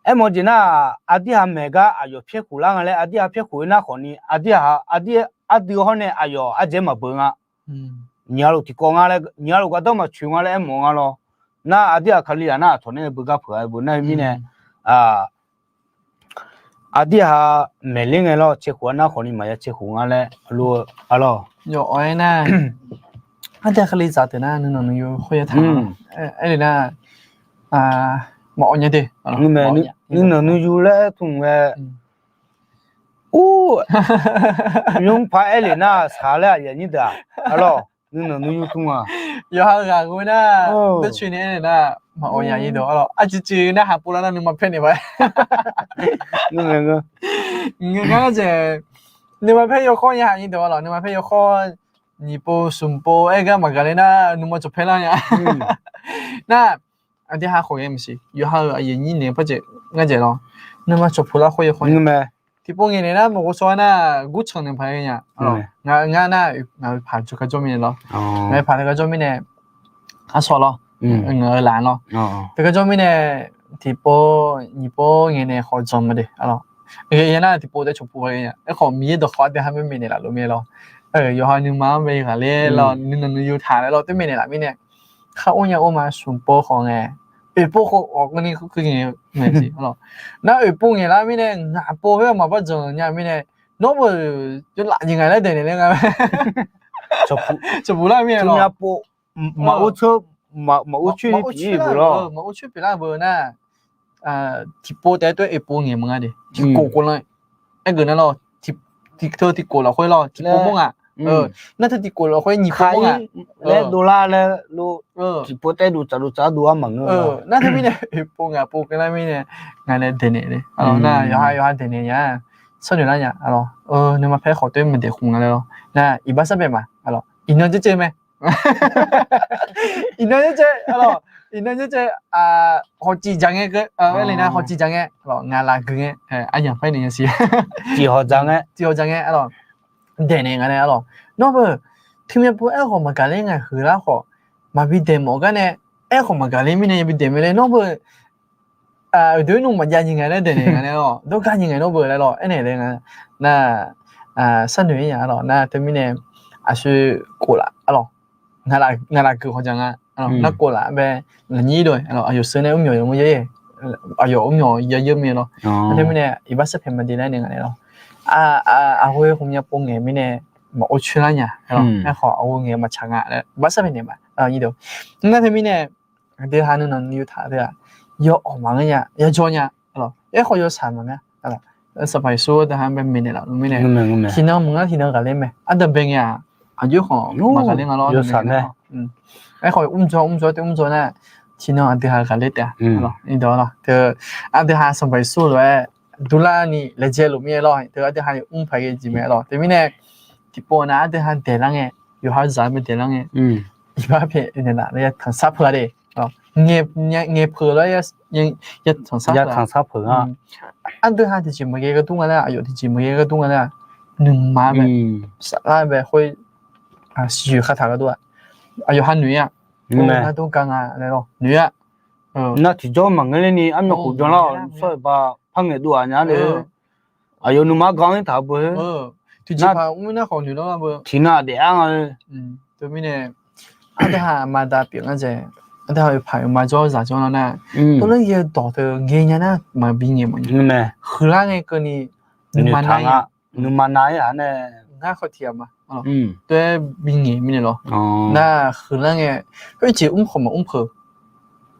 aermawf jeq nar, aqdirhaq maeq gar aqyawf pyaerkhof lar nga laer aqdirhaq pyaerkhof-eu nar khawfni aqdirhaq, aqdui hawr nae aqyawf ardzaeq maqbeuq nga. Nyiq ghaq lof tiqkawv nga laer, nyiq ghaq lof gardanr maqtsoeq nga laer aermawf nga lawr. Nar aqdirhaq Kalizaq nar aqcawq nae beugar peuq-a beu nar-eu mirnae, aqdirhaq maeqler ngae lawr caekhof-a nar khawfni maqya caekhof nga laer lof-eu arlawr. Yawf-awr aernar, aqdirhaq Kalizaq teunar nuinanq nuiyu khoer ya taq-a. Aerle nar, maqawq nya de. Nuinanq nuiyu laer tmq ghae, ur, nymr paq aerle nar saq laer aqyuif aqnyir deuq-aq arlawr. Nuinanq nuiyu tmr-aq, yawqha-eu ghaq ghoe nar, dawrcoeni aernaeq nar, maqawq nya nyir dawq arlawq. Aqciqciq narhaq pov lar nar nuima paer naeq ma. Ngeur ngar dzaeq, nuima paer yawkhawr nya haq nyir dawq arlawq. Nuima paer yawkhawr, nyiq pov smq pov aer gar maqgaq ler nar nuima cawq paer lar nya. Nar, aqdui ha khawf ghae maqsiq, yawqha-euq aqyuif nyir naeq par dzaeq ngar dzaeq lawr. Nuima cawq pov lar khoer yawkhawr nya. Tiqpov ngaeq naeq nar maqghov shaw-a nar, gurtsanq naeq paq-aer nya. Ngar nar, ngaq-euq paq jawrgar jawr mirnae lawr. Ngaq-euq paq teugar jawr mirnae, arsawq lawr. Ngaq-euq laf lawr. Teugar jawr mirnae, tiqpov nyiq pov ngaeq naeq khawf dzanq ma de arlawq. Yanar tiqpov taef cawq pov ghae nya. Aerkhawf Miqyaer dawqkawq aqdui ha mae maeqnaeq laf lof mae lawr. Yawqha nuima-anr mae ghaqler lawr, nuinanq nuiyu taq laer lawr, taer maeqnaeq laf mirnae, khar or nya or ma smq pov khawf ngae, oeq pov khawf ghawq keuvni keuv ngaeq ngae siq arlawq. Nar oeq pov ngaeq lar mirnae, ngaq pov khoer maqbar dzanq nya mirnae, nawr beuq yawlaf jeq ngae laer daeqnaeq laer nga. Cawq pov lar mirnae lawr. Maqor coer, maqor coer pyeuf lar beuq nar, tiqpov taef-aer tov oeq pov ngaeq maqnga de. Tiqkof kof lan, aergeuf nar lawr, tiq teu tiqkof lafkhoer lawr tiqpov mawr nga. Nar teu tiqkof lafkhoer nyiq pov mawr nga laer dovlar laer lor. Tiqpov taef dov tsaf dov tsaf dov-ar maqngeur. Nar teu mirnae oeq pov ngaq pov keuvlar mirnae, ngaq nae daeqnaeq le. Nar yawqha yawqha daeqnaeq nya, sharnoeq lar nya. Nuima paer khawf tov maqdaeq khmq nga laer lawr. Nar iqbax sarbae ma. Iqnan dzercaev mae. Iqnan dzercaev, iqnan dzercaev, hawq ciq dzaq ngae, aer le nar hawq ciq dzaq ngae, ngaq laf geuf ngae, aryamq paer naeq nya siq. Tiq hawq dzaq ngae, tiq hawq dzaq ngae arlawq. Daeqnaeq nga nae arlawq. Nawr beuq, teumyav pov aerkhawf maqgaq ler ngae, heular khawf maqbi daeq mawf gar nae, aerkhawf maqgaq ler mirnae yabi daeq mae laer nawr beuq, uqduq nmr maqjav nyiq ngae laer daeqnaeq nga nae arlawq, dawrgar nyiq ngae nawr beuq laer lawr aernaeq laer nga. Nar, sharnoeq-ir nya arlawq. Nar teumirnae, aqshoe kof laf arlawq. Ngaq laf geuf hawq dzaq nga. Nar kof laf bae, lafnyir dov-aer aqyawf sheuq nae mrmyawq yawmr yaer, aqyawf mrmyawq ya yeur mae lawr. Nar teumirnae iqbax sarpaeq maqde laer nae nga nae lawr. Aqghoe khmqmya pov ngaeq mirnae, maqor coer lar nya. Aerkhawf aqghoe ngaeq maqtsaq nga laer iqbax sarpaeq naeq ma. Nar teumirnae, aqdui ha nuinanq nuiyu taq deuq-aq, yawawq maqngeur nya, yajawr nya. Aerkhawf yawshaq maqngeur. Sanqpaq Yeqsur aqdui ha bae maeqnaeq laf lor mirnae, tiqnan maqngeur tiqnan ghaqler mae. Aqdui bae ngae-aq, aqjox khawf maqghaqler nga lawr. Aerkhawf mrjawr mrjawr taef mrjawr nar, tiqnan aqdui ha ghaqler taef-a. Teu aqdui ha Sanqpaq Yeqsur lof-aer durlarni laejae luf mir-aer lawr. Teu aqdui ha mr paq ghae jeq mae lawr. Teumirnae, tiqpov nav aqdui ha daeqlar ngae, yawqha zaq mae daeqlar ngae, iqbax pyaeq naeqlaf laer yatanq sar peuq-a de. Ngaeqpeuq lar yatanq sar peuq-a. Aqdui ha tiqjeq maqghae ghardur nga laer, aqyawf tiqjeq maqghae ghardur nga laer, nuima bae, saflar bae khoer, siqyoeq khartaq ghardur-a, aqyawf ha noeq-a. Ngar dawrgar nga laer lawr noeq-a. Nar tiqjawr maqngeur lerni armyawf khof byanlar-awq, sawr-euq ba par ngaeqdov-aq nya le. Aqyawf nuima gar-anr taq beu-eu, tiqjeq paq mr nar khawf noeq lar beu, tiqnan daef-ar nga-eu. Teumirnae, aqdui ha aqma da pyeuf ngar dzaeq, aqdui ha oeqpaq oeqma jawr zaq jawr lar nar, tov lar yae dawq teu ngae nya nar maqbi ngaeq mawf nya. Huiqlar ngae keuvni nuima nar-ir-a, nuima nar-ir-a nae, ngar khawf tiq ghaq ma, tov-aer bi ngaeq mirnae lawr. Nar huiqlar ngae, khoerjeq mr khawf maqmr peuq.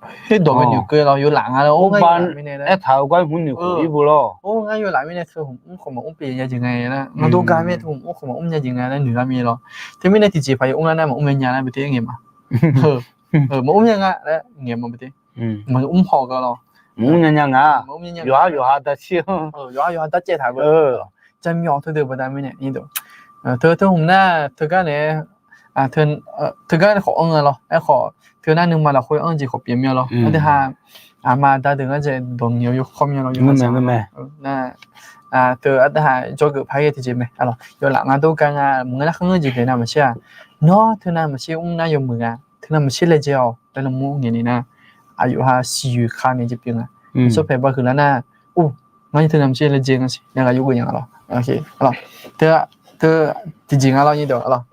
Khoerdawq bae noeqkeuv lawr, yawlaf nga laer, or, aertaq-eu gar hmq noeqkeuv-ir bu lawr. Or, ngar yawlaf mirnae teu hmq mr khawf maqmr pyeuf nya jeq nga laer, ngar dawrgar mirnae teu hmq mr khawf maqmr nya jeq nga laer noeq lar mir lawr. Teumirnae tiqjeq paq yawmr lar nar maqmr nya nya laer beu te ngaeq ma. Maqmr nya nga laer ngaeq ma beu te. Maqmr haw-eu gar lawr. Maqmr nya nya nga. Yawqha yawqha dar shir-anr, yawqha yawqha dar caev taq beu. Jaqmyawf teudeuq baqda mirnae, teu teu hmq nar teugar nae, teugar khawf anr nga lawr. Aerkhawf teu nar nuima lafkhoer anr jeq khawf pyeuf mir-a lawr. Aqdui ha aqma aqda deuq ngar dzaeq dawq nyiq-eu yawkawr mir-a lawr. Nar, teu aqdui ha jawrgeuf paq-aer ghae tiqjeq mae. Yawlaf nga dawrgar nga maqngeur nar kharngeur jeq pyeuf navmaqtser-aq, nawr teu navmaqtser mr nar yawmuiq nga, teu navmaqtser laejae-awq laer nawmur ngaeq ni nar, aqyawf ha siqyoeq kani jeq pyeuf nga. Tsawrpaeq ba huiqlar nar, or, ngar teu navmaqtser laejae nga siq laer ghaq yur geuf nya nga lawr. Teu, teu, tiqjeq nga lawr nyir deuq lawr.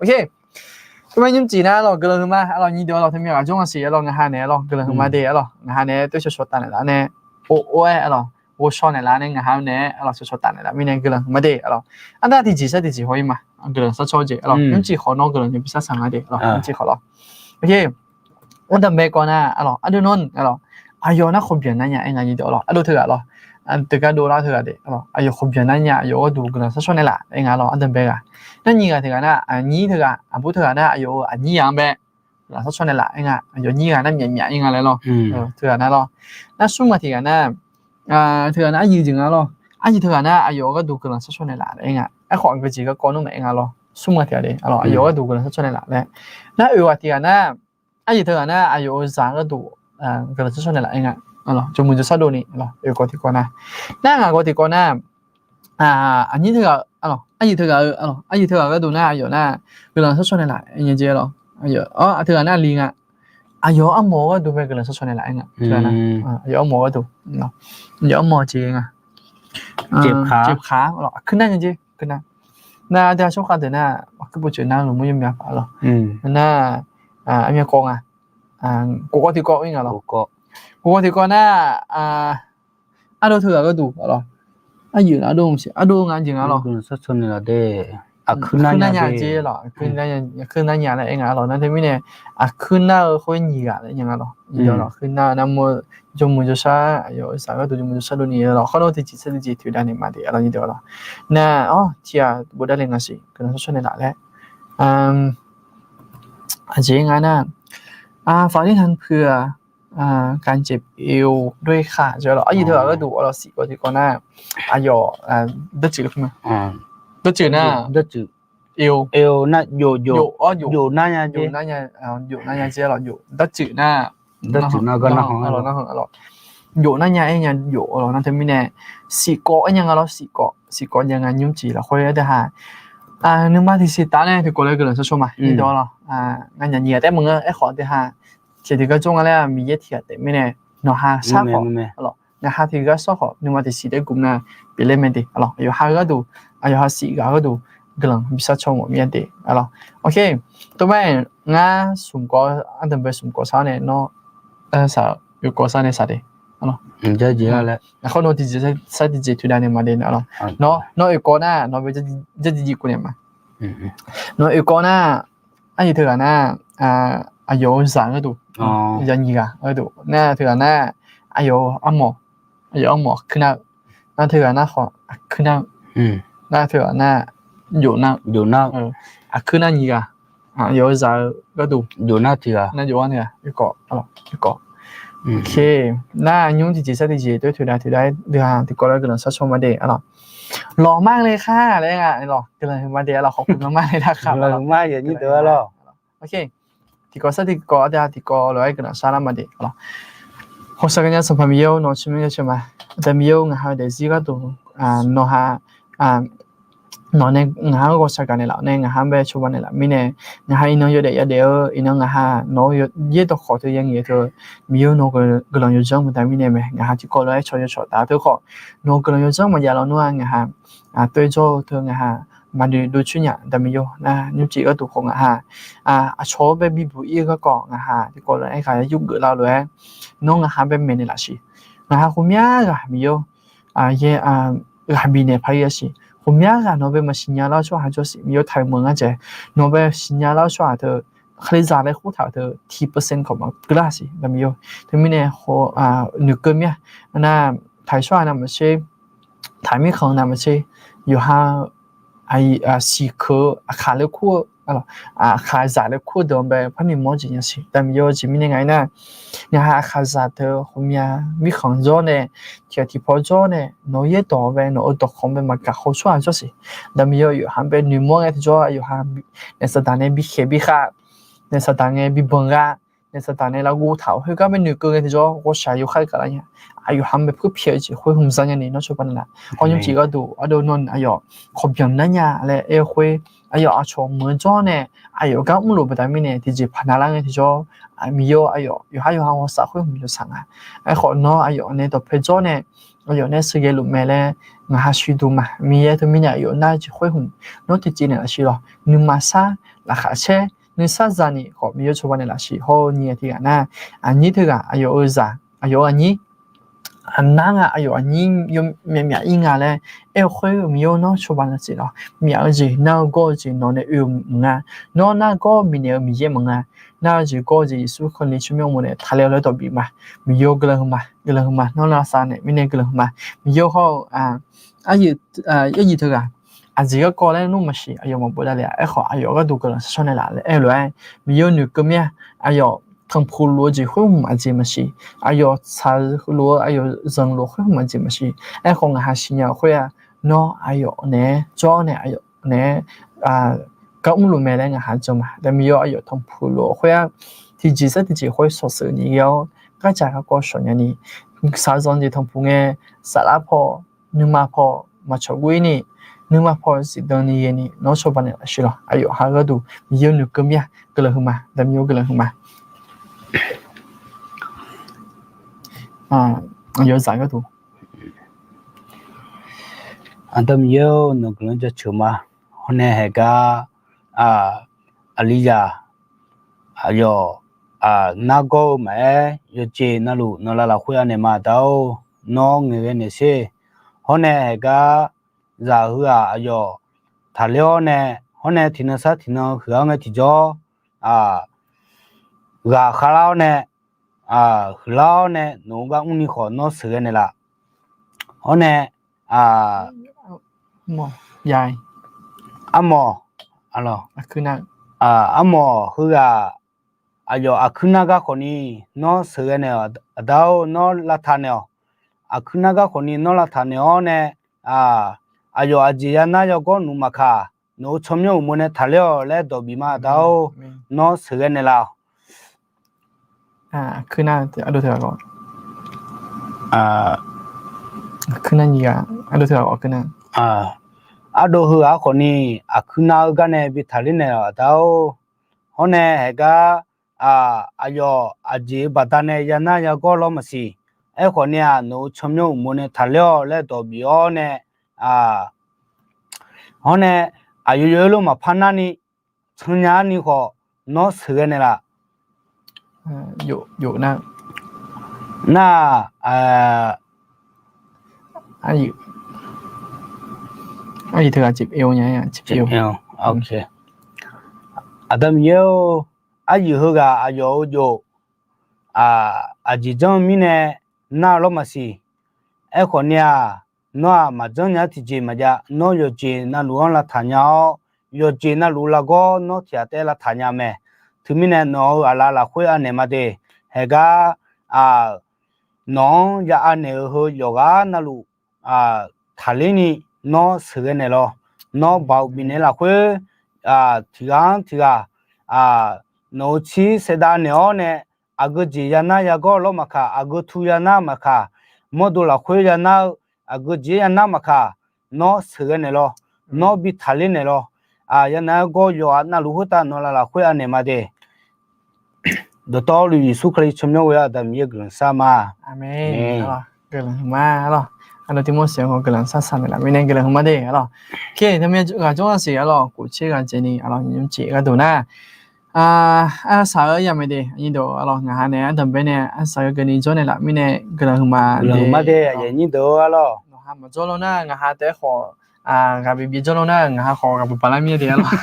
Teumae nymrcif nar lawr guiqlanq huiqma arlawq nyir deuq lawr, teumir ghaq jawr nga siq arlawq, ngaq ha naeq-aer lawr guiqlanq huiqma de arlawq, ngaq ha naeq-aer tov shawr shawr taf naeqlaf nae, or or-aer arlawq, ghovshaw naeqlaf nae ngaq ha naeq-aer arlawq shawr shawr taf naeqlaf mirnae guiqlanq huiqma de arlawq. Arnav tiqjeq sar tiqjeq haw-ir ma, guiqlanq sar cawr jeq arlawq, nymrcif khawf nawr guiqlanq nymrcif sar saq nga de arlawq, nymrcif khawf lawr. Oe, ardaq bae kawv nar arlawq, ardov nawr-anr arlawq, aqyawf nar khawf byanq nar nya aer nga nyir deuq arlawq, ardov teughaq lawr. teugar dovlar teughaq de, aqyawf khawqbyanq nar nya aqyawf-euq gharduq guiqlanq sharshawr naeqlaf aer nga lawr, ardanqbae ghaq. Nar nyiq ghaq teughaq nar, aqnyir teughaq, aqbur teughaq nar aqyawf-euq aqnyir yaq-anr bae guiqlanq sharshawr naeqlaf aer nga. Aqyawf nyir ghaq nar myaf myaf ir nga laer lawr. Teughaq nar lawr. Nar smr ghaq tiq ghaq nar, teughaq nar aryiq jeq nga lawr. Aryiq teughaq nar aqyawf-euq gharduq guiqlanq sharshawr naeqlaf aer nga. Aerkhawf, aqgeujeq garkawv nmr mae aer nga lawr. Smr ghaq tiq ghaq de, aqyawf-euq gharduq guiqlanq sharshawr naeqlaf laer. Nar oeq ghaq tiq ghaq nar, aryiq teughaq nar aqyawf-euq zaq gharduq guiqlanq sharshawr naeqlaf aer nga. Aqlawr jawrmuiq jawrshar dovni, aqlawr oeq kawv tiqkawv nar. Nar ngaq kawv tiqkawv nar, aqnyir teughaq, aqlawr aryiq teughaq-eu, aqlawr aryiq teughaq gharduq nar aqyawf nar guiqlanq sharshawr naeqlaf aer nga jeq lawr. Aqyawf, aq, teughaq nar li nga. Aqyawf armawf-eu gharduq bae guiqlanq sharshawr naeqlaf aer nga. Aqyawf armawf gharduq, aqyawf armawf jeq nga. Ceqpaq, aqkuir nar nga jeq, aqkuir nar. Nar aqdui-aq tsawrkhav deuq nar aqkuir povtsoeq nar lmqmr yawmya paq lawr. Nar, aqmyan kawv nga. Kawv kawv tiqkawv ir nga lawr. Kawv kawv tiqkawv nar, ardov teughaq gharduq, aqlawr, aryoeq nar ardov, ardov nga jeq nga lawr. Aqkuir nar nya jeq lawr, aqkuir nar nya laer aer nga lawr. Nar teumirnae, aqkuir nar-eu khoer nyiq ghaq laer nya nga lawr. Aqkuir nar-eu nar mr-eu jawrmuiq jawrshar, aqyawf-euq zaq gharduq jawrmuiq jawrshar dovni lawr. Khawr nar tiqjeq sar tiqjeq toeqdav naeq ma de, aqlawr nyiq deuq lawr. Nar, awr, tiq ghaq bofdav le ngaq siq guiqlanq sharshawr naeqlaf laer. Aqjeq nga nar, ฝันที่ท่านเผื่อ การเจ็บเอวด้วยค่ะ jeq lawr. Aryiq teughaq gharduq, aqlawr siq kawv tiqkawv nar, aqyawf, dartsuif, dartsuif nar, nar, nar nya jeq lawr, dartsuif nar, dartsuif nar, nar, nar nya aer nya jof lawr. Nar teumirnae, siqkawv aer nya nga lawr, siqkawv, siqkawv jav nga nymr jeq lafkhoer aer deuq ha. Nuima tiqsiq taf nae tiqkawv laer guiqlanq sharshawr ma. Ngar nyaf nyiq ghaq taef maqngeur, aerkhawf deuq ha, tiq tiq gar jawr nga laer-aq, Miqyaer tiq ghaq taef mirnae, nawq ha shar khawf, ngaq ha tiq gar shawr khawf, nuima tiqsiq taef guf nar, pyeufler mae de, aqlawr. Aqyawf ha gharduq, aqyawf ha siq ghaq gharduq guiqlanq bishar caw mawf mir-a de, aqlawr. Ok, tov ma, ngar smq kawv, ardanqbae smq kawv sar nae nawr, saq, oeq kawv sar nae saq de, aqlawr. Khawr nawr tiqjeq sar tiqjeq toeqdav naeq ma de, aqlawr. Nawr oeq kawv nar nawq bae jar jir jir kov naeq ma. Nawr oeq kawv nar, aryiq teughaq nar, aqyawf-euq zaq gharduq, ya nyiq ghaq gharduq nar teughaq nar, aqyawf armawf, aqyawf armawf aqkuir nar-eu, nar teughaq nar khawf aqkuir nar-eu, nar teughaq nar, jof nar, aqkuir nar nyiq ghaq, aqyawf-euq zaq-eu gharduq jof nar tiq ghaq, nar jof nar tiq ghaq, oeq kawv, oeq kawv. Nar nymr tiqjeq sar tiqjeq toeqdav toeqdav-aer deuq ha tiqkawv laer guiqlanq sharshawr ma de, aqlawr. Lawq mar le khar laer nga, lawq guiqlanq huiq ma de, aqlawr, khawf guiqlanq mar le nar khar, lawq mar yawf nyir deuq-a lawr. Ok, tiqkawv sar tiqkawv, aqdui ha tiqkawv lof-aer guiqlanq sharlar ma de, aqlawr. ขอสการนมัสการ Sanqpaq Miqyaer-or, nawq tsirmyanr jaceuq ma. Aqda Miqyaer-or, ngaq ha-eu daefzir gharduq, nawq ha, nawq nae ngaq ha-anr ghawqshaq gaq naeqlaf nae ngaq ha-anr bae cawba naeqlaf mirnae, ngaq ha iqnan yawdaef yadaef-eu iqnan ngaq ha nawq-eu yaerdawq khawf teu yangaeq-eu teu, Miqyaer-or, nawq-eu guiqlanq yawdzanr maqdav mirnae mae. Ngaq ha tiqkawv lof-aer cawq yawcawq taf-eu teu khawf, nawq-eu guiqlanq yawdzanr maqjav lawnmr-a ngaq ha aqtoer jawr-eu teu ngaq ha maqnoeq dovcoer nya. Aqda Miqyaer-or, nar nymrcif gharduq khawf ngaq ha aqcawq-anr bae bibuq ir-eu garkawv ngaq ha tiqkawv lof-aer ghaq yar yurgeuf lar-eu lof-aer, nawr ngaq ha bae maeqnaeq laf siq. Ngaq ha khoermyav ghaq Miqyaer-or, yaer ghaq bifnaeq paq-ir-a siq. Khoermyav ghaq nawq bae maqsiq nya lar-eu tsawrhaq jawr siq. Miqyaer-or, taqmeuq ngar dzaeq, nawq bae siqnya lar-eu tsawrhaq teu, khaqlezaq laer khoertaq-eu teu tiq percent khawf maqkeuv lar siq, Aqda Miqyaer-or. Teumirnae, noeqkeuv mir-a. Nar, taq-iq tsawrhaq navmaqtser, taq-iq mirkhanq navmaqtser, yawqha siqkeuq-eu aqkaq laer kur-eu, aqkaqzaq laer kur-eu deuq-anr bae par noeqmawr-eu jeq nya siq. Aqda Miqyaer-or, aqjeq mirnae ngaq-aer nar, ngaq ha aqkaqzaq teu khoermyav mirkhanq jawr nae, tiq ghaq tiq paw jawr nae, nawq-eu yaerdawq bae nawq-eu dawqkawq bae maqgaq haw tsawrhaq jawr siq. Aqda Miqyaer-or, yawqha bae noeqmawr ngae tiqjawr yawqha naef saqdaq nae bikhaeq bikhav, naef saqdaq ngae bibaq gha, naef saqdaq nae lavguv taq-euq khoergar bae noeqkeuv ngae tiqjawr ghawqshaq yawkhav gaqlar nya. Aqyawf ha bae puirpyaeq-eu jeq khoer hmq za nyani nawr cawba naeqlaf. Hawr nymrcif gharduq ardov nawr aqyawf khawqbyanq nar nya laer aer-eu khoer, aqyawf aqcawq meuq-eu jawr nae, aqyawf gar mrluf baqda mirnae tiqjeq paq navlar ngae tiqjawr, Miqyaer-or, aqyawf yawqhar yawqha ghawqshaq khoer hmq yawshaq nga. Aerkhawf nawr aqyawf nae dawqpae jawr nae, aqyawf nae sheuqghae luf mae laer ngaq ha shuiduq ma. Miqyaer teumirnae aqyawf nar-eu jeq khoer hmq nawr tiqjeq naeqlaf siq lawq. Nuima sar, laqkhaq caer, nuisar zaqni khawf Miqyaer cawba naeqlaf siq. Hawr-eu nyiq tiq ghaq nar, aqnyir teughaq aqyawf-eu zaq, aqyawf-eu aqnyir aqnar nga, aqyawf aqnyir yawmyaq myaq-ir nga laer aer-eu khoer, Miqyaer-or, nawr cawba nar siq lawq. Myaf-eu jeq, nar-eu gawr-eu jeq nawq nae oe-eu maqnga. Nawr nargawr bifnaeq-eu Miqyaer maqnga. Nar-eu jeq gawr-eu jeq Yeqsur Kali tsawrmyanr uqmov nae taqler-awq laer dawq bif ma. Miqyaer-or, guiqlanq huiqma, guiqlanq huiqma, nawr lavsav naeq mirnae guiqlanq huiqma. Miqyaer-or hawr-eu, aqyuif teughaq aqjeq garkawv laer nmr maqsiq, aqyawf maqbawf davlef-a. Aerkhawf aqyawf gharduq guiqlanq shar shawr naeqlaf laer aer-eu lof-aer, Miqyaer-or, noeqkeuv mir-a. Aqyawf tanqpuq luf-eu jeq khoer hmq aqjeq maqsiq. Aqyawf tsaq luf-eu, aqyawf zanqluf-eu khoer hmq aqjeq maqsiq. Aerkhawf ngaqha siqnya-euq khoer-aq, nawr aqyawf naeq-aer jawr nae aqyawf naeq-aer gar mrluf mae laer ngaqha jan ma. Aqda Miqyaer-or, aqyawf tanqpuq luf-eu khoer-aq, tiqjeq sar tiqjeq khoer shawqsheuq ni ghae-awr, gardzaq garkawv shawq nyani, shaqzanq jeq tanqpuq ngae, saflar paw, nuima paw maqcawq guv-ir ni, nuima paw zifdan ni ghae ni nawr cawba naeqlaf siq lawq. Aqyawf ha gharduq Miqyaer-or, noeqkeuv mir-a. Guiqlanq huiqma, Aqda Miqyaer-or, guiqlanq huiqma. Aqyawf zaq gharduq, Aqda Miqyaer-or, nawq guiqlanq jaceuq ma. Hawr nae haeq gar, aqlizaq aqyawf nargawr-eu maqaer, yawqjeq navluf nawq lav lafkhoer anaeq ma, Aqda-or, nawr ngaeqghae naeq sher. Hawr nae haeq gar zaq heu-aq aqyawf taqler-awr nae, hawr nae tiqnan sar tiqnan huiq-awr ngae tiqjawr ghaq kharlar-awr nae, huiqlar-awr nae nawq-eu gar mrni khawf nawr sheuqghae naeqlaf. Hawr nae armawf, armawf, armawf heughaq aqyawf aqkuir nar gar khawf ni nawr sheuqghae naeq-awq, Aqda-or, nawr lavtaq naeq-awq. Aqkuir nar gar khawf ni nawr lavtaq naeq-awr nae, aqyawf aqjeq yanar yagawr nmr maqkaq, nawq-eu tsawrmyanr uqmov nae taqler-awq laer dawq bif ma, Aqda-or, nawr sheuqghae naeqlaf-awq. Ardov heughaq khawf ni aqkuir nar-eu gar nae bi taqler naeq-awq, Aqda-or. Hawr nae haeq gar aqyawf aqjeq-eu baqdanae yanar yagawr lawr maqsiq. Aerkhawf ni-aq, nawq-eu tsawrmyanr uqmov nae taqler-awq laer dawq bif-awr nae, hawr nae aqyawf yawlof maqpar narni cannya-ar ni khawf nawr sheuqghae naeqlaf. Nar-aq, Aqda Miqyaer-or, aryuif heughaq aqyawf-eu jov aqjeq janr-eu mirnae nar-eu lawr maqsiq. Aerkhawf ni-aq, nawr-aq maqjanr nya-ar tiqjeq maqjav. Nawr yawqjeq navluf-anr lavtaq nya-awr, yawqjeq navluf largawr nawr tiq ghaq taef-aer lavtaq nya mae. Teumirnae nawq-euq aqlaf lafkhoer anaeq ma de. Haeq gar nawq-anr ya anaeq-eu heu yawqghaq navluf taqler ni nawr sheuqghae naeq lawr. Nawr baoq bifnaeq lafkhoer tiq ghaq-anr tiq ghaq nawq-euq tsir saevdav naeq-awr nae, aqgeu jeq yanar yagawr lawr maqkaq, aqgeu tu yanar maqkaq, mawrdo lafkhoer yanar-eu aqgeu jeq-aer yanar maqkaq, nawr sheuqghae naeq lawr. Nawr bi taqler naeq lawr. Yanar-aer gawr yawqghaq navluf khoertav nawq laf lafkhoer anaeq ma de. Dawqtawvluf Yeqsur Kali tsawrmyanr ghoe-awr Aqda Miqyaer guiqlanq shar ma. Guiqlanq huiqma arlawq. Aqda Tiqmorseq-anr guiqlanq shar shar naeqlaf mirnae guiqlanq huiqma de arlawq. Oke, teumirnae ghaq jawr-a siq arlawq, kof tser ghaq dzaeqni arlawq, nymr jeq gharduq nar, arsaq-eu yamae de, aqnyir deuq arlawq, ngaqha nae ardanqbae nae arsaq-eu keuvni jawr naeqlaf mirnae guiqlanq huiqma de. Nawqha maqjawr lawr nar ngaqha taef-aer khawf, ghaq bif bif jawr lawr nar ngaqha khawf ghaq bif baf lar mir-a de arlawq.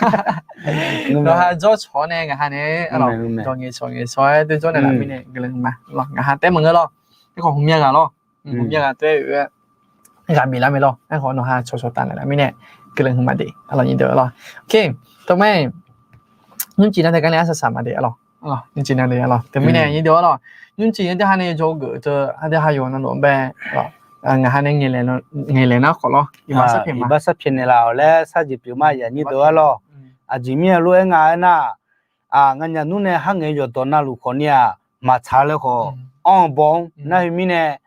Nawqha jawr cawq-awr nae ngaqha nae arlawq, dawq ngaeq cawq ngaeq cawq-aer doe jawr naeqlaf mirnae guiqlanq huiqma lawr. Ngaqha taef maqngeur lawr. Aerkhawf hmqmya ghaq lawr, hmqmya ghaq taef-aer oe-aer ghaq bif lar mae lawr. Aerkhawf nawqha cawq cawq taf naeqlaf mirnae guiqlanq huiqma de arlawq, nyir deuq arlawq. Oke, teumirnae nymrcif nar taef gar nae arsaq saq ma de arlawq. Nymrcif nar de arlawq. Teumirnae nyir deuq arlawq, nymrcif nar taef ha nae yawgeuf teu nar taef ha yawqnan lof-anr bae ngaqha nae ngaeqlaeq nar khawf lawr, iqbax sarpyaeq naeqlaf-awq laer sharjeq pyeuf ma, aqyuif aqnyir deuq arlawq. Aqjeq mirnae lof-aer nga aernar, nganyaf nmr nae har ngaeq yawqdawq navluf khawf ni-aq, maqtsaq laer khawf anr-eu baw-anr nar khoermirnae,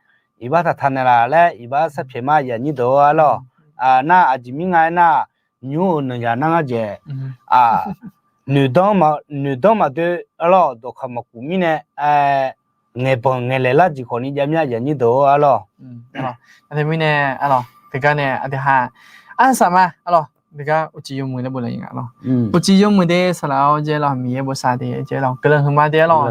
iqbax taqtaq naeqlaf laer iqbax sarpyaeq ma, aqyuif aqnyir deuq arlawq. Nar aqjeq mir nga aernar, nymr-euq nanqzaq nar ngar dzaeq noeqdanr maqdoe arlawq, dawqkaq maqkuf mirnae, ngaeqbanq ngaeqlaeq lar jeq khawf ni jav mir-a, aqyuif aqnyir deuq arlawq. Aqjeq mirnae arlawq, teugar nae aqdui ha arsaq ma arlawq. Deugar uqcif yawmuiq laer bof laf-ir nga lawr. Uqcif yawmuiq de saqlaq-awr jaer lawr, Miqyaer bosav de jaer lawr, guiqlanq huiqma de-aer lawr.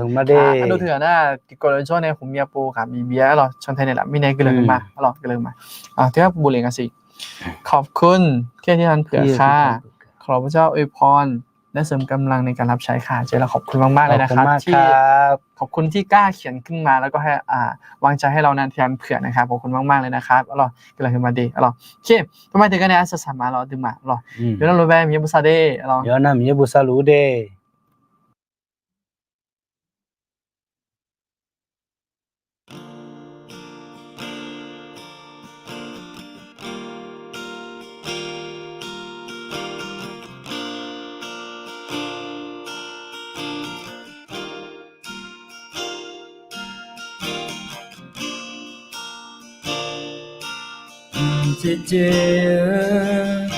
Aqdov teughaq nar tiqkawv lof jawr nae ghawqmya pov ghaq bif bif-aer lawr, cantae naeqlaf mirnae guiqlanq huiqma lawr, guiqlanq huiqma. Teugar bof lef nga siq. ขอบคุณที่ท่านเผื่อข้า ขอพระเจ้าอวยพรและเสริมกำลังในการรับใช้ข้า ขอบคุณมากๆเลยนะครับ ที่ ขอบคุณที่กล้าเขียนขึ้นมา แล้วก็ให้ วางใจให้เรานั้น ที่ท่านเผื่อนะครับ ขอบคุณมากๆเลยนะครับ lawr, guiqlanq huiqma de lawr. โอเค tawmar teugar nae arsaq saqma lawr, aqduimaf lawr. Yawqnan lof-aer Miqyaer bosav de lawr. Yawqnan Miqyaer bosav luf-ur de. Mqjeq jeq-eu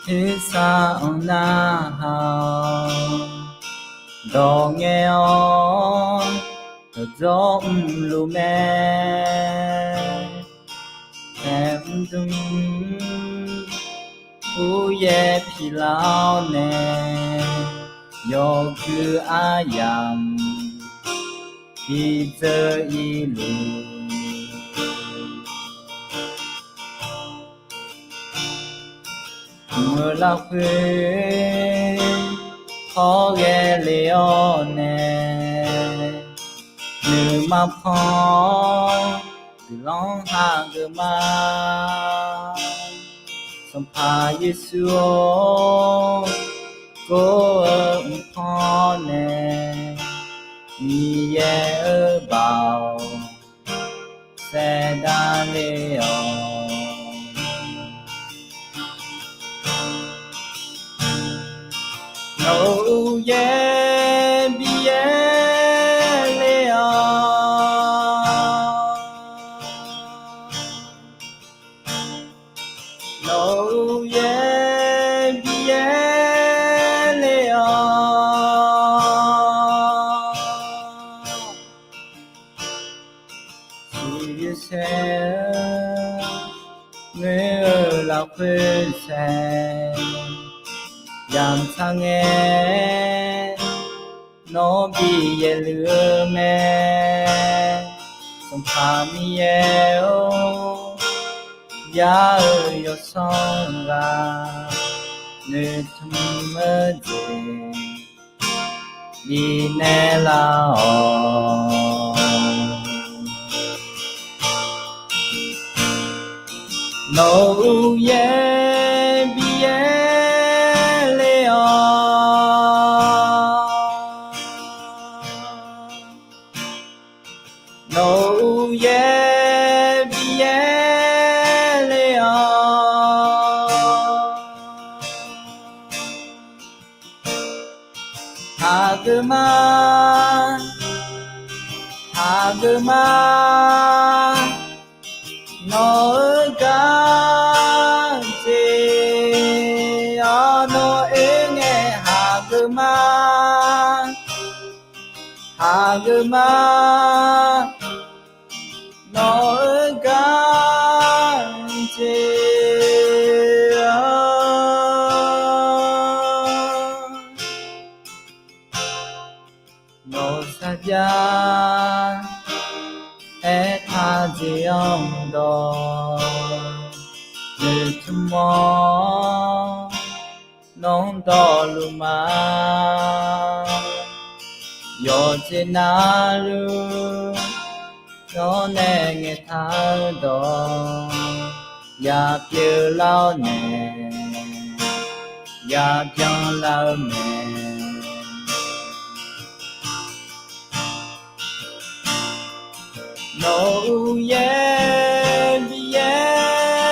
tersar-anr narhaq-awr, dawq ngae-awr dawqdzawr mrluf mae. Aer mrdmr uryaer pilaf-awr nae, yawgui aryamq bidzeur-ir luf. Mq-eu lafkhoer hawr ghae le-awr nae, nuima pan guiqlanq hageuf ma. Sanqpaq Yeqsur-or, gor-eu mqpan nae Miqyaer-euq baoq saevdar le-awq. Nawq-euq uqyaer bi yaerle-awq. Nawq-euq uqyaer bi yaerle-awq. Siqyoeq saer-eu ngoer-eu lafkhoer saer, yamq tsaq ngae nawr bi yaerluf-eu mae. Sanqpaq Miqyaer-or, yar-eu yawsanr ghaq noeqtmq-eu jeq bifnaeq lar-awq. Nawq-euq uqyaer bi yaerle-awq. Nawq-euq uqyaer bi yaerle-awq. Hageuf ma, hageuf ma, nawq-euq gar jeq-awr nawr oe ngae hageuf ma, hageuf ma, nawq-euq gar jeq-awr nawq sarjax aertaq jeq-anr dawq noeqtmq-awr nawr dawqluf ma. Yawqjeq navluf nawr nae ngaeqtaq-eu dawq ya pyeuf lar-awr nae, ya byanlar-eu mae. Nawq-euq uqyaer bi yaerle-awq.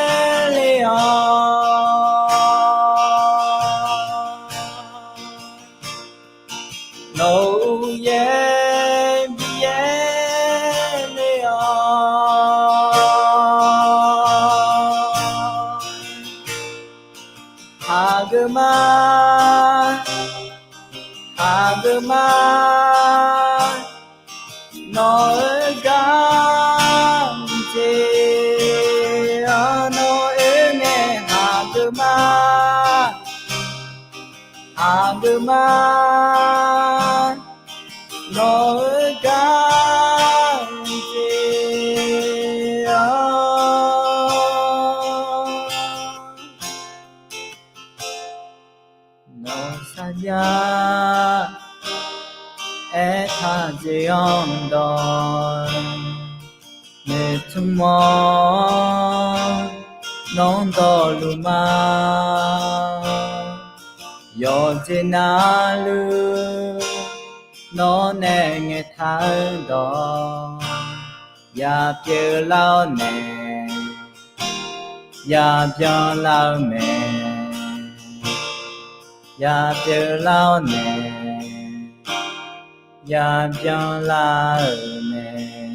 Nawq-euq uqyaer bi yaerle-awq. Hageuf ma, hageuf ma, nawq-euq gar jeq-awr nawr oe ngae hageuf ma. deuq ma, nawq-euq gar jeq-awr, nawq sarjax aertaq jeq-anr dawq, noeqtmq-awr nawq-anr dawqluf ma. Yawqjeq navluf nawq nae ngaeqtaq-eu dawq, ya pyeuflar-awr nae, ya byanlar-eu mae. Ya pyeuflar-awr nae, ya byanlar-euq mae.